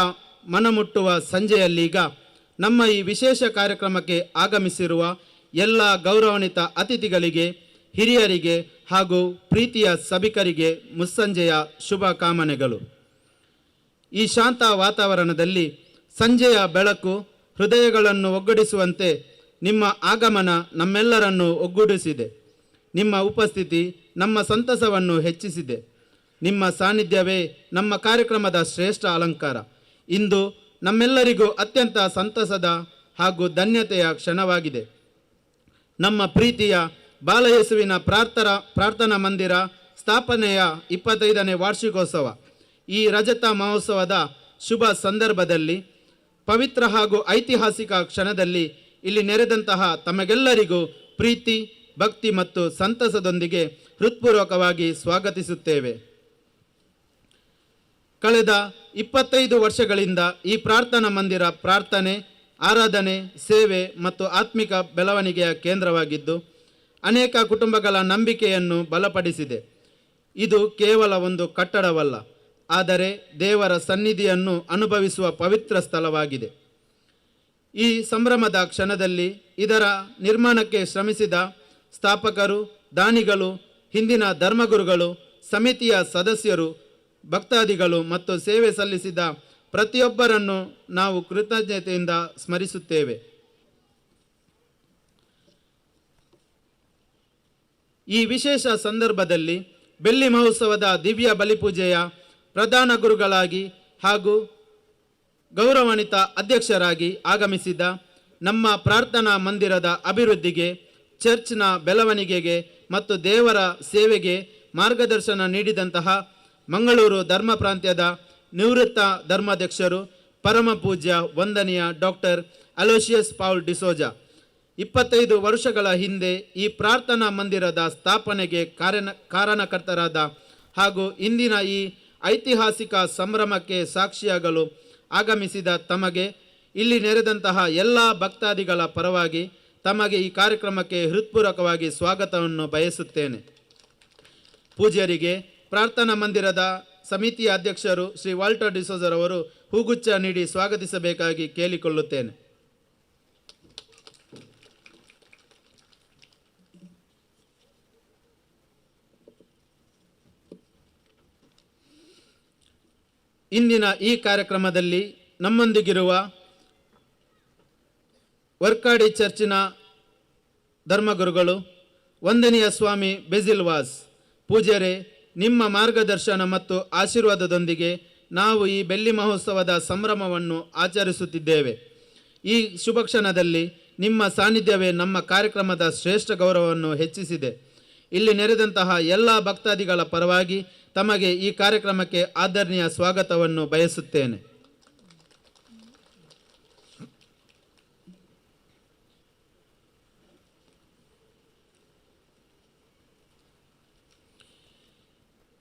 ಮನಮುಟ್ಟುವ ಸಂಜೆಯಲ್ಲೀಗ ನಮ್ಮ ಈ ವಿಶೇಷ ಕಾರ್ಯಕ್ರಮಕ್ಕೆ ಆಗಮಿಸಿರುವ ಎಲ್ಲ ಗೌರವಾನ್ವಿತ ಅತಿಥಿಗಳಿಗೆ, ಹಿರಿಯರಿಗೆ ಹಾಗೂ ಪ್ರೀತಿಯ ಸಭಿಕರಿಗೆ ಮುಸ್ಸಂಜೆಯ ಶುಭ ಕಾಮನೆಗಳು. ಈ ಶಾಂತ ವಾತಾವರಣದಲ್ಲಿ ಸಂಜೆಯ ಬೆಳಕು ಹೃದಯಗಳನ್ನು ಒಗ್ಗೂಡಿಸುವಂತೆ ನಿಮ್ಮ ಆಗಮನ ನಮ್ಮೆಲ್ಲರನ್ನು ಒಗ್ಗೂಡಿಸಿದೆ. ನಿಮ್ಮ ಉಪಸ್ಥಿತಿ ನಮ್ಮ ಸಂತಸವನ್ನು ಹೆಚ್ಚಿಸಿದೆ. ನಿಮ್ಮ ಸಾನ್ನಿಧ್ಯವೇ ನಮ್ಮ ಕಾರ್ಯಕ್ರಮದ ಶ್ರೇಷ್ಠ ಅಲಂಕಾರ. ಇಂದು ನಮ್ಮೆಲ್ಲರಿಗೂ ಅತ್ಯಂತ ಸಂತಸದ ಹಾಗೂ ಧನ್ಯತೆಯ ಕ್ಷಣವಾಗಿದೆ. ನಮ್ಮ ಪ್ರೀತಿಯ ಬಾಲಯೇಸುವಿನ ಪ್ರಾರ್ಥನಾ ಮಂದಿರ ಸ್ಥಾಪನೆಯ 25ನೇ ವಾರ್ಷಿಕೋತ್ಸವ. ಈ ರಜತ ಮಹೋತ್ಸವದ ಶುಭ ಸಂದರ್ಭದಲ್ಲಿ, ಪವಿತ್ರ ಹಾಗೂ ಐತಿಹಾಸಿಕ ಕ್ಷಣದಲ್ಲಿ ಇಲ್ಲಿ ನೆರೆದಂತಹ ತಮಗೆಲ್ಲರಿಗೂ ಪ್ರೀತಿ, ಭಕ್ತಿ ಮತ್ತು ಸಂತಸದೊಂದಿಗೆ ಹೃತ್ಪೂರ್ವಕವಾಗಿ ಸ್ವಾಗತಿಸುತ್ತೇವೆ. ಕಳೆದ 25 ವರ್ಷಗಳಿಂದ ಈ ಪ್ರಾರ್ಥನಾ ಮಂದಿರ ಪ್ರಾರ್ಥನೆ, ಆರಾಧನೆ, ಸೇವೆ ಮತ್ತು ಆತ್ಮಿಕ ಬೆಳವಣಿಗೆಯ ಕೇಂದ್ರವಾಗಿದ್ದು ಅನೇಕ ಕುಟುಂಬಗಳ ನಂಬಿಕೆಯನ್ನು ಬಲಪಡಿಸಿದೆ. ಇದು ಕೇವಲ ಒಂದು ಕಟ್ಟಡವಲ್ಲ, ಆದರೆ ದೇವರ ಸನ್ನಿಧಿಯನ್ನು ಅನುಭವಿಸುವ ಪವಿತ್ರ ಸ್ಥಳವಾಗಿದೆ. ಈ ಸಂಭ್ರಮದ ಕ್ಷಣದಲ್ಲಿ ಇದರ ನಿರ್ಮಾಣಕ್ಕೆ ಶ್ರಮಿಸಿದ ಸ್ಥಾಪಕರು, ದಾನಿಗಳು, ಹಿಂದಿನ ಧರ್ಮಗುರುಗಳು, ಸಮಿತಿಯ ಸದಸ್ಯರು, ಭಕ್ತಾದಿಗಳು ಮತ್ತು ಸೇವೆ ಸಲ್ಲಿಸಿದ ಪ್ರತಿಯೊಬ್ಬರನ್ನು ನಾವು ಕೃತಜ್ಞತೆಯಿಂದ ಸ್ಮರಿಸುತ್ತೇವೆ. ಈ ವಿಶೇಷ ಸಂದರ್ಭದಲ್ಲಿ ಬೆಳ್ಳಿ ಮಹೋತ್ಸವದ ದಿವ್ಯ ಬಲಿಪೂಜೆಯ ಪ್ರಧಾನ ಗುರುಗಳಾಗಿ ಹಾಗೂ ಗೌರವಾನ್ವಿತ ಅಧ್ಯಕ್ಷರಾಗಿ ಆಗಮಿಸಿದ ನಮ್ಮ ಪ್ರಾರ್ಥನಾ ಮಂದಿರದ ಅಭಿವೃದ್ಧಿಗೆ, ಚರ್ಚ್ನ ಬೆಳವಣಿಗೆಗೆ ಮತ್ತು ದೇವರ ಸೇವೆಗೆ ಮಾರ್ಗದರ್ಶನ ನೀಡಿದಂತಹ ಮಂಗಳೂರು ಧರ್ಮ ಪ್ರಾಂತ್ಯದ ನಿವೃತ್ತ ಧರ್ಮಾಧ್ಯಕ್ಷರು ಪರಮ ಪೂಜ್ಯ ವಂದನೀಯ ಡಾಕ್ಟರ್ ಅಲೋಷಿಯಸ್ ಪೌಲ್ ಡಿಸೋಜಾ 25 ವರ್ಷಗಳ ಹಿಂದೆ ಈ ಪ್ರಾರ್ಥನಾ ಮಂದಿರದ ಸ್ಥಾಪನೆಗೆ ಕಾರಣಕರ್ತರಾದ ಹಾಗೂ ಇಂದಿನ ಈ ಐತಿಹಾಸಿಕ ಸಂಭ್ರಮಕ್ಕೆ ಸಾಕ್ಷಿಯಾಗಲು ಆಗಮಿಸಿದ ತಮಗೆ, ಇಲ್ಲಿ ನೆರೆದಂತಹ ಎಲ್ಲ ಭಕ್ತಾದಿಗಳ ಪರವಾಗಿ ತಮಗೆ ಈ ಕಾರ್ಯಕ್ರಮಕ್ಕೆ ಹೃತ್ಪೂರ್ವಕವಾಗಿ ಸ್ವಾಗತವನ್ನು ಬಯಸುತ್ತೇನೆ. ಪೂಜ್ಯರಿಗೆ ಪ್ರಾರ್ಥನಾ ಮಂದಿರದ ಸಮಿತಿಯ ಅಧ್ಯಕ್ಷರು ಶ್ರೀ ವಾಲ್ಟರ್ ಡಿಸೋಜರವರು ಹೂಗುಚ್ಛ ನೀಡಿ ಸ್ವಾಗತಿಸಬೇಕಾಗಿ ಕೇಳಿಕೊಳ್ಳುತ್ತೇನೆ. ಇಂದಿನ ಈ ಕಾರ್ಯಕ್ರಮದಲ್ಲಿ ನಮ್ಮೊಂದಿಗಿರುವ ವರ್ಕಾಡಿ ಚರ್ಚಿನ ಧರ್ಮಗುರುಗಳು ವಂದನೀಯ ಸ್ವಾಮಿ ಬೆಜಿಲ್ ವಾಸ್ ಪೂಜ್ಯರೇ, ನಿಮ್ಮ ಮಾರ್ಗದರ್ಶನ ಮತ್ತು ಆಶೀರ್ವಾದದೊಂದಿಗೆ ನಾವು ಈ ಬೆಳ್ಳಿ ಮಹೋತ್ಸವದ ಸಂಭ್ರಮವನ್ನು ಆಚರಿಸುತ್ತಿದ್ದೇವೆ. ಈ ಶುಭ ಕ್ಷಣದಲ್ಲಿ ನಿಮ್ಮ ಸಾನ್ನಿಧ್ಯವೇ ನಮ್ಮ ಕಾರ್ಯಕ್ರಮದ ಶ್ರೇಷ್ಠ ಗೌರವವನ್ನು ಹೆಚ್ಚಿಸಿದೆ. ಇಲ್ಲಿ ನೆರೆದಂತಹ ಎಲ್ಲ ಭಕ್ತಾದಿಗಳ ಪರವಾಗಿ ತಮಗೆ ಈ ಕಾರ್ಯಕ್ರಮಕ್ಕೆ ಆದರಣೀಯ ಸ್ವಾಗತವನ್ನು ಬಯಸುತ್ತೇನೆ.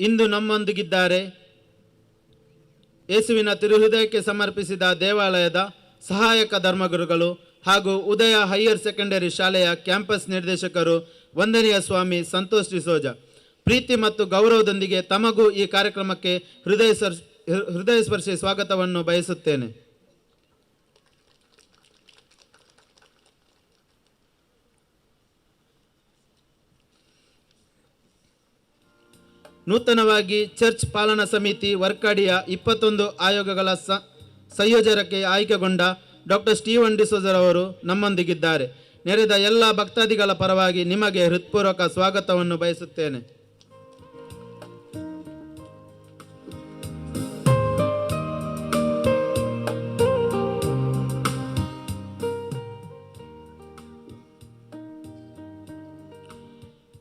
ಇಂದು ನಮ್ಮೊಂದಿಗಿದ್ದಾರೆ ಯೇಸುವಿನ ತಿರುಹೃದಯಕ್ಕೆ ಸಮರ್ಪಿಸಿದ ದೇವಾಲಯದ ಸಹಾಯಕ ಧರ್ಮಗುರುಗಳು ಹಾಗೂ ಉದಯ ಹೈಯರ್ ಸೆಕೆಂಡರಿ ಶಾಲೆಯ ಕ್ಯಾಂಪಸ್ ನಿರ್ದೇಶಕರು ವಂದನೀಯ ಸ್ವಾಮಿ ಸಂತೋಷ್ ಡಿಸೋಜ. ಪ್ರೀತಿ ಮತ್ತು ಗೌರವದೊಂದಿಗೆ ತಮಗೂ ಈ ಕಾರ್ಯಕ್ರಮಕ್ಕೆ ಹೃದಯ ಸ್ಪರ್ಶಿ ಸ್ವಾಗತವನ್ನು ಬಯಸುತ್ತೇನೆ. ನೂತನವಾಗಿ ಚರ್ಚ್ ಪಾಲನಾ ಸಮಿತಿ ವರ್ಕಾಡಿಯ 21 ಆಯೋಗಗಳ ಸಂಯೋಜಕಕ್ಕೆ ಆಯ್ಕೆಗೊಂಡ ಡಾಕ್ಟರ್ ಸ್ಟೀವನ್ ಡಿಸೋಜರವರು ನಮ್ಮೊಂದಿಗಿದ್ದಾರೆ. ನೆರೆದ ಎಲ್ಲ ಭಕ್ತಾದಿಗಳ ಪರವಾಗಿ ನಿಮಗೆ ಹೃತ್ಪೂರ್ವಕ ಸ್ವಾಗತವನ್ನು ಬಯಸುತ್ತೇನೆ.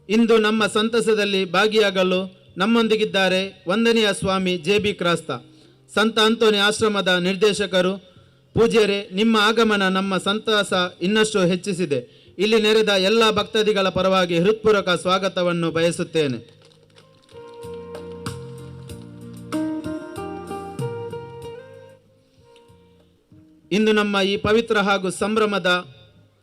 ಇಂದು ನಮ್ಮ ಸಂತಸದಲ್ಲಿ ಭಾಗಿಯಾಗಲು ನಮ್ಮೊಂದಿಗಿದ್ದಾರೆ ವಂದನೀಯ ಸ್ವಾಮಿ ಜೆ ಬಿ ಕ್ರಾಸ್ತ, ಸಂತ ಅಂತೋನಿ ಆಶ್ರಮದ ನಿರ್ದೇಶಕರು. ಪೂಜ್ಯರೇ, ನಿಮ್ಮ ಆಗಮನ ನಮ್ಮ ಸಂತಸ ಇನ್ನಷ್ಟು ಹೆಚ್ಚಿಸಿದೆ. ಇಲ್ಲಿ ನೆರೆದ ಎಲ್ಲ ಭಕ್ತಾದಿಗಳ ಪರವಾಗಿ ಹೃತ್ಪೂರ್ವಕ ಸ್ವಾಗತವನ್ನು ಬಯಸುತ್ತೇನೆ. ಇಂದು ನಮ್ಮ ಈ ಪವಿತ್ರ ಹಾಗೂ ಸಂಭ್ರಮದ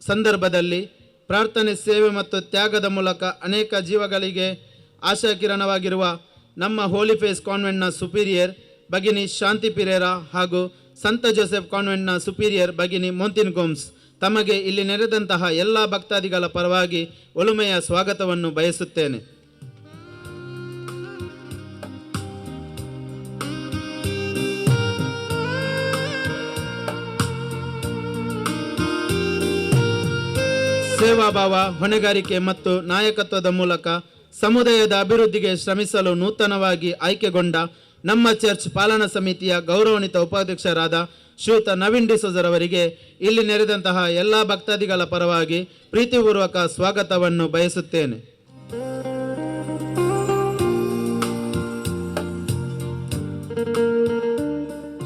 ಸಂದರ್ಭದಲ್ಲಿ ಪ್ರಾರ್ಥನೆ, ಸೇವೆ ಮತ್ತು ತ್ಯಾಗದ ಮೂಲಕ ಅನೇಕ ಜೀವಗಳಿಗೆ ಆಶಾಕಿರಣವಾಗಿರುವ ನಮ್ಮ ಹೋಲಿ ಫೇಸ್ ಕಾನ್ವೆಂಟ್ನ ಸುಪೀರಿಯರ್ ಭಗಿನಿ ಶಾಂತಿ ಪಿರೇರಾ ಹಾಗೂ ಸಂತ ಜೋಸೆಫ್ ಕಾನ್ವೆಂಟ್ನ ಸುಪೀರಿಯರ್ ಭಗಿನಿ ಮೊಂತಿನ್ ಗೋಮ್ಸ್ ತಮಗೆ ಇಲ್ಲಿ ನೆರೆದಂತಹ ಎಲ್ಲ ಭಕ್ತಾದಿಗಳ ಪರವಾಗಿ ಒಲುಮೆಯ ಸ್ವಾಗತವನ್ನು ಬಯಸುತ್ತೇನೆ. ಸೇವಾಭಾವ, ಹೊಣೆಗಾರಿಕೆ ಮತ್ತು ನಾಯಕತ್ವದ ಮೂಲಕ ಸಮುದಾಯದ ಅಭಿವೃದ್ಧಿಗೆ ಶ್ರಮಿಸಲು ನೂತನವಾಗಿ ಆಯ್ಕೆಗೊಂಡ ನಮ್ಮ ಚರ್ಚ್ ಪಾಲನಾ ಸಮಿತಿಯ ಗೌರವಾನ್ವಿತ ಉಪಾಧ್ಯಕ್ಷರಾದ ಶ್ರೀಯುತ ನವೀನ್ ಡಿಸೋಜರವರಿಗೆ ಇಲ್ಲಿ ನೆರೆದಂತಹ ಎಲ್ಲ ಭಕ್ತಾದಿಗಳ ಪರವಾಗಿ ಪ್ರೀತಿಪೂರ್ವಕ ಸ್ವಾಗತವನ್ನು ಬಯಸುತ್ತೇನೆ.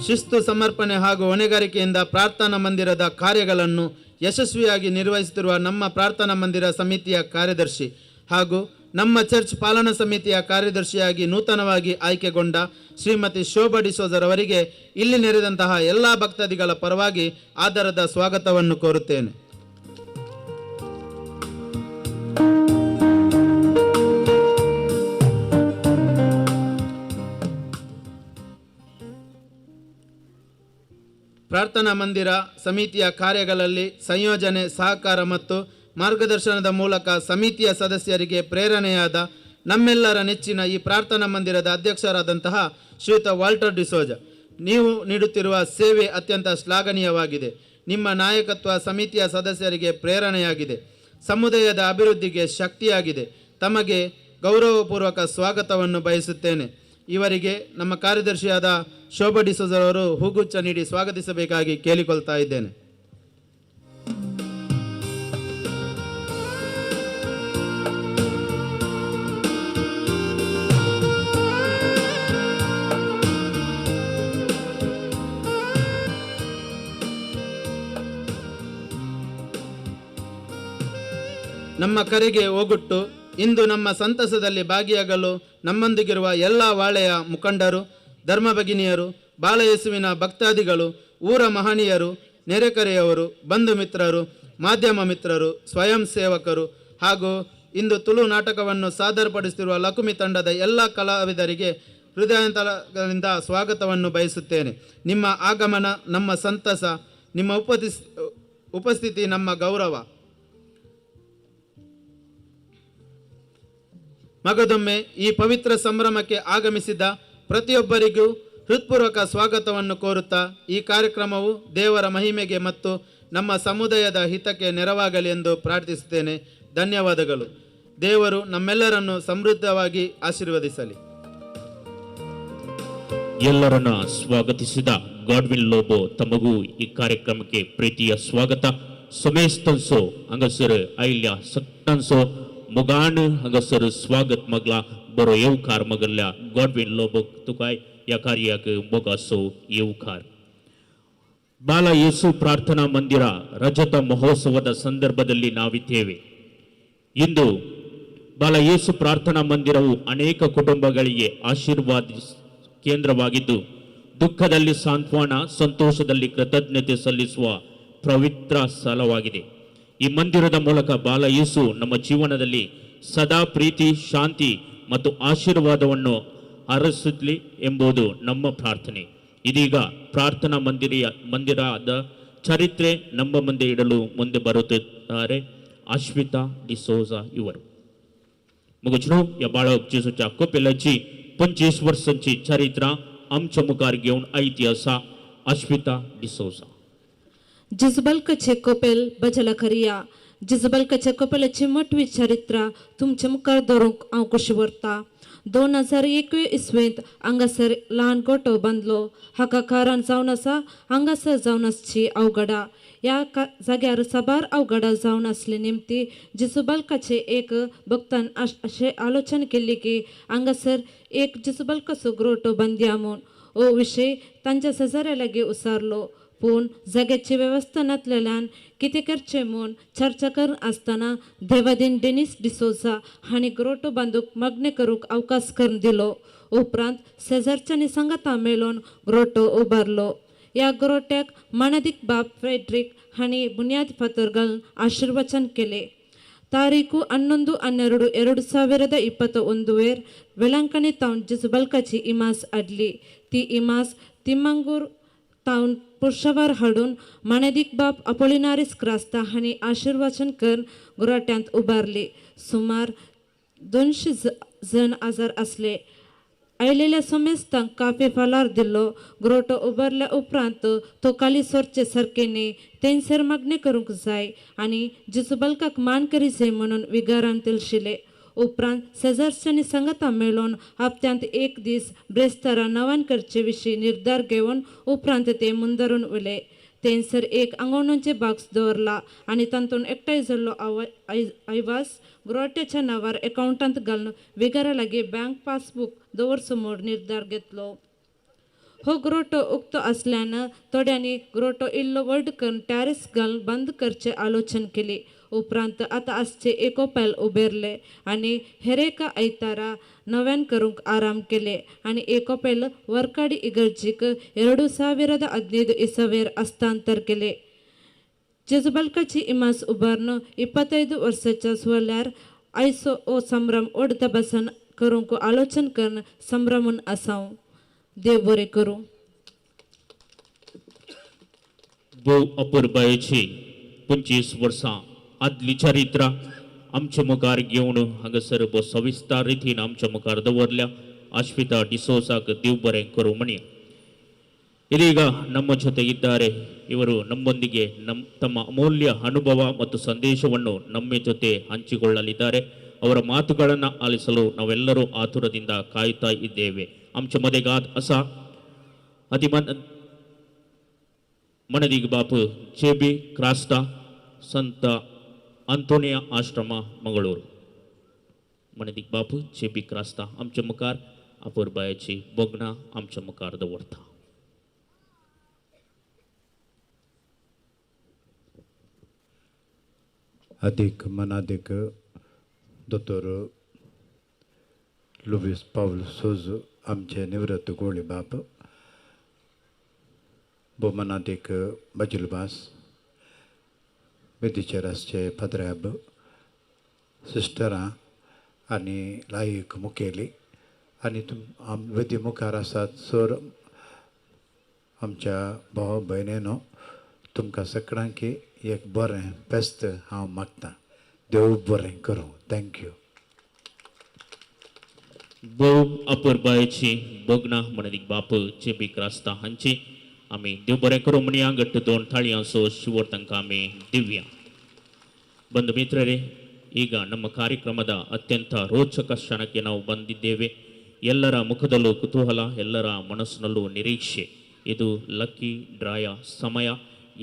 ಶಿಸ್ತು, ಸಮರ್ಪಣೆ ಹಾಗೂ ಹೊಣೆಗಾರಿಕೆಯಿಂದ ಪ್ರಾರ್ಥನಾ ಮಂದಿರದ ಕಾರ್ಯಗಳನ್ನು ಯಶಸ್ವಿಯಾಗಿ ನಿರ್ವಹಿಸುತ್ತಿರುವ ನಮ್ಮ ಪ್ರಾರ್ಥನಾ ಮಂದಿರ ಸಮಿತಿಯ ಕಾರ್ಯದರ್ಶಿ ಹಾಗೂ ನಮ್ಮ ಚರ್ಚ್ ಪಾಲನಾ ಸಮಿತಿಯ ಕಾರ್ಯದರ್ಶಿಯಾಗಿ ನೂತನವಾಗಿ ಆಯ್ಕೆಗೊಂಡ ಶ್ರೀಮತಿ ಶೋಭಾ ಡಿಸೋಜರವರಿಗೆ ಇಲ್ಲಿ ನೆರೆದಂತಹ ಎಲ್ಲ ಭಕ್ತಾದಿಗಳ ಪರವಾಗಿ ಆದರದ ಸ್ವಾಗತವನ್ನು ಕೋರುತ್ತೇನೆ. ಪ್ರಾರ್ಥನಾ ಮಂದಿರ ಸಮಿತಿಯ ಕಾರ್ಯಗಳಲ್ಲಿ ಸಂಯೋಜನೆ, ಸಹಕಾರ ಮತ್ತು ಮಾರ್ಗದರ್ಶನದ ಮೂಲಕ ಸಮಿತಿಯ ಸದಸ್ಯರಿಗೆ ಪ್ರೇರಣೆಯಾದ ನಮ್ಮೆಲ್ಲರ ನೆಚ್ಚಿನ ಈ ಪ್ರಾರ್ಥನಾ ಮಂದಿರದ ಅಧ್ಯಕ್ಷರಾದಂತಹ ಶ್ರೀಯುತ ವಾಲ್ಟರ್ ಡಿಸೋಜ, ನೀವು ನೀಡುತ್ತಿರುವ ಸೇವೆ ಅತ್ಯಂತ ಶ್ಲಾಘನೀಯವಾಗಿದೆ. ನಿಮ್ಮ ನಾಯಕತ್ವ ಸಮಿತಿಯ ಸದಸ್ಯರಿಗೆ ಪ್ರೇರಣೆಯಾಗಿದೆ, ಸಮುದಾಯದ ಅಭಿವೃದ್ಧಿಗೆ ಶಕ್ತಿಯಾಗಿದೆ. ತಮಗೆ ಗೌರವಪೂರ್ವಕ ಸ್ವಾಗತವನ್ನು ಬಯಸುತ್ತೇನೆ. ಇವರಿಗೆ ನಮ್ಮ ಕಾರ್ಯದರ್ಶಿಯಾದ ಶೋಭಾ ಡಿಸೋಜರವರು ಹೂಗುಚ್ಛ ನೀಡಿ ಸ್ವಾಗತಿಸಬೇಕಾಗಿ ಕೇಳಿಕೊಳ್ತಾ ಇದ್ದೇನೆ. ನಮ್ಮ ಕರೆಗೆ ಹೋಗುಟ್ಟು ಇಂದು ನಮ್ಮ ಸಂತಸದಲ್ಲಿ ಭಾಗಿಯಾಗಲು ನಮ್ಮೊಂದಿಗಿರುವ ಎಲ್ಲ ವಾಳೆಯ ಮುಖಂಡರು, ಧರ್ಮಭಗಿನಿಯರು, ಬಾಲಯೇಸುವಿನ ಭಕ್ತಾದಿಗಳು, ಊರ ಮಹನೀಯರು, ನೆರೆಕರೆಯವರು, ಬಂಧು ಮಿತ್ರರು, ಮಾಧ್ಯಮ ಮಿತ್ರರು, ಸ್ವಯಂ ಸೇವಕರು ಹಾಗೂ ಇಂದು ತುಳು ನಾಟಕವನ್ನು ಸಾದರಪಡಿಸುತ್ತಿರುವ ಲಕುಮಿ ತಂಡದ ಎಲ್ಲ ಕಲಾವಿದರಿಗೆ ಹೃದಯಾಂತರಗಳಿಂದ ಸ್ವಾಗತವನ್ನು ಬಯಸುತ್ತೇನೆ. ನಿಮ್ಮ ಆಗಮನ ನಮ್ಮ ಸಂತಸ, ನಿಮ್ಮ ಉಪಸ್ಥಿತಿ ನಮ್ಮ ಗೌರವ. ಮಗದೊಮ್ಮೆ ಈ ಪವಿತ್ರ ಸಂಭ್ರಮಕ್ಕೆ ಆಗಮಿಸಿದ ಪ್ರತಿಯೊಬ್ಬರಿಗೂ ಹೃತ್ಪೂರ್ವಕ ಸ್ವಾಗತವನ್ನು ಕೋರುತ್ತಾ ಈ ಕಾರ್ಯಕ್ರಮವು ದೇವರ ಮಹಿಮೆಗೆ ಮತ್ತು ನಮ್ಮ ಸಮುದಾಯದ ಹಿತಕ್ಕೆ ನೆರವಾಗಲಿ ಎಂದು ಪ್ರಾರ್ಥಿಸುತ್ತೇನೆ. ಧನ್ಯವಾದಗಳು. ದೇವರು ನಮ್ಮೆಲ್ಲರನ್ನು ಸಮೃದ್ಧವಾಗಿ ಆಶೀರ್ವದಿಸಲಿ. ಎಲ್ಲರನ್ನ ಸ್ವಾಗತಿಸಿದ ಗಾಡ್ವಿನ್ ಲೋಬೋ ತಮಗೂ ಈ ಕಾರ್ಯಕ್ರಮಕ್ಕೆ ಪ್ರೀತಿಯ ಸ್ವಾಗತ. ಸಮೇಸ್ತನ್ಸೋ ಹಂಗಸರು ಐಲ್ಯ ಸಕ್ತನ್ಸೋ ಮೊಗಾನ್ ಹಂಗಸರು ಸ್ವಾಗತ ಮಗ್ಲ ಬರೋ येवकार मगल्या गॉडविन लोबो तुकाय या कार्याक मोगासो येवकार. ಬಾಲ ಯೇಸು ಪ್ರಾರ್ಥನಾ ಮಂದಿರ ರಜತ ಮಹೋತ್ಸವದ ಸಂದರ್ಭದಲ್ಲಿ ನಾವಿದ್ದೇವೆ. ಇಂದು ಬಾಲ ಯೇಸು ಪ್ರಾರ್ಥನಾ ಮಂದಿರವು ಅನೇಕ ಕುಟುಂಬಗಳಿಗೆ ಆಶೀರ್ವಾದ ಕೇಂದ್ರವಾಗಿದ್ದು, ದುಃಖದಲ್ಲಿ ಸಾಂತ್ವನ, ಸಂತೋಷದಲ್ಲಿ ಕೃತಜ್ಞತೆ ಸಲ್ಲಿಸುವ ಪವಿತ್ರ ಸ್ಥಳವಾಗಿದೆ. ಈ ಮಂದಿರದ ಮೂಲಕ ಬಾಲ ಯೇಸು ನಮ್ಮ ಜೀವನದಲ್ಲಿ ಸದಾ ಪ್ರೀತಿ, ಶಾಂತಿ ಮತ್ತು ಆಶೀರ್ವಾದವನ್ನು ಅರಸಲಿ ಎಂಬುದು ನಮ್ಮ ಪ್ರಾರ್ಥನೆ. ಇದೀಗ ಪ್ರಾರ್ಥನಾ ಮಂದಿರದ ಚರಿತ್ರೆ ನಮ್ಮ ಮುಂದೆ ಇಡಲು ಮುಂದೆ ಬರುತ್ತಿದ್ದಾರೆ ಅಶ್ವಿತಾ ಡಿಸೋಜಾ ಇವರು. मुगुचनो या बाळक जेजूच्या कोपेलाची 25 वर्सांची चरित्र आमच्या मुखार घेवन आयती आसा अश्विता डिसोजा. जेजू बालकाचे कोपेल बजला करिया. जेजुबालकाच्या कपेलाची मोटवी चरित्र तुमच्या मुखार दवरूंक हांव खोशी व्हरता. 2021 इसवेंत हांगासर ल्हान गोठो बांदलो. हाका कारण जावन आसा हांगासर जावन आसची अवघडा. ह्या जाग्यार साबार अवघडा जावन आसली निमती जेजुबालकाचे एक भक्तान अशें आलोचन केल्ली की हांगासर एक जेजुबालकाचो ग्रोटो बांदया म्हूण. हो विशय तांच्या शेजाऱ्या लागीं उसारलो, पूण जाग्याची वेवस्था नासलेल्यान कितें करचें म्हूण चर्चा करून आसतना देवादीन डेनिस डिसोजा हांणी ग्रोटो बांदूंक मागणें करूंक अवकाश करून दिलो. उपरांत शेजारच्यांनी सांगाता मेळून ग्रोटो उबारलो. ह्या ग्रोट्याक मानादीक बाब फ्रेड्रीक हांणी बुन्याद फातर घालून आशिर्वचन केलें. ತಾರೀಕು 11-12-2021 ವೇಳಾಂಕಣಿ ತಾವನ್ जेजुबालकाची इमास आडली. ती इमास तिम्मांगूर तावन पुरशवार हाडून मानादीक बाब अपोलिनारीस क्रास्ता हांणी आशिर्वचन करून गोराट्यांत उबारली. सुमार 200 जण आजार आसले. आयलेल्या समेस्तांक काफे फालार दिल्लो. ग्रोटो उबारल्या उपरांत तो काली सोरचे सारकें न्ही, तेंसर मागणें करूंक जाय आनी जेजुबालकाक मान करी जाय म्हणून विगारान तेलशिले. उपरांत शेजारच्यांनी सांगाता मेळून हप्त्यांत एक दीस ब्रेस्तारा नवान करचे विशीं निर्धार घेवन उपरांत ते मुंदरून उले. तेंसर एक आंगवणेचें बाक्स दवरला आनी तातूंत एकठांय जाल्लो आयवास ग्रोट्याच्या नांवार एकावंटांत घालून विगारा लागीं बँक पासबूक दवरचो म्हूण निर्धार घेतलो. हो ग्रोटो उक्तो आसल्यान थोड्यांनी ग्रोटो इल्लो व्हड करून टॅरिस घालून बंद करचें आलोचन केली. उपरांत आतां आसचे एकोपेल उबेरले आनी हेर एका आयतारा नव्यान करूंक आराम केले आनी एकोपेल वर्काडी इगर्जीक 2015 इसावेर हस्तांतर केले. जेजुबालकाची इमास उबारून 25 वर्साच्या सुवाल्यार आयचो हो संभ्रम व्हड दबासान करूंक आलोचन करून संभ्रमून आसाव. देव बरें करूं. भोव अपुरबायेची 25 वर्सां आदली चरित्रां आमच्या मुखार घेवन हांगासर भोव सविस्तर रितीन आमच्या मुखार दवरल्या. ಅಶ್ವಿತಾ ಡಿಸೋಜಾಕ್ ದೇವ್ ಬರೆ ಕರು ಮಣಿ ಇದೀಗ ನಮ್ಮ ಜೊತೆ ಇದ್ದಾರೆ. ಇವರು ನಮ್ಮೊಂದಿಗೆ ತಮ್ಮ ಅಮೂಲ್ಯ ಅನುಭವ ಮತ್ತು ಸಂದೇಶವನ್ನು ನಮ್ಮ ಜೊತೆ ಹಂಚಿಕೊಳ್ಳಲಿದ್ದಾರೆ. ಅವರ ಮಾತುಗಳನ್ನು ಆಲಿಸಲು ನಾವೆಲ್ಲರೂ ಆತುರದಿಂದ ಕಾಯುತ್ತಾ ಇದ್ದೇವೆ. आमच्या मदेगात असा अतिमन मनदीग बाप जे बी क्रास्ता संत अंतोनिया आश्रम मंगळूर. मनदीग बाप जे बी क्रास्ता आमच्या मुखार अपुरबायेची भोगणां आमच्या मुखार दवरता. अदीक मनादीक दोतोर लुवीस पावल सोज आमचे निवृत्त गोळी बाप, भोवमानादीक बाजीलबास, वेदीचेर आसचे पाद्र्याब, सिस्टरां आनी लायक मुखेली आनी वेदी मुखार आसात सर आमच्या भाव भयणीनो, तुमकां सगळ्यांक एक बरें फेस्त हांव मागतां. देव बरें करूं. Thank you. भोव अपुरबायेची भोगणां मनदीक बाप जे बी क्रास्ता हांची आमी देव बरें करूं म्हणया. घट्ट दोन थाळयांचो शिवर तांकां आमी दिवया. ಬಂಧು ಮಿತ್ರರೇ, ಈಗ ನಮ್ಮ ಕಾರ್ಯಕ್ರಮದ ಅತ್ಯಂತ ರೋಚಕ ಕ್ಷಣಕ್ಕೆ ನಾವು ಬಂದಿದ್ದೇವೆ. ಎಲ್ಲರ ಮುಖದಲ್ಲೂ ಕುತೂಹಲ, ಎಲ್ಲರ ಮನಸ್ಸಿನಲ್ಲೂ ನಿರೀಕ್ಷೆ. ಇದು ಲಕ್ಕಿ ಡ್ರಾಯ ಸಮಯ.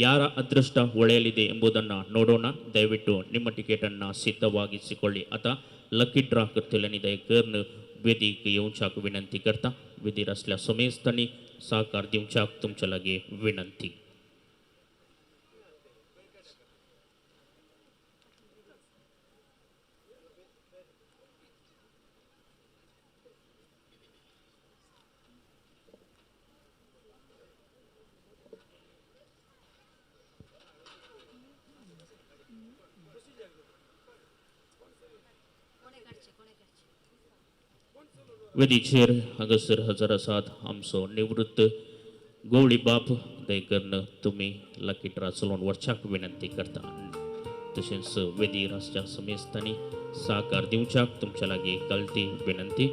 ಯಾರ ಅದೃಷ್ಟ ಹೊಳೆಯಲಿದೆ ಎಂಬುದನ್ನು ನೋಡೋಣ. ದಯವಿಟ್ಟು ನಿಮ್ಮ ಟಿಕೆಟನ್ನು ಸಿದ್ಧವಾಗಿಸಿಕೊಳ್ಳಿ. ಆತ ಲಕ್ಕಿ ಡ್ರಾ करतल्यांनी दयेकरून वेदीक येवच्याक विनंती करता. वेदीर आसल्या समेस्तांनी सहकार दिवच्याक तुमच्या लागीं विनंती. वेदीचेर हांगासर हजर आसात आमचो निवृत्त गोवळी बाप. दयकरून तुमी लकी ड्रा चलोवन वरच्याक विनंती करता. तशेंच वेदीर आसच्या समेस्तांनी सहकार दिवच्याक तुमच्या लागीं कळती विनंती.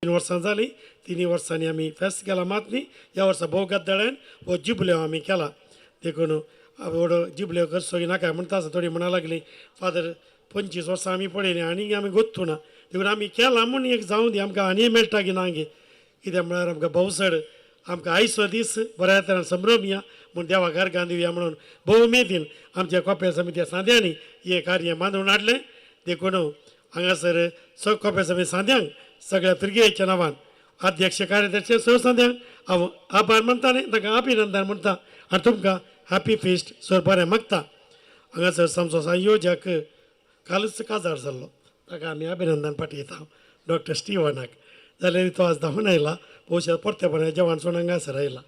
3 वर्सां जालीं. 3 वर्सांनी आमी फेस्त केला मात न्ही, ह्या वर्सा भोव गद्दळ्यान हो जुबलेव आमी केला. देखून व्हडो जुबलेव करचो की नाका म्हणटा आसा. थोडी म्हणा लागली फादर 25 वर्सां आमी पळयलीं आनी आमी गोत्तू ना, देखून आमी केला म्हूण एक जावं दी, आमकां आनी मेळटा की ना गे. कित्याक म्हळ्यार आमकां भोवसड आमकां आयचो दीस बऱ्या तरान संभ्रमया म्हूण देवा घरगां दिवया म्हणून भोव उमेदीन आमच्या कोपेल समिती सांद्यांनी हें कार्य बांदून हाडलें. देखून हांगासर सग कोपेल समिती सांद्यांक सगळ्या फिरगेच्या नांवान अध्यक्ष कार्यदर्शी सर सांद्यांक हांव आभार मानता आनी तांकां अभिनंदन म्हणटा आनी तुमकां हॅपी फिस्ट सर बरें मागता. हांगासर आमचो संयोजक कालूच काजार जाल्लो, ताका आमी अभिनंदन पाठयता डॉक्टर स्टिवनाक. जाल्यार तो आज धांवून आयला, भोवशा परतेपण जेवण सोडून हांगासर आयला.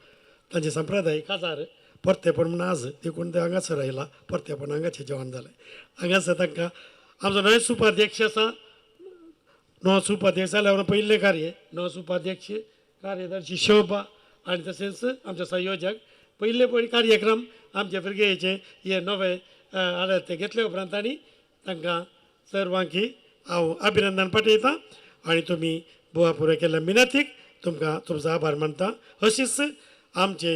तांचे संप्रदाय काजार परतेपण म्हूण आज, देखून ते हांगासर आयला, परतेपण हांगाचें जेवण जालें. हांगासर तांकां आमचो नवे उपाध्यक्ष आसा, नवो उपाध्यक्ष जाल्यार पयलें कार्य नवो उपाध्यक्ष कार्यदर्शी शोभा आनी तशेंच आमचे संयोजक पयले पयलीं कार्यक्रम आमचे फिरगेचे हे नवे आले ते घेतले उपरांत आनी तांकां सर्वांकी हांव अभिनंदन पाठयतां आनी तुमी बोवा पुरो केल्ल्या मिनतीक तुमकां तुमचो आभार मानता. अशीच आमचे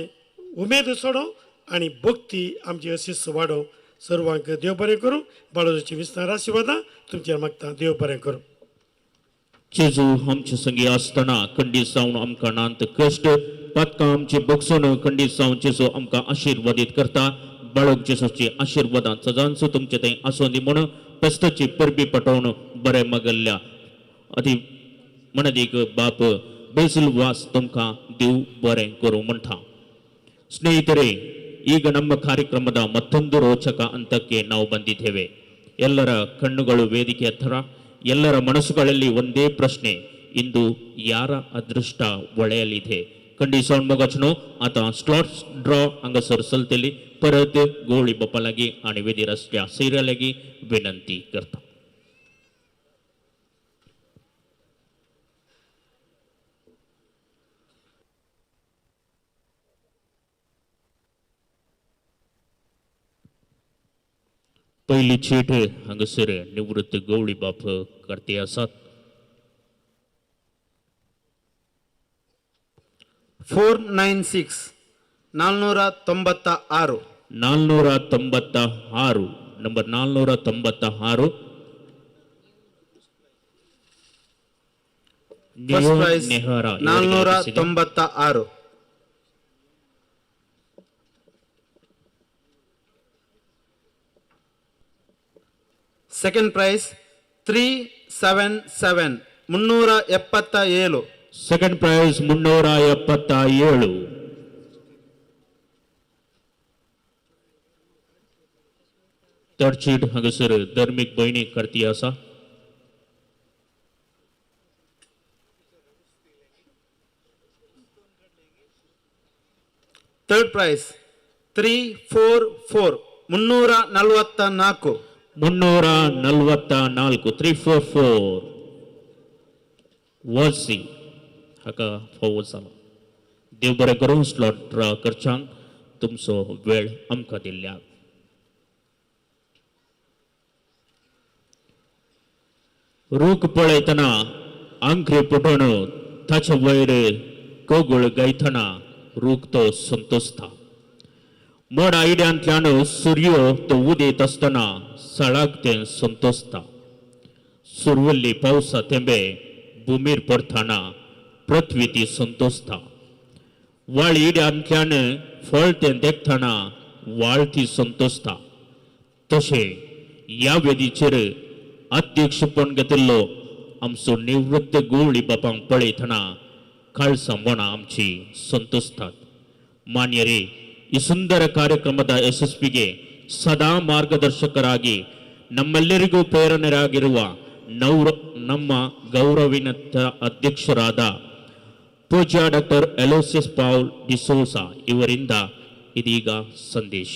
उमेद सोडो आनी भक्ती आमची अशीच वाडोवं. सर्वांक देव बरें करूं. बाळोजाची विस्तार आशिर्वादां तुमचेर मागता. देव बरें करूं. जेजू आमचे संगी आसतना खंडीत जावन आमकां नांत कश्ट पातकां आमचे बगसून खंडीत जावन जेजू आमकां आशिर्वादीत करता. बाळक जेजूची आशिर्वादां सदांच तुमचे थंय आसूं दी म्हूण पेस्ताची परबी पटोवन बरें मागल्ल्या अती मनदीक बाप बेजल वास तुमकां देव बरें करूं म्हणटा. ಸ್ನೇಹಿತರೆ, ಈಗ ನಮ್ಮ ಕಾರ್ಯಕ್ರಮದ ಮತ್ತೊಂದು ರೋಚಕ ಹಂತಕ್ಕೆ ನಾವು ಬಂದಿದ್ದೇವೆ. ಎಲ್ಲರ ಕಣ್ಣುಗಳು ವೇದಿಕೆ ಹತ್ತಿರ, ಎಲ್ಲರ ಮನಸ್ಸುಗಳಲ್ಲಿ ಒಂದೇ ಪ್ರಶ್ನೆ, ಇಂದು ಯಾರ ಅದೃಷ್ಟ ಒಳೆಯಲಿದೆ? ಖಂಡಿಸೋಣ ಮೊಗಚನು ಆತ ಸ್ಲಾಟ್ಸ್ ಡ್ರಾ हांगासर चलतली. परत गोळी बापा लागीं आनी वेदी रस्त्या सैऱ्या लागीं विनंती करता. पहिली चीट हांगासर निवृत्त गवळी बाप करते आसात. 496 496 496 number 496. First prize 496. Second prize 377 377. Second prize 377. Third चीट हांगासर धर्मीक भयणी करती आसा. Third press 344 344. 344 344 वसी हाका फावो जालो. देव बरें करूं. स्लॉट ड्रा करच्यांक तुमचो वेळ आमकां दिल्ल्या. रूख पळयतना आंकरी पटोवन ताचे वयर कोगूळ गायतना रूख तो संतोसता. मोडा इड्यांतल्यान सुर्यो तो उदेत आसतना सळाक तें संतोसता. सुरवल्ली पावसा थेंबे भुमीर पडटना पृथ्वी ती संतोसता. वाळ इड्यांतल्यान फळ तें देखतना वाळ ती संतोसता. तशें ह्या वेदीचेर अध्यक्षपण घेतिल्लो आमचो निवृत्त गवळी बापांक पळयतना काळसां मनां आमची संतोसतात. ಮಾನ್ಯರೇ, ಈ ಸುಂದರ ಕಾರ್ಯಕ್ರಮದ ಯಶಸ್ವಿಗೆ ಸದಾ ಮಾರ್ಗದರ್ಶಕರಾಗಿ ನಮ್ಮೆಲ್ಲರಿಗೂ ಪ್ರೇರಣೆಯಾಗಿರುವ ನಮ್ಮ ಗೌರವಿನ ಅಧ್ಯಕ್ಷರಾದ ಪೂಜ್ಯ ಡಾಕ್ಟರ್ ಎಲೋಸಿಯಸ್ ಪೌಲ್ ಡಿಸೋಸಾ ಇವರಿಂದ ಇದೀಗ ಸಂದೇಶ.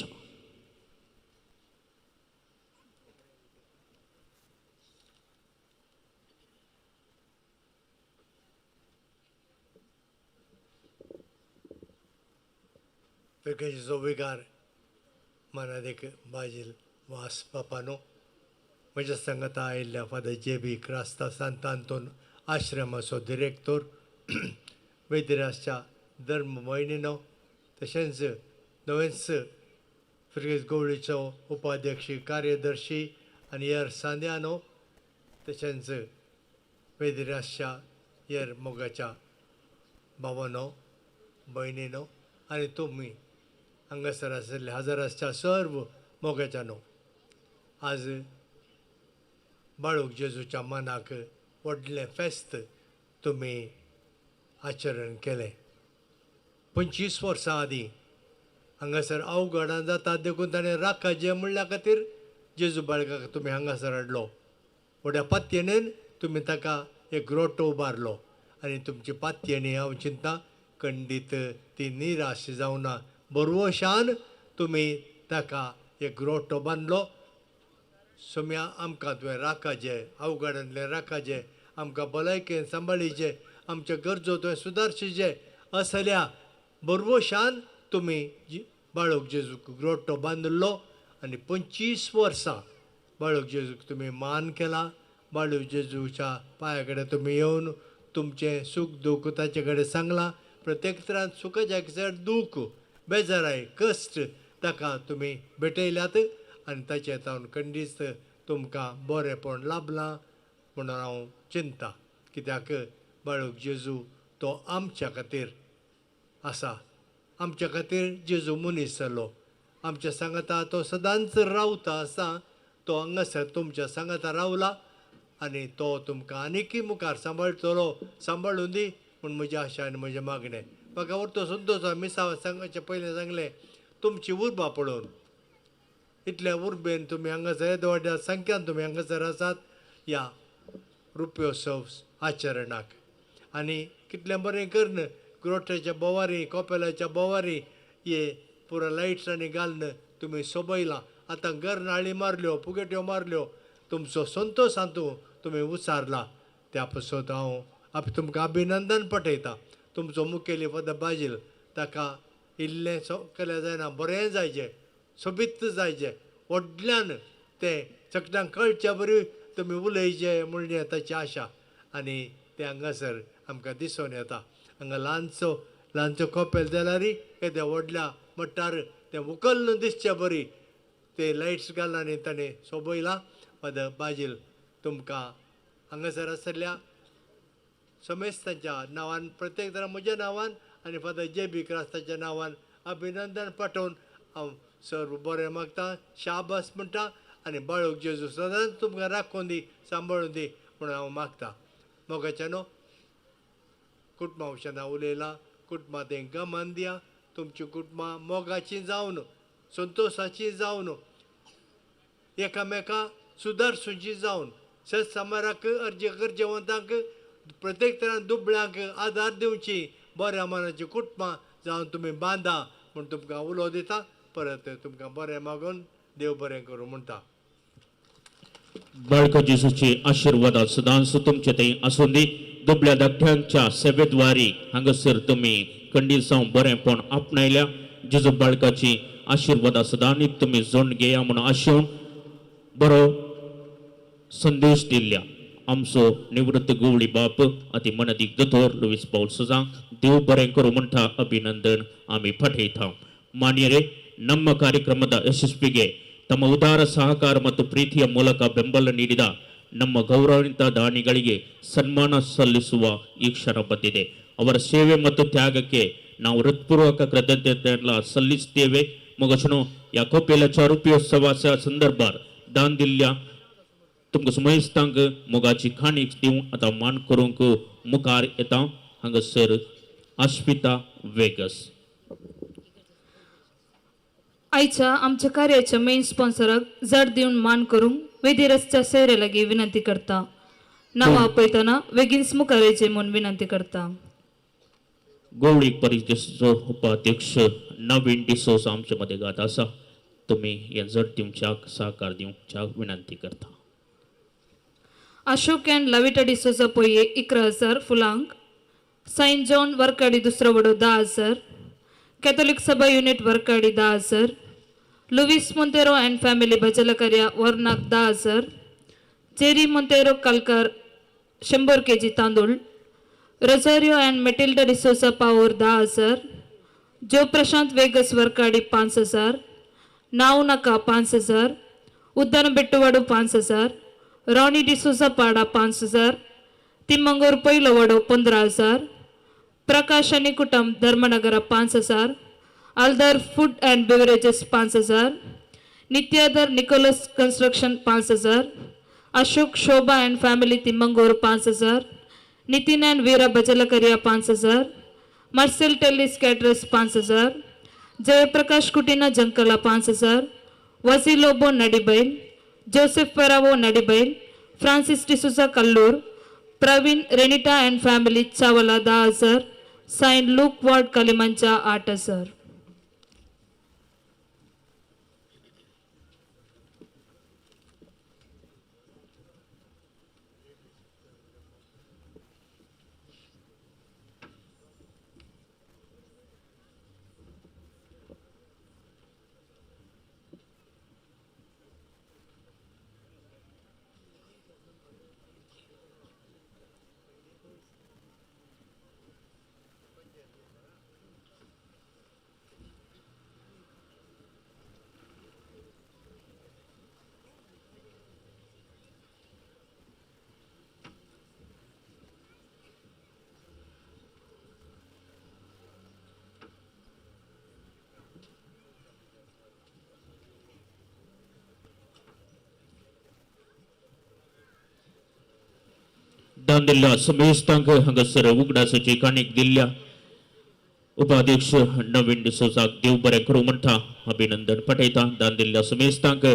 फिरकेचो विगार मानादीक बाजील वास बापानो, म्हज्या सांगाता आयिल्ल्या फादर जे बी क्रास्ता सांत आंतोन आश्रमाचो डिरेक्tor वेदिरासच्या धर्म भयणीनो, तशेंच नवेंच फिरगेज गवळीचो उपाध्यक्ष कार्यदर्शी आनी हेर सांद्यानो, तशेंच वेदिरासच्या हेर मोगाच्या भावानो भयणीनो आनी तुमी हांगासर आशिल्ले हजर आसच्या सर्व मोगाच्यानो, आज बाळूक जेजूच्या मनाक व्हडलें फेस्त तुमी आचरण केलें. 25 वर्सां आदीं हांगासर अवघडां जाता देखून ताणें राखाजे म्हणल्या खातीर जेजू बाळकाक तुमी हांगासर हाडलो. व्हड्या पातयेन तुमी ताका एक ग्रोटो उबारलो आनी तुमची पातयेनी हांव चिंता खंडीत ती निराश जावना बरवशान तुमी ताका एक ग्रोटो बांदलो. सोम्या आमकां तुवें राखाजे, अवघडांतलें राखाजे, आमकां भलायकेन सांबाळीचे, आमच्यो गरजो तुवें सुदारचें असल्या बरवशान तुमी बाळक जेजूक ग्रोटो बांदिल्लो आनी 25 वर्सां बाळक जेजूक तुमी मान केला. बाळक जेजूच्या पांया कडेन तुमी येवन तुमचें सूख दूख ताचे कडेन सांगलां. प्रत्येक तरान सुखाच्या चड दूख बेजाराय कश्ट ताका तुमी भेटयल्यात आनी ताचे तावन खंडीत तुमकां बरेंपण लाभलां म्हणून हांव चिंता. कित्याक बाळक जेजू तो आमच्या खातीर आसा, आमच्या खातीर जेजू मनीस जालो, आमच्या सांगाता तो सदांच रावता आसा. तो हांगासर तुमच्या सांगाता रावला आनी तो तुमकां आनीकय मुखार सांबाळटलो, सांबाळून दी म्हूण म्हजी आशा आनी म्हजें मागणें. म्हाका व्हरतो संतोश मिसांव सांगचे पयलें सांगलें, तुमची उर्बा पळोवन इतल्या उर्बेन तुमी हांगासर येद्या व्हडल्या संख्यान तुमी हांगासर आसात ह्या रुप्योत्सव आचरणाक. आनी कितलें बरें करून ग्रोट्याच्या बोवारी कोपेलाच्या बोवारी हे पुरा लायट्सांनी घालून तुमी सोबयलां. आतां घर नाळी मारल्यो, फुगेट्यो मारल्यो, तुमचो संतोश हातूंत तुमी उचारला. त्या पासत हांव तुमकां अभिनंदन पठयता. तुमचो मुखेली फादर बाजील ताका इल्लें केल्यार जायना, बरें जायचें, सोबीत जायचें, व्हडल्यान तें सगळ्यांक कळचे बरी तुमी उलयचें म्हणलें ताची आशा. आनी तें हांगासर आमकां दिसून येता. हांगा ल्हानसो ल्हानसो कोपेल जाल्यार येद्या व्हडल्या मट्टार तें उकल्ल दिसचे बरी ते लायट्स घालून आनी ताणें सोबयलां. फादर बाजील तुमकां हांगासर आशिल्ल्या समेस्तांच्या नांवान, प्रत्येक जाणा म्हज्या नांवान आनी फादर जे बी क्रास्ताच्या नांवान अभिनंदन पाठोवन हांव सर्व बरें मागता, शाबास म्हणटा आनी बाळक जेजू सदांच तुमकां राखून दी, सांबाळून दी म्हणून हांव मागता. मोगाच्यानो कुटुंबा विशयान हांव उलयलां. कुटुंबां तें गमन दिया, तुमचीं कुटुंबां मोगाचीं जावन, संतोशाचीं जावन, एकामेका सुदारसुचीं जावन, सत समाराक अर्ज गरजेवंतांक प्रत्येक तरान दुबळ्यांक आदार दिवची बऱ्या मनाचीं कुटुंबां जावन तुमी बांदा म्हूण तुमकां उलो दिता. परत तुमकां बरें मागून देव बरें करूं म्हणटा. बाळक जेजूची आशिर्वादा सदांच तुमचे थंय आसूं दी. दुबळ्या धाकट्यांच्या सेवेद्वारी हांगासर तुमी खंडीत जावन बरेंपण आपणायल्या. जेजू बाळकाची आशिर्वादा सदांच तुमी जोड घेया म्हूण आशेवन बरो संदेश दिल्ल्या आमचो निवृत्त गवळी बाप अति मनदीक दोतोर लुईस पावल सुजांक देव बरें करूं म्हणटा ಅಭಿನಂದನ್ ಆಮಿ ಪಠೇತ. ಮಾನ್ಯರೇ, ನಮ್ಮ ಕಾರ್ಯಕ್ರಮದ ಯಶಸ್ವಿಗೆ ತಮ್ಮ ಉದಾರ ಸಹಕಾರ ಮತ್ತು ಪ್ರೀತಿಯ ಮೂಲಕ ಬೆಂಬಲ ನೀಡಿದ ನಮ್ಮ ಗೌರವಾನ್ವಿತ ದಾನಿಗಳಿಗೆ ಸನ್ಮಾನ ಸಲ್ಲಿಸುವ ಈ ಕ್ಷಣ ಬಂದಿದೆ. ಅವರ ಸೇವೆ ಮತ್ತು ತ್ಯಾಗಕ್ಕೆ ನಾವು ಹೃತ್ಪೂರ್ವಕ ಕೃತಜ್ಞತೆಯನ್ನು ಸಲ್ಲಿಸುತ್ತೇವೆ. ಮೊಗಚನು ಯಾಕೋಪೇಲच्या रुप्योत्सवाच्या संदर्भात दान दिल्ल्या तुमकां सुमेस्तांक मोगाची खाणी दिवं आतां मान करूंक मुखार येता हांगासर आश्मिता वेगस. आयच्या आमच्या कार्याच्या मेन स्पॉन्सराक जड दिवन मान करूंक वेदिरसच्या सैरे लागीं विनंती करता. नांवां आपयतना वेगींच मुखार येवचें म्हूण विनंती करता. गोवळी परिशदेचो उपाध्यक्ष नवीन डिसोजा आमचे मदें गात आसा. तुमी हें जड दिवच्याक सहकार दिवच्याक विनंती करता. अशोक अँड लविटा डिसोजा पोये 11,000 फुलांक, सेंट जॉन वर्काडी दुसरो वडो 10,000, कॅथोलिक सभा युनिट वर्काडी 10,000, लुवीस मोंतेरो अँड फॅमिली भजलकर्या वर्नाक 10,000, जेरी मोंतेरो कलकर 100 केजी तांदूळ, रोजारियो अँड मेटिल्डा डिसोजा पावोर 10,000, जो प्रशांत वेगस वर्काडी 5,000, नाव नाका 5,000, उद्दान बेट्टुवाडू 5,000, राणी डिसोजा पाडा 5,000, तिम्मंगूर पयलो वडो 15,000, प्रकाश आनी कुटुंब धर्मनगरा 5,000, आल्दार फूड अँड बेवरेजेस 5,000, नित्यादर Nicholas construction 5,000, Ashok Shobha and family Thimmangur 5,000, Nitin and Veera Bajalakariya 5,000, Marcel Tellis caterers 5,000, Jayaprakash Kutina Jankala 5,000, Vasilobo Nadibail, Joseph Ferrao Nadibail, Francis D'Souza Kallur, Praveen Renita and family Chavala 10,000, Saint Luke ward Kalimancha 8,000. दान दिल्ल्या समेस्तांक हांगासर उगडासाची काणीक दिल्ल्या उपाध्यक्ष नवीन डिसोजाक देव बरें करूं म्हणटा अभिनंदन पाठयता. दान दिल्ल्या समेस्तांक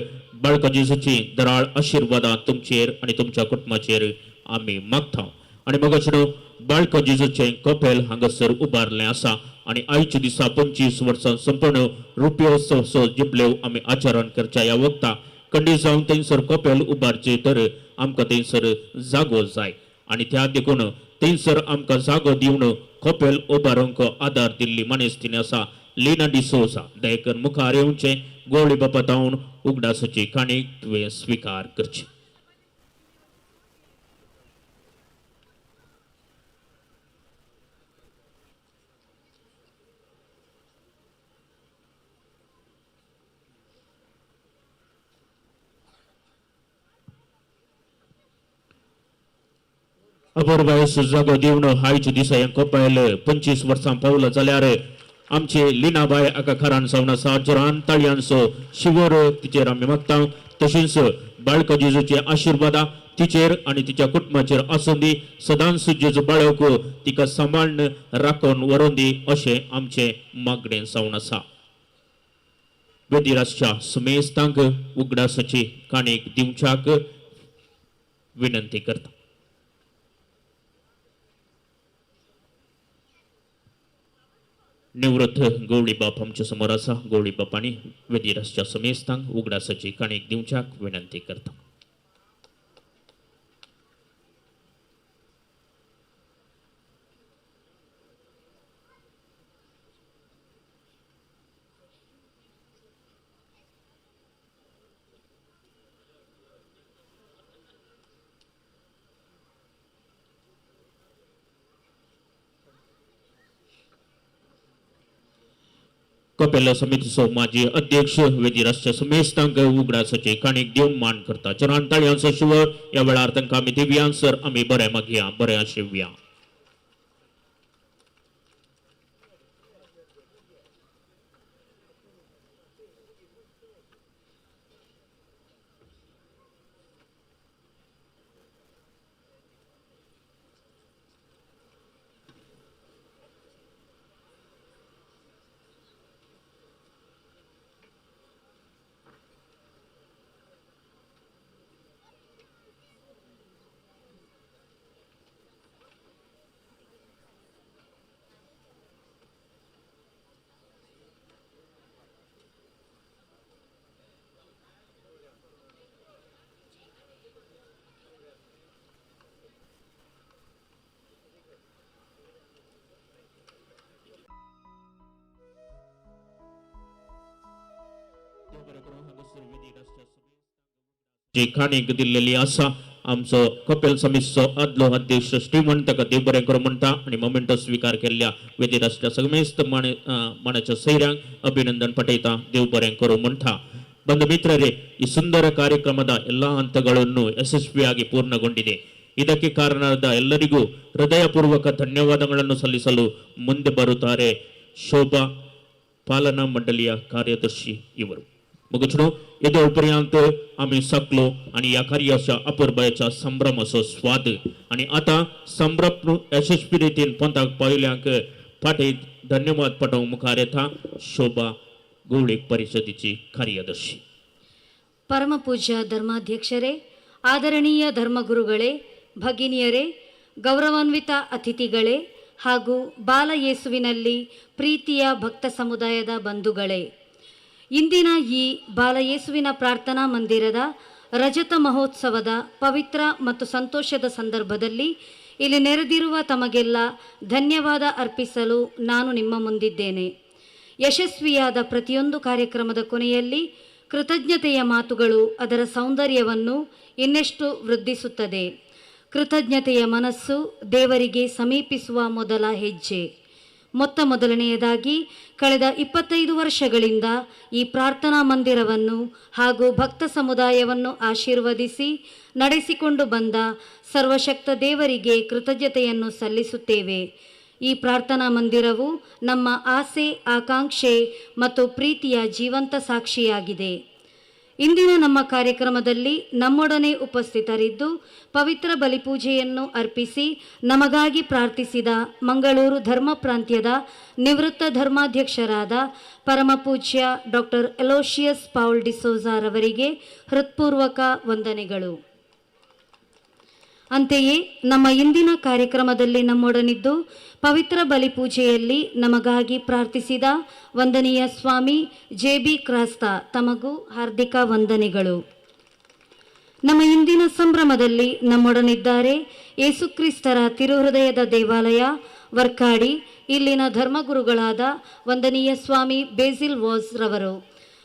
बाळका जेजूची दराळ आशिर्वादां तुमचेर आनी तुमच्या कुटुंबाचेर आमी मागता. आनी मगाचें बाळका जेजूचें कपेल हांगासर उबारलें आसा आनी आयच्या दिसा 25 वर्सां संपूर्ण रुपयोत्सव जिबलेव आमी आचरण करच्या ह्या वखता कंडी जावन थंयसर कपेल उबारचें तर आमकां थंयसर जागो जाय आनी त्या देखून थंयसर आमकां जागो दिवन कपेल उबारूंक आदार दिल्ली मानेस्तीन आसा लिना डिसोजा. दयेकर मुखार येवचें गोवळी बापा तावन उगडासाची काणी तुवें स्विकार करची. अपुरबाय जागो दिवन आयच्या दिसा हें कपेल 25 वर्सां पावलां जाल्यार आमचे लिनाबाय आका खरान जावन आसा. जोरान ताळयांचो शिवर तिचेर आमी मागता. तशेंच बाळका जेजूचे आशिर्वादा तिचेर आनी तिच्या कुटुंबाचेर आसूं दी. सदांच जेजू बाळक तिका सांबाळून राखून व्हरोन दी अशें आमचें मागणें जावन आसा. वेदीराजच्या सुमेस्तांक उगडासाची काणीक दिवच्याक विनंती करता. निवृत्त गवळी बाप आमच्या समोर आसा. गवळी बापांनी वेदीराजच्या समेस्तांक उगडासाची काणीक दिवच्याक विनंती करता. कपेल समितीचो माजी अध्यक्ष वेदीराजच्या समेस्तांक उगडासाची काणीक दिवन मान करता. चरान ताळयांचो शिवर ह्या वेळार तांकां आमी दिव्यान सर आमी बरें मागया बरें आशिवया. जी काणीक दिल्लेली आसा आमचो कपेल समितीचो आदलो अध्यक्ष स्टीवन ताका देव बरें करूं म्हणटा आनी मोमेंटो स्विकार केल्ल्या वेदीर आसल्या सगळेस्त मानाच्या सैऱ्यांक अभिनंदन पाठयता, देव बरें करूं म्हणटा. ಬಂಧು ಮಿತ್ರರೇ, ಈ ಸುಂದರ ಕಾರ್ಯಕ್ರಮದ ಎಲ್ಲ ಹಂತಗಳನ್ನು ಯಶಸ್ವಿಯಾಗಿ ಪೂರ್ಣಗೊಂಡಿದೆ. ಇದಕ್ಕೆ ಕಾರಣರಾದ ಎಲ್ಲರಿಗೂ ಹೃದಯಪೂರ್ವಕ ಧನ್ಯವಾದಗಳನ್ನು ಸಲ್ಲಿಸಲು ಮುಂದೆ ಬರುತ್ತಾರೆ ಶೋಭಾ ಪಾಲನಾ ಮಂಡಳಿಯ ಕಾರ್ಯದರ್ಶಿ ಇವರು. मुगचनो येदोळ पर्यंत आमी सकलो आनी ह्या कार्याच्या अपुरबायेच्या संभ्रमाचो स्वाद आनी आतां संभ्रम यशस्वी रितीन पंथाक पाविल्ल्यांक फाटी धन्यवाद पाठोवंक मुखार येता शोभा गौळीक परिषदेची ಕಾರ್ಯದರ್ಶಿ. ಪರಮಪೂಜ್ಯ ಧರ್ಮಾಧ್ಯಕ್ಷರೇ, ಆದರಣೀಯ ಧರ್ಮಗುರುಗಳೇ, ಭಗಿನಿಯರೇ, ಗೌರವಾನ್ವಿತ ಅತಿಥಿಗಳೇ ಹಾಗೂ ಬಾಲಯೇಸುವಿನಲ್ಲಿ ಪ್ರೀತಿಯ ಭಕ್ತ ಸಮುದಾಯದ ಬಂಧುಗಳೇ, ಇಂದಿನ ಈ ಬಾಲಯೇಸುವಿನ ಪ್ರಾರ್ಥನಾ ಮಂದಿರದ ರಜತ ಮಹೋತ್ಸವದ ಪವಿತ್ರ ಮತ್ತು ಸಂತೋಷದ ಸಂದರ್ಭದಲ್ಲಿ ಇಲ್ಲಿ ನೆರೆದಿರುವ ತಮಗೆಲ್ಲ ಧನ್ಯವಾದ ಅರ್ಪಿಸಲು ನಾನು ನಿಮ್ಮ ಮುಂದಿದ್ದೇನೆ. ಯಶಸ್ವಿಯಾದ ಪ್ರತಿಯೊಂದು ಕಾರ್ಯಕ್ರಮದ ಕೊನೆಯಲ್ಲಿ ಕೃತಜ್ಞತೆಯ ಮಾತುಗಳು ಅದರ ಸೌಂದರ್ಯವನ್ನು ಇನ್ನಷ್ಟು ವೃದ್ಧಿಸುತ್ತದೆ. ಕೃತಜ್ಞತೆಯ ಮನಸ್ಸು ದೇವರಿಗೆ ಸಮೀಪಿಸುವ ಮೊದಲ ಹೆಜ್ಜೆ. ಮೊತ್ತ ಮೊದಲನೆಯದಾಗಿ ಕಳೆದ 25 ವರ್ಷಗಳಿಂದ ಈ ಪ್ರಾರ್ಥನಾ ಮಂದಿರವನ್ನು ಹಾಗೂ ಭಕ್ತ ಸಮುದಾಯವನ್ನು ಆಶೀರ್ವದಿಸಿ ನಡೆಸಿಕೊಂಡು ಬಂದ ಸರ್ವಶಕ್ತ ದೇವರಿಗೆ ಕೃತಜ್ಞತೆಯನ್ನು ಸಲ್ಲಿಸುತ್ತೇವೆ. ಈ ಪ್ರಾರ್ಥನಾ ಮಂದಿರವು ನಮ್ಮ ಆಸೆ, ಆಕಾಂಕ್ಷೆ ಮತ್ತು ಪ್ರೀತಿಯ ಜೀವಂತ ಸಾಕ್ಷಿಯಾಗಿದೆ. ಇಂದಿನ ನಮ್ಮ ಕಾರ್ಯಕ್ರಮದಲ್ಲಿ ನಮ್ಮೊಡನೆ ಉಪಸ್ಥಿತರಿದ್ದು ಪವಿತ್ರ ಬಲಿಪೂಜೆಯನ್ನು ಅರ್ಪಿಸಿ ನಮಗಾಗಿ ಪ್ರಾರ್ಥಿಸಿದ ಮಂಗಳೂರು ಧರ್ಮ ಪ್ರಾಂತ್ಯದ ನಿವೃತ್ತ ಧರ್ಮಾಧ್ಯಕ್ಷರಾದ ಪರಮಪೂಜ್ಯ ಡಾಕ್ಟರ್ ಎಲೋಶಿಯಸ್ ಪೌಲ್ ಡಿಸೋಜಾರವರಿಗೆ ಹೃತ್ಪೂರ್ವಕ ವಂದನೆಗಳು. ಅಂತೆಯೇ ನಮ್ಮ ಇಂದಿನ ಕಾರ್ಯಕ್ರಮದಲ್ಲಿ ನಮ್ಮೊಡನಿದ್ದು ಪವಿತ್ರ ಬಲಿಪೂಜೆಯಲ್ಲಿ ನಮಗಾಗಿ ಪ್ರಾರ್ಥಿಸಿದ ವಂದನೀಯ ಸ್ವಾಮಿ ಜೆ ಬಿ ಕ್ರಾಸ್ತಾ ತಮಗೂ ಹಾರ್ದಿಕ ವಂದನೆಗಳು. ನಮ್ಮ ಇಂದಿನ ಸಂಭ್ರಮದಲ್ಲಿ ನಮ್ಮೊಡನಿದ್ದಾರೆ ಯೇಸುಕ್ರಿಸ್ತರ ತಿರುಹೃದಯದ ದೇವಾಲಯ ವರ್ಕಾಡಿ ಇಲ್ಲಿನ ಧರ್ಮಗುರುಗಳಾದ ವಂದನೀಯ ಸ್ವಾಮಿ ಬೇಸಿಲ್ ವಾಸ್ ರವರು.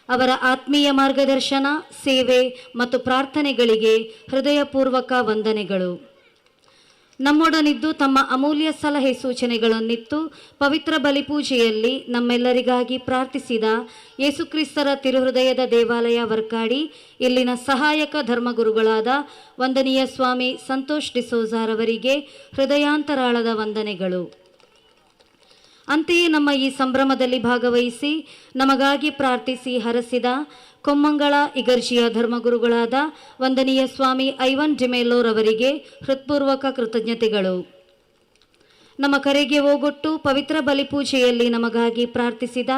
ಅವರ ಆತ್ಮೀಯ ಮಾರ್ಗದರ್ಶನ, ಸೇವೆ ಮತ್ತು ಪ್ರಾರ್ಥನೆಗಳಿಗೆ ಹೃದಯಪೂರ್ವಕ ವಂದನೆಗಳು. ನಮ್ಮೊಡನಿದ್ದು ತಮ್ಮ ಅಮೂಲ್ಯ ಸಲಹೆ ಸೂಚನೆಗಳನ್ನಿತ್ತು ಪವಿತ್ರ ಬಲಿಪೂಜೆಯಲ್ಲಿ ನಮ್ಮೆಲ್ಲರಿಗಾಗಿ ಪ್ರಾರ್ಥಿಸಿದ ಯೇಸುಕ್ರಿಸ್ತರ ತಿರುಹೃದಯದ ದೇವಾಲಯ ವರ್ಕಾಡಿ ಇಲ್ಲಿನ ಸಹಾಯಕ ಧರ್ಮಗುರುಗಳಾದ ವಂದನೀಯ ಸ್ವಾಮಿ ಸಂತೋಷ್ ಡಿಸೋಜಾರವರಿಗೆ ಹೃದಯಾಂತರಾಳದ ವಂದನೆಗಳು. ಅಂತೆಯೇ ನಮ್ಮ ಈ ಸಂಭ್ರಮದಲ್ಲಿ ಭಾಗವಹಿಸಿ ನಮಗಾಗಿ ಪ್ರಾರ್ಥಿಸಿ ಹರಸಿದ ಕೊಮ್ಮಂಗಳ ಇಗರ್ಜಿಯ ಧರ್ಮಗುರುಗಳಾದ ವಂದನೀಯ ಸ್ವಾಮಿ ಐವನ್ ಡಿಮೆಲ್ಲೋರವರಿಗೆ ಹೃತ್ಪೂರ್ವಕ ಕೃತಜ್ಞತೆಗಳು. ನಮ್ಮ ಕರೆಗೆ ಓಗೊಟ್ಟು ಪವಿತ್ರ ಬಲಿಪೂಜೆಯಲ್ಲಿ ನಮಗಾಗಿ ಪ್ರಾರ್ಥಿಸಿದ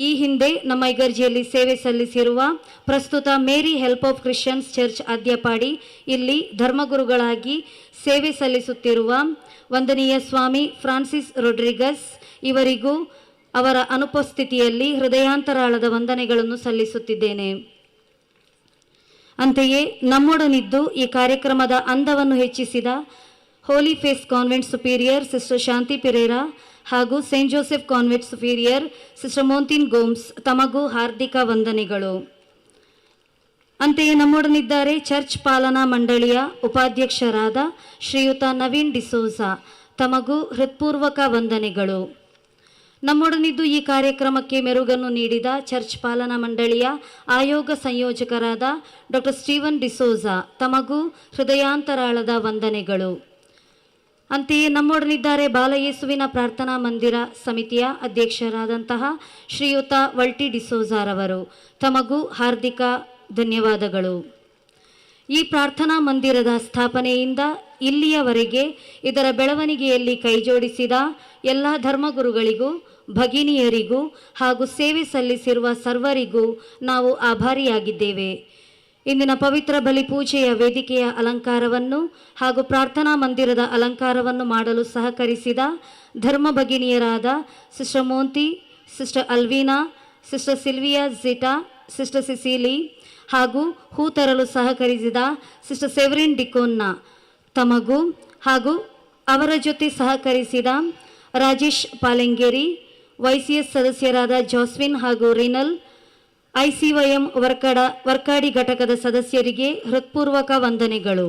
ಈ ಹಿಂದೆ ನಮ್ಮ ಇಗರ್ಜಿಯಲ್ಲಿ ಸೇವೆ ಸಲ್ಲಿಸಿರುವ ಪ್ರಸ್ತುತ Mary Help of Christians Church Adyapadi ಇಲ್ಲಿ ಧರ್ಮಗುರುಗಳಾಗಿ ಸೇವೆ ಸಲ್ಲಿಸುತ್ತಿರುವ ವಂದನೀಯ ಸ್ವಾಮಿ ಫ್ರಾನ್ಸಿಸ್ ರೊಡ್ರಿಗಸ್ ಇವರಿಗೂ ಅವರ ಅನುಪಸ್ಥಿತಿಯಲ್ಲಿ ಹೃದಯಾಂತರಾಳದ ವಂದನೆಗಳನ್ನು ಸಲ್ಲಿಸುತ್ತಿದ್ದೇನೆ. ಅಂತೆಯೇ ನಮ್ಮೊಡನಿದ್ದು ಈ ಕಾರ್ಯಕ್ರಮದ ಅಂದವನ್ನು ಹೆಚ್ಚಿಸಿದ Holy Face Convent superior Sister Shanti Pereira ಹಾಗೂ Saint Joseph Convent superior Sister Montin Gomes ತಮಗೂ ಹಾರ್ದಿಕ ವಂದನೆಗಳು. ಅಂತೆಯೇ ನಮ್ಮೊಡನಿದ್ದಾರೆ ಚರ್ಚ್ ಪಾಲನಾ ಮಂಡಳಿಯ ಉಪಾಧ್ಯಕ್ಷರಾದ ಶ್ರೀಯುತ ನವೀನ್ ಡಿಸೋಜಾ ತಮಗೂ ಹೃತ್ಪೂರ್ವಕ ವಂದನೆಗಳು. ನಮ್ಮೊಡನಿದ್ದು ಈ ಕಾರ್ಯಕ್ರಮಕ್ಕೆ ಮೆರುಗನ್ನು ನೀಡಿದ ಚರ್ಚ್ ಪಾಲನಾ ಮಂಡಳಿಯ ಆಯೋಗ ಸಂಯೋಜಕರಾದ ಡಾಕ್ಟರ್ ಸ್ಟೀವನ್ ಡಿಸೋಜಾ ತಮಗೂ ಹೃದಯಾಂತರಾಳದ ವಂದನೆಗಳು. ಅಂತೆಯೇ ನಮ್ಮೊಡನಿದ್ದಾರೆ ಬಾಲಯೇಸುವಿನ ಪ್ರಾರ್ಥನಾ ಮಂದಿರ ಸಮಿತಿಯ ಅಧ್ಯಕ್ಷರಾದಂತಹ ಶ್ರೀಯುತ ವಲ್ಟಿ ಡಿಸೋಜಾರವರು ತಮಗೂ ಹಾರ್ದಿಕ ಧನ್ಯವಾದಗಳು. ಈ ಪ್ರಾರ್ಥನಾ ಮಂದಿರದ ಸ್ಥಾಪನೆಯಿಂದ ಇಲ್ಲಿಯವರೆಗೆ ಇದರ ಬೆಳವಣಿಗೆಯಲ್ಲಿ ಕೈಜೋಡಿಸಿದ ಎಲ್ಲ ಧರ್ಮಗುರುಗಳಿಗೂ, ಭಗಿನಿಯರಿಗೂ ಹಾಗೂ ಸೇವೆ ಸಲ್ಲಿಸಿರುವ ಸರ್ವರಿಗೂ ನಾವು ಆಭಾರಿಯಾಗಿದ್ದೇವೆ. ಇಂದಿನ ಪವಿತ್ರ ಬಲಿಪೂಜೆಯ ವೇದಿಕೆಯ ಅಲಂಕಾರವನ್ನು ಹಾಗೂ ಪ್ರಾರ್ಥನಾ ಮಂದಿರದ ಅಲಂಕಾರವನ್ನು ಮಾಡಲು ಸಹಕರಿಸಿದ ಧರ್ಮ ಭಗಿನಿಯರಾದ Sister Monty, Sister Alvina, Sister Sylvia Zita, Sister Cicily ಹಾಗೂ ಹೂ ತರಲು ಸಹಕರಿಸಿದ ಸಿಸ್ಟರ್ ಸೆವರಿನ್ ಡಿಕೋನ್ನ ತಮಗೂ ಹಾಗೂ ಅವರ ಜೊತೆ ಸಹಕರಿಸಿದ ರಾಜೇಶ್ ಪಾಲೆಂಗೇರಿ, YCS ಸದಸ್ಯರಾದ ಜಾಸ್ವಿನ್ ಹಾಗೂ ರಿನಲ್, ಐಸಿವೈಎಂ ವರ್ಕಾಡಿ ಘಟಕದ ಸದಸ್ಯರಿಗೆ ಹೃತ್ಪೂರ್ವಕ ವಂದನೆಗಳು.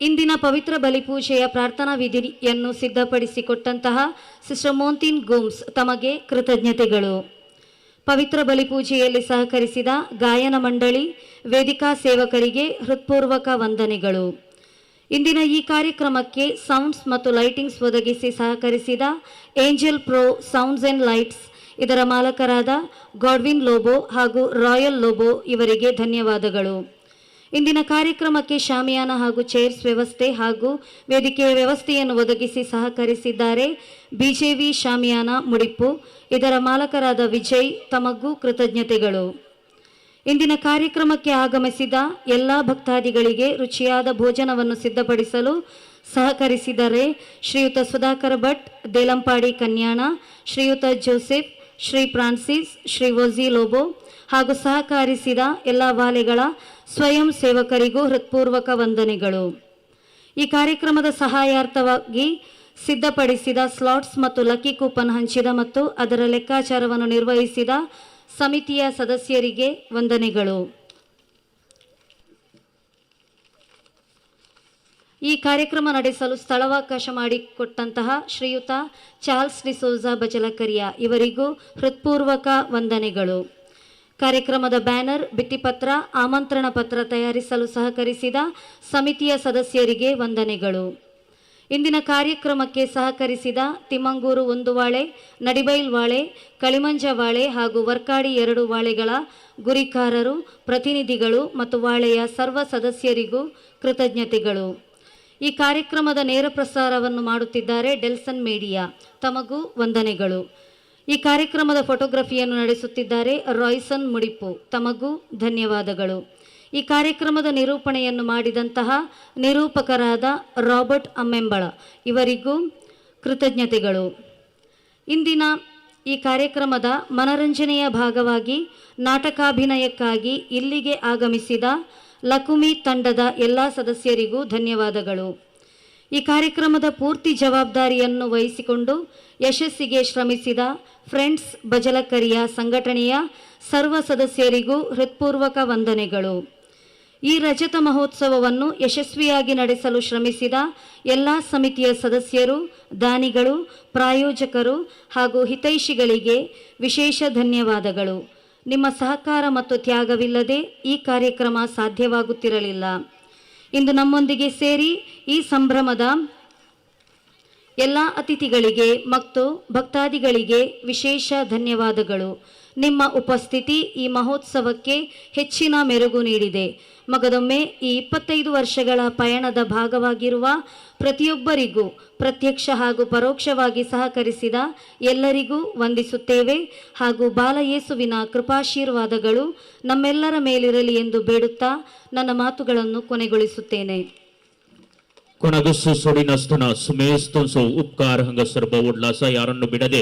ಇಂದಿನ ಪವಿತ್ರ ಬಲಿಪೂಜೆಯ ಪ್ರಾರ್ಥನಾ ವಿಧಿಯನ್ನು ಸಿದ್ಧಪಡಿಸಿಕೊಟ್ಟಂತಹ ಸಿಸ್ಟರ್ ಮೋಂತಿನ್ ಗೋಮ್ಸ್ ತಮಗೆ ಕೃತಜ್ಞತೆಗಳು. ಪವಿತ್ರ ಬಲಿಪೂಜೆಯಲ್ಲಿ ಸಹಕರಿಸಿದ ಗಾಯನ ಮಂಡಳಿ, ವೇದಿಕಾ ಸೇವಕರಿಗೆ ಹೃತ್ಪೂರ್ವಕ ವಂದನೆಗಳು. ಇಂದಿನ ಈ ಕಾರ್ಯಕ್ರಮಕ್ಕೆ ಸೌಂಡ್ಸ್ ಮತ್ತು ಲೈಟಿಂಗ್ಸ್ ಒದಗಿಸಿ ಸಹಕರಿಸಿದ Angel Pro Sounds and Lights ಇದರ ಮಾಲಕರಾದ ಗಾಡ್ವಿನ್ ಲೋಬೋ ಹಾಗೂ ರಾಯಲ್ ಲೋಬೋ ಇವರಿಗೆ ಧನ್ಯವಾದಗಳು. ಇಂದಿನ ಕಾರ್ಯಕ್ರಮಕ್ಕೆ ಶಾಮಿಯಾನ ಹಾಗೂ ಚೇರ್ಸ್ ವ್ಯವಸ್ಥೆ ಹಾಗೂ ವೇದಿಕೆಯ ವ್ಯವಸ್ಥೆಯನ್ನು ಒದಗಿಸಿ ಸಹಕರಿಸಿದ್ದಾರೆ ಬಿಜೆವಿ ಶಾಮಿಯಾನ ಮುಡಿಪು ಇದರ ಮಾಲಕರಾದ ವಿಜಯ್ ತಮಗೂ ಕೃತಜ್ಞತೆಗಳು. ಇಂದಿನ ಕಾರ್ಯಕ್ರಮಕ್ಕೆ ಆಗಮಿಸಿದ ಎಲ್ಲ ಭಕ್ತಾದಿಗಳಿಗೆ ರುಚಿಯಾದ ಭೋಜನವನ್ನು ಸಿದ್ಧಪಡಿಸಲು ಸಹಕರಿಸಿದರೆ ಶ್ರೀಯುತ ಸುಧಾಕರ್ ಭಟ್, ದೇಲಂಪಾಡಿ ಕನ್ಯಾಣ, ಶ್ರೀಯುತ ಜೋಸೆಫ್, ಶ್ರೀ ಫ್ರಾನ್ಸಿಸ್, ಶ್ರೀ ವಜಿ ಲೋಬೋ ಹಾಗೂ ಸಹಕರಿಸಿದ ಎಲ್ಲ ವಾಲೆಗಳ ಸ್ವಯಂ ಸೇವಕರಿಗೂ ಹೃತ್ಪೂರ್ವಕ ವಂದನೆಗಳು. ಈ ಕಾರ್ಯಕ್ರಮದ ಸಹಾಯಾರ್ಥವಾಗಿ ಸಿದ್ಧಪಡಿಸಿದ ಸ್ಲಾಟ್ಸ್ ಮತ್ತು ಲಕ್ಕಿ ಕೂಪನ್ ಹಂಚಿದ ಮತ್ತು ಅದರ ಲೆಕ್ಕಾಚಾರವನ್ನು ನಿರ್ವಹಿಸಿದ ಸಮಿತಿಯ ಸದಸ್ಯರಿಗೆ ವಂದನೆಗಳು. ಈ ಕಾರ್ಯಕ್ರಮ ನಡೆಸಲು ಸ್ಥಳಾವಕಾಶ ಮಾಡಿಕೊಟ್ಟಂತಹ ಶ್ರೀಯುತ ಚಾರ್ಲ್ಸ್ ಡಿಸೋಜಾ ಬಜಲಕರಿಯ ಇವರಿಗೂ ಹೃತ್ಪೂರ್ವಕ ವಂದನೆಗಳು. ಕಾರ್ಯಕ್ರಮದ ಬ್ಯಾನರ್, ಭಿತ್ತಿಪತ್ರ, ಆಮಂತ್ರಣ ಪತ್ರ ತಯಾರಿಸಲು ಸಹಕರಿಸಿದ ಸಮಿತಿಯ ಸದಸ್ಯರಿಗೆ ವಂದನೆಗಳು. ಇಂದಿನ ಕಾರ್ಯಕ್ರಮಕ್ಕೆ ಸಹಕರಿಸಿದ ತಿಮ್ಮಂಗೂರು 1 ವಾಳೆ, ನಡಿಬೈಲ್ ವಾಳೆ, ಕಳಿಮಂಜ ವಾಳೆ ಹಾಗೂ ವರ್ಕಾಡಿ 2 ವಾಳೆಗಳ ಗುರಿಕಾರರು, ಪ್ರತಿನಿಧಿಗಳು ಮತ್ತು ವಾಳೆಯ ಸರ್ವ ಸದಸ್ಯರಿಗೂ ಕೃತಜ್ಞತೆಗಳು. ಈ ಕಾರ್ಯಕ್ರಮದ ನೇರ ಪ್ರಸಾರವನ್ನು ಮಾಡುತ್ತಿದ್ದಾರೆ ಡೆಲ್ಸನ್ ಮೀಡಿಯಾ, ತಮಗೂ ವಂದನೆಗಳು. ಈ ಕಾರ್ಯಕ್ರಮದ ಫೋಟೋಗ್ರಫಿಯನ್ನು ನಡೆಸುತ್ತಿದ್ದಾರೆ ರಾಯ್ಸನ್ ಮುಡಿಪು, ತಮಗೂ ಧನ್ಯವಾದಗಳು. ಈ ಕಾರ್ಯಕ್ರಮದ ನಿರೂಪಣೆಯನ್ನು ಮಾಡಿದಂತಹ ನಿರೂಪಕರಾದ ರಾಬರ್ಟ್ ಅಮ್ಮೆಂಬಳ ಇವರಿಗೂ ಕೃತಜ್ಞತೆಗಳು. ಇಂದಿನ ಈ ಕಾರ್ಯಕ್ರಮದ ಮನರಂಜನೆಯ ಭಾಗವಾಗಿ ನಾಟಕಾಭಿನಯಕ್ಕಾಗಿ ಇಲ್ಲಿಗೆ ಆಗಮಿಸಿದ ಲಕುಮಿ ತಂಡದ ಎಲ್ಲ ಸದಸ್ಯರಿಗೂ ಧನ್ಯವಾದಗಳು. ಈ ಕಾರ್ಯಕ್ರಮದ ಪೂರ್ತಿ ಜವಾಬ್ದಾರಿಯನ್ನು ವಹಿಸಿಕೊಂಡು ಯಶಸ್ಸಿಗೆ ಶ್ರಮಿಸಿದ ಫ್ರೆಂಡ್ಸ್ ಬಜಲಕರಿಯ ಸಂಘಟನೆಯ ಸರ್ವ ಸದಸ್ಯರಿಗೂ ಹೃತ್ಪೂರ್ವಕ ವಂದನೆಗಳು. ಈ ರಜತ ಮಹೋತ್ಸವವನ್ನು ಯಶಸ್ವಿಯಾಗಿ ನಡೆಸಲು ಶ್ರಮಿಸಿದ ಎಲ್ಲ ಸಮಿತಿಯ ಸದಸ್ಯರು, ದಾನಿಗಳು, ಪ್ರಾಯೋಜಕರು ಹಾಗೂ ಹಿತೈಷಿಗಳಿಗೆ ವಿಶೇಷ ಧನ್ಯವಾದಗಳು. ನಿಮ್ಮ ಸಹಕಾರ ಮತ್ತು ತ್ಯಾಗವಿಲ್ಲದೆ ಈ ಕಾರ್ಯಕ್ರಮ ಸಾಧ್ಯವಾಗುತ್ತಿರಲಿಲ್ಲ. ಇಂದು ನಮ್ಮೊಂದಿಗೆ ಸೇರಿ ಈ ಸಂಭ್ರಮದ ಎಲ್ಲ ಅತಿಥಿಗಳಿಗೆ ಮತ್ತು ಭಕ್ತಾದಿಗಳಿಗೆ ವಿಶೇಷ ಧನ್ಯವಾದಗಳು. ನಿಮ್ಮ ಉಪಸ್ಥಿತಿ ಈ ಮಹೋತ್ಸವಕ್ಕೆ ಹೆಚ್ಚಿನ ಮೆರುಗು ನೀಡಿದೆ. ಮಗದೊಮ್ಮೆ ಈ 25 ವರ್ಷಗಳ ಪಯಣದ ಭಾಗವಾಗಿರುವ ಪ್ರತಿಯೊಬ್ಬರಿಗೂ ಪ್ರತ್ಯಕ್ಷ ಹಾಗೂ ಪರೋಕ್ಷವಾಗಿ ಸಹಕರಿಸಿದ ಎಲ್ಲರಿಗೂ ವಂದಿಸುತ್ತೇವೆ ಹಾಗೂ ಬಾಲಯೇಸುವಿನ ಕೃಪಾಶೀರ್ವಾದಗಳು ನಮ್ಮೆಲ್ಲರ ಮೇಲಿರಲಿ ಎಂದು ಬೇಡುತ್ತಾ ನನ್ನ ಮಾತುಗಳನ್ನು ಕೊನೆಗೊಳಿಸುತ್ತೇನೆ. ಕೊನಗಸು ಸೊಡಿನಸ್ತನ ಸುಮೇಸ್ತನ್ಸು ಉಪಕಾರ ಹಂಗಸರ್ ಬೌಡ್ಲಾಸ ಯಾರನ್ನು ಬಿಡದೆ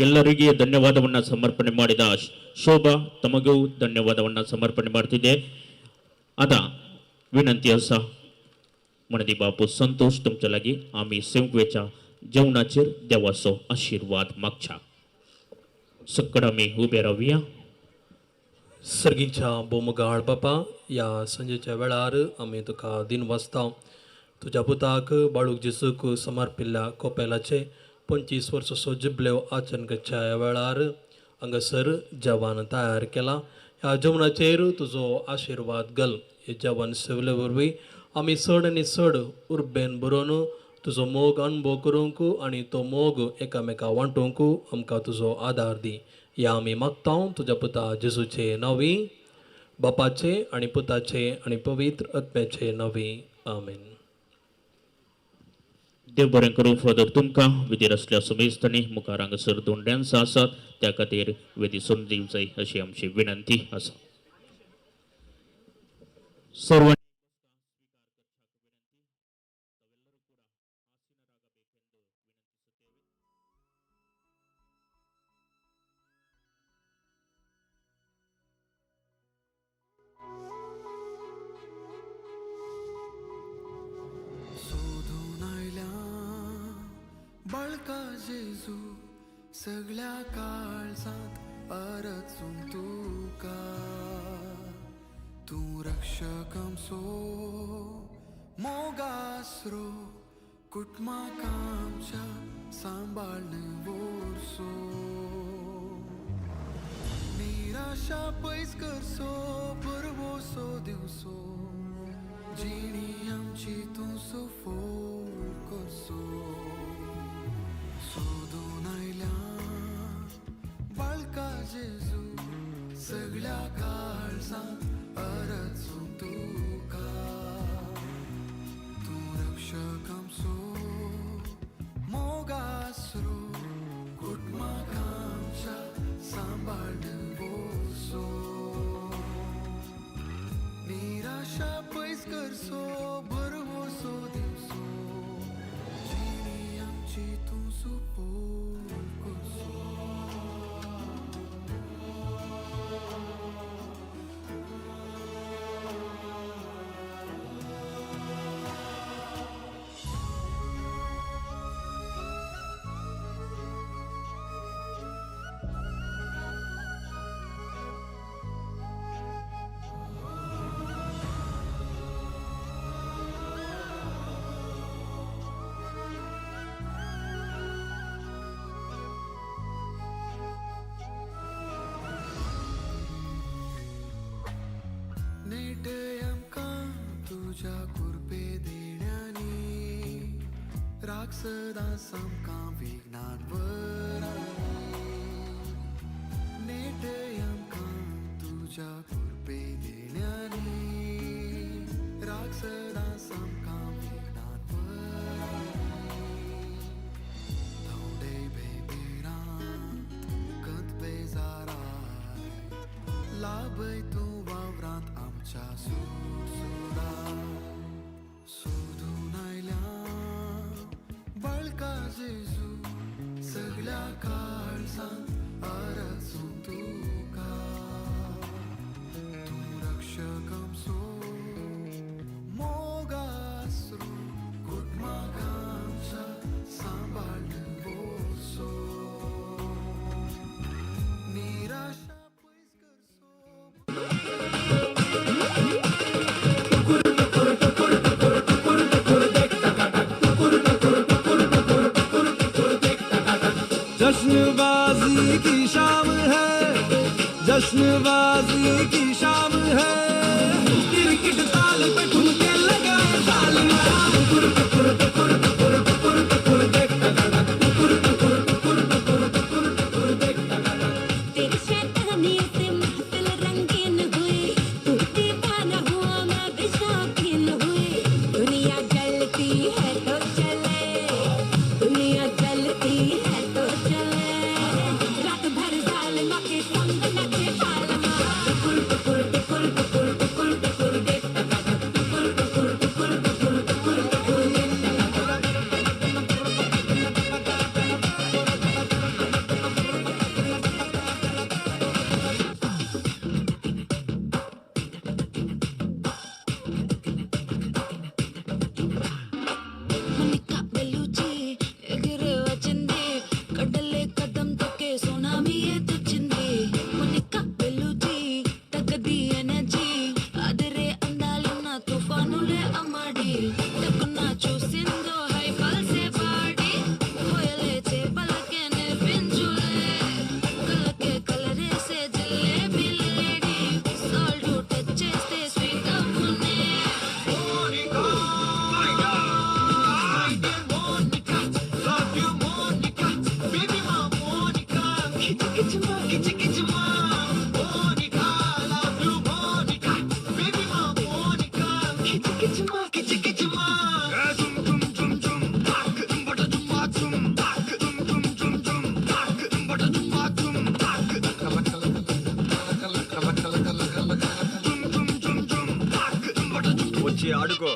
ಎಲ್ಲರಿಗೆ ಧನ್ಯವಾದವನ್ನು ಸಮರ್ಪಣೆ ಮಾಡಿದ ಶೋಭಾ ತಮಗೂ ಧನ್ಯವಾದವನ್ನು ಸಮರ್ಪಣೆ ಮಾಡ್ತಿದ್ದೆ. आता विनंती आसा म्हणदी बापू संतोष तुमच्या लागीं आमी सेवकेच्या जेवणाचेर देवाचो आशिर्वाद मागच्या. सकड आमी उबे रावया. सर्गीच्या बोमगाळ बापा, ह्या सांजेच्या वेळार आमी तुका दिन वाचता. तुज्या पुताक बाळूक जेसूक समर्पिल्ल्या कोपेलाचे 25 वर्साचो जिबलेव आचरण करच्या ह्या वेळार हांगासर जेवण तयार केलां. ह्या जेवणाचेर तुजो आशिर्वाद घाल. हे जेवण सेवले वरवीं आमी चड आनी चड उर्बेन बरोवन तुजो मोग अणभव करूंक आनी तो मोग एकामेका वांटूंक आमकां तुजो आदार दी. ह्या आमी मागता तुज्या पुता जेजूचे नांवी, बापाचे आनी पुताचे आनी पवित्र आत्म्याचे नांवी, आमेन. देव बरें करूं फादर तुमकां. विधीर आसल्या समेस्तांनी मुखार हांगासर दोन डान्स आसात त्या खातीर वेदी सोडून दिवंक जाय अशी आमची विनंती आसा. सर्व सोदून आयल्या बाळका जेजू सगळ्या काळजांत अरचूंक तुका तूं रक्षक आमचो मोगासरो कुटुंबाक आमच्या सांबाळून व्हरसो निराशा पयस करसो भरवसो दिवसो जिणी आमची तूं सफोल करसो सोदून आयल्या बाळका जेजू सगळ्या काळजांत अरचूं तुका तूं रक्षक आमचो मोगासरो कुटुंबाक आमच्या सांबाळून व्हरसो निराशा पयस करसो भरवसो दिवसो जिणी आमची तूं सुपोल करसो. नेटय आमकां तुज्या कुरपे देण्यांनी राख सदां आमकां विघ्नान वरांनी नेटय आमकां तुज्या कुरपे देण्यांनी राख सदां आमकां विघ्नान वरांनी थोडे बेबिरांत कंत बेजाराय लाभय तूं वावरांत आमच्या सुरसुराय सोदून आयल्या बाळका जेजू सगळ्या काळजांत अरचूं तुका तूं रक्षक आमचो मोगासरो कुटुंबाक आमच्या सांबाळून व्हरसो निराशा जश्नबाजी की शाम है, जश्नबाजी की शाम है, क्रिकेट ताल पे ठुमके लगाए ताल टुकुर टुकुर टुकुर टुकुर टुकुर टुकुर देख टुकुर टुकुर टुकुर टुकुर टुकुर टुकुर देख. तेरी शैतानी से महफिल रंगीन हुई, तू दीवाना हुआ मैं भी शौकीन हुई. दुनिया जलती है तो चले, दुनिया जलती है तो चले, रात भर जालिमा के संग नचे पालमा. टुकुर टुकुर टुकुर टुकुर टुकुर टुकुर देख टुकुर टुकुर टुकुर टुकुर टुकुर टुकुर देख. మోనికా బెలూచి ఎగిరే వచ్చింది, కడలే కదం తొక్కే సునామీయే తెచ్చింది. మోనికా బెలూచి తగ్గది ఎనర్జీ, అదిరే అందాలున్న తుఫానులే అమ్మాడి. టక్కున చూసిందో హై పల్సే బాడీ, హోయలే చేపలకే నేర్పించులే, కలకే కలరేసే జిలేబీ లేడీ, సాల్ట్ టచ్ చేస్తే sweet అమ్మునే. Love you, Monica, baby, my Monica. Kitty, kitty, ma, kitty, kitty, ma. Monica, love you, Monica, baby, my Monica. Kitty, kitty, ma, kitty, kitty, ma. Zum, zum, zum, zum, tak, zum, bada, zum, ma, zum, tak, zum, zum, zum, zum, tak, zum, bada, zum, ma, zum, tak. Zum, zum, zum, zum, tak, zum, bada, zum. వచ్చి ఆడుకో.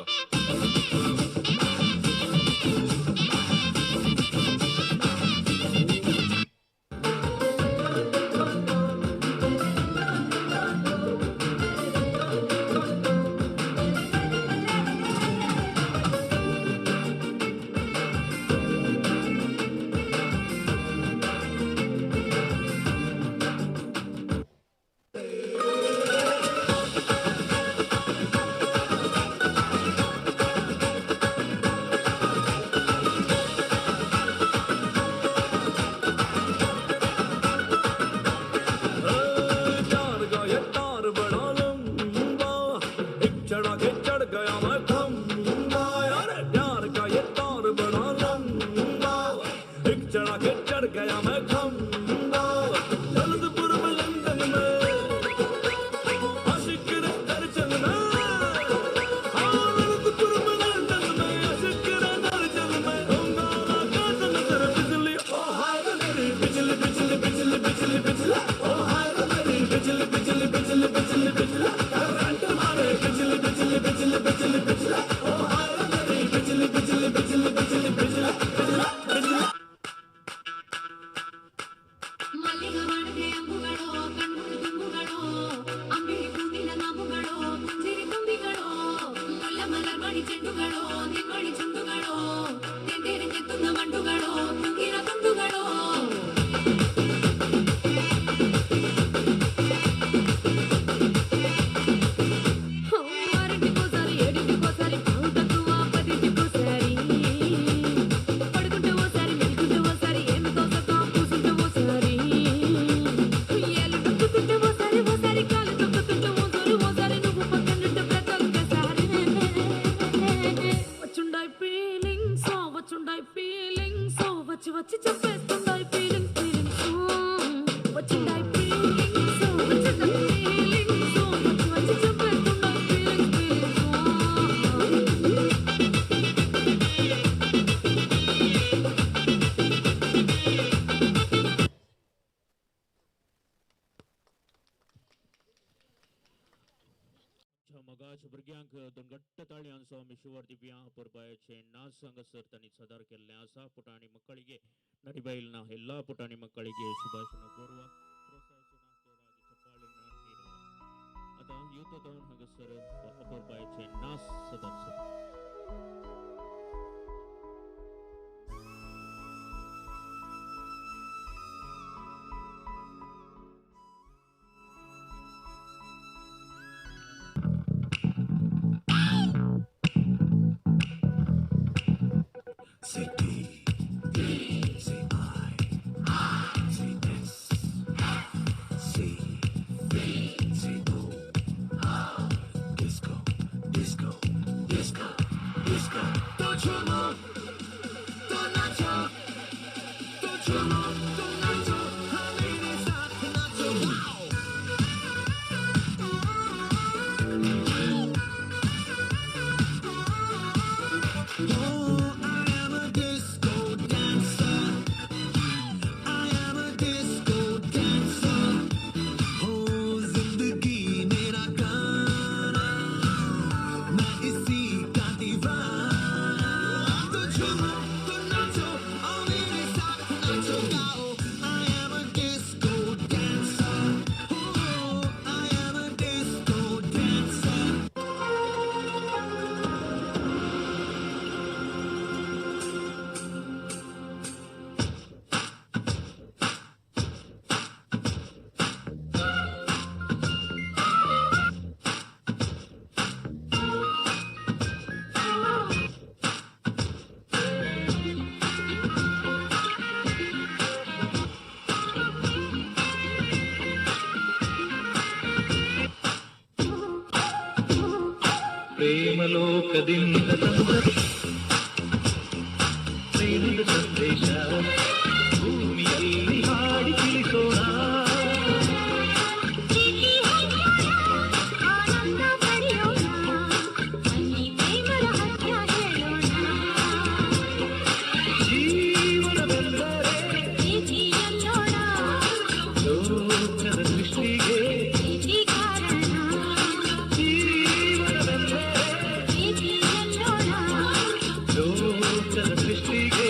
चढ़ा K चढ़ गया मैं खम्बा। ललितपुर में London में आशिक रे दर्शन में, हाँ ललितपुर में लंदन में आशिक रे दर्शन में। होंगाला का नजर बिजली, ओ हाय रे मेरी बिजली बिजली बिजली बिजली बिजली, ओ हाय रे मेरी बिजली बिजली बिजली बिजली बिजली, करंट मारे बिजली बिजली बिजली बिजली बिजली, ओ हाय रे मेरी बिजली बिजली बिजली बिजली बिजली बिजली बिजली। వచ్చి చెప్పేస్తుండాయి ఫీలింగ్స్ ఫీలింగ్స్, వచ్చిండాయి ఫీలింగ్స్, వచ్చిండాయి ఫీలింగ్స్, వచ్చి వచ్చి చెప్పేస్తుండాయి ఫీలింగ్స్ ఫీలింగ్స్. मगाच भुरग्यांक दोन घट्ट ताळयांचो आमी शिवर दिवया. अपुरबायेचे नाच हांगासर तांणी सादर केल्लें आसा. ಪುಟಾಣಿ ಮಕ್ಕಳಿಗೆ ನಡಿಬೈಲ್ನ ಎಲ್ಲ ಪುಟಾಣಿ ಮಕ್ಕಳಿಗೆ ಶುಭಾಶಯ ಕೋರುವ ಪ್ರೋತ್ಸಾಹಿಸೋಣ, ಜೋರಾಗಿ ಚಪ್ಪಾಳೆಯನ್ನು ನೀಡುವ. आतां यूथ दोन हांगासर अपुरबायेचे नाच सादर. Say D, D, say I, say S, C, V, say O. Disco, disco, disco, disco. तो झूमो, तो नाचो, तो झूमो, तो नाचो, हाँ मेरे साथ नाचो. Wow! Oh, I am a disco dancer. I am a disco dancer. Oh, जिंदगी मेरा गाना, मैं इसी का दीवाना. तो झूमो, तो नाचो, और मेरे साथ नाचो, गाओ. I am a disco dancer. Oh, I am a disco dancer. ಪ್ರೇಮಲೋಕದಿಂದ ತಂದ ಪ್ರೇಮದ ಸಂದೇಶ ಭೂಮಿಯಲ್ಲಿ ಹಾಡಿ ತಿಳಿಸೋಣ. ಜೀವನವೆಂದರೆ ಲೋಕದ ಸೃಷ್ಟಿಗೆ, ಜೀವನವೆಂದರೆ ಲೋಕದ ಸೃಷ್ಟಿಗೆ.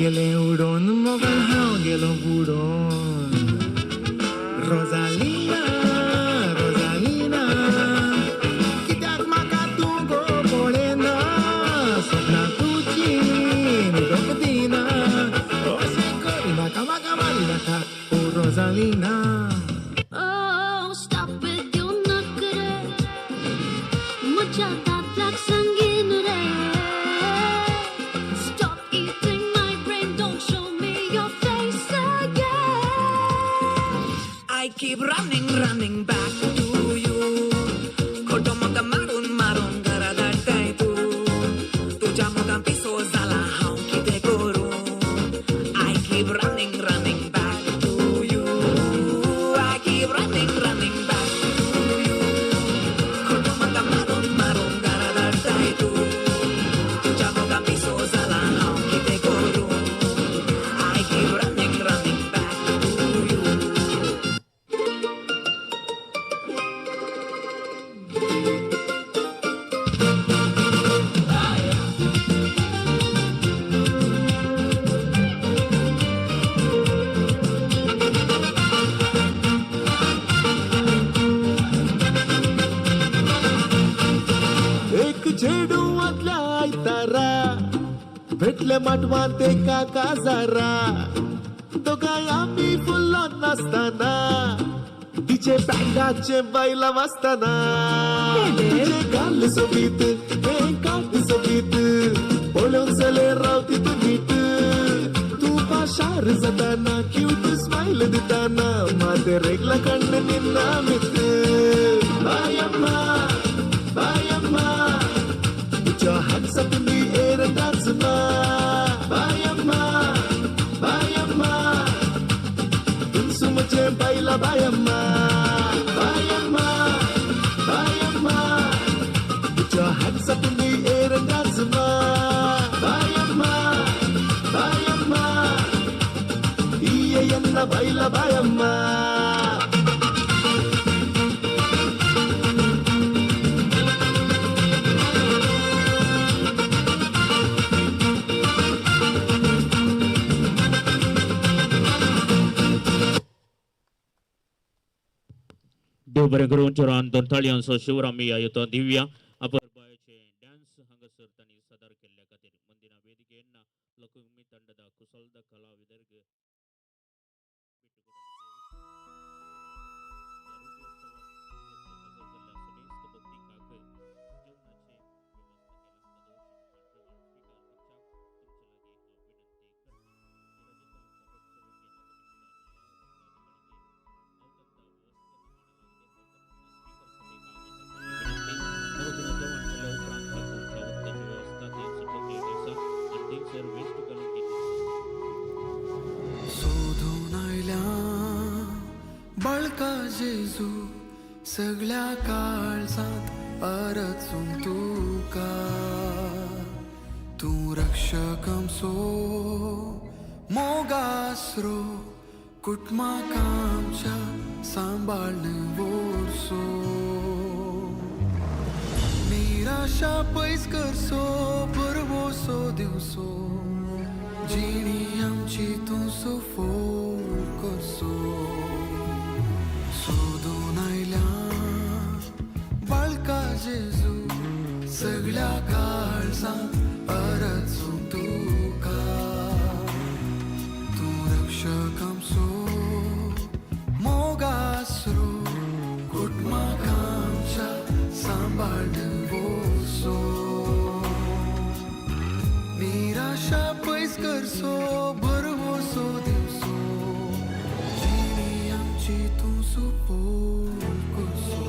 गेलें उडोवन मोगान हांव गेलो बुडोन. रोजालिना रोजालिना कित्याक म्हाका तूं गो पळयना, सपनां तुजी न्हिदोंक दिना, अशें करिनाका म्हाका मारिनाका ओ Rosalina. Oh, stop it, you नखरे, मुझ्या दादल्याक सांगीन रे. Stop eating my brain, don't show me your face again. I keep running, running back to you. खोटो म्हाका मारून मारून घरा धाडटाय तूं. तुज्या मोगान पिसो जाला हांव कितें करूं. I keep running, running back to you. I keep running, running back to you. खोटो म्हाका मारून मारून घरा धाडटाय तूं. तुज्या मोगान पिसो जाला हांव कितें करूं. I keep running, running back to you. एक चेडूंतल्या आयतारा भेटले माटवांत एका काजारा, दोगांय आमी फुल्लोन नासतना तिचे बँडाचे बायलां वाजतना. तुजे गाल सोबीत हें काट सोबीत, पळोवन चले रावती तूं नीट. तूं पाशार जाताना क्यूट स्मायल दिताना, माते रेगला कण्ण निन्ना मित. बायम्मा बायम्मा put your hands up in the air and dance, ma. Bayamma, bayamma. Tunsu mujhe baila bayamma. Bayamma, bayamma. Put your hands up in the air and dance, ma. Bayamma, bayamma. Iye yenna baila bayamma. देव बरें करूं. जोरान दोन ताळयांचो शिवरामी आयुतो Divya अपुरबायेचे dance हांगासर तांणी सादर केल्ल्या खातीर मंदिरा वेदिकेन लकुमी ತಂಡದ ಕುಶಲದ ಕಲಾವಿದರಿಗೆ. सोदून आयल्या बाळका जेजू, सगळ्या काळजांत अरचूंक तुका. तूं रक्षक आमचो मोगासरो, कुटुंबाक आमच्या सांबाळून व्हरसो. निराशा पयस करसो, भरवसो दिवसो, जिणी आमची तूं सफळ करसो. सोदून आयल्या बाळका जेजू, सगळ्या काळजांत अरचूंक तुका. तूं रक्षक आमचो मोगासरो, कुटुंबाक आमच्या सांबाळून व्हरसो. निराशा पयस करसो, भरवसो दिवसो, जिणी आमची तूं सफळ करसो.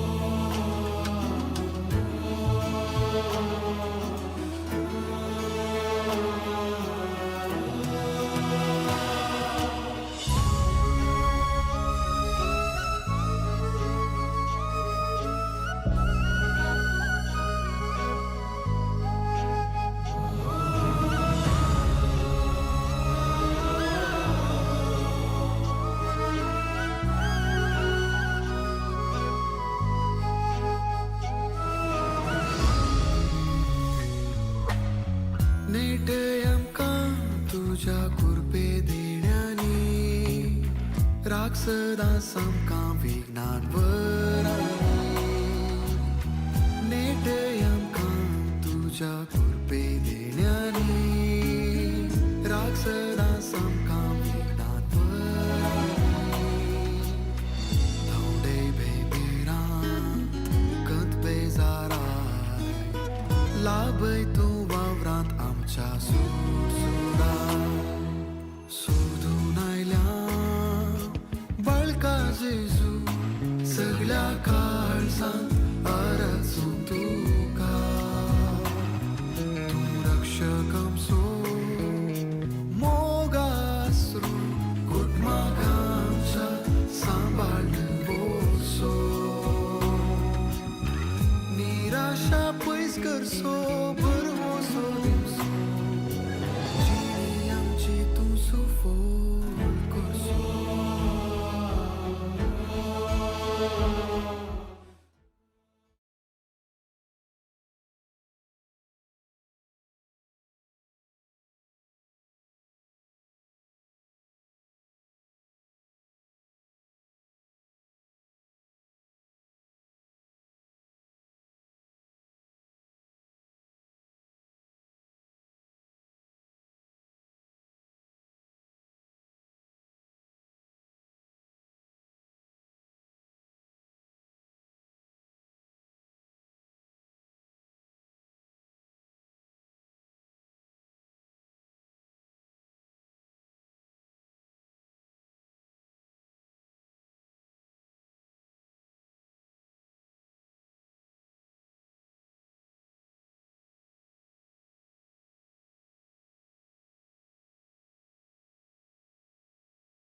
राग सदां सामकां विघ्नान वरांनी नेटय आमकां तुज्या कृपे देण्यांनी राग सदां सामकां विघ्नान वरांनी धांवडे बेबीरांत कंत बेजाराय लाभय तूं वावरांत आमच्या सुदाय सोदून आयल्या बाळका जेजू सगळ्या काळजांत.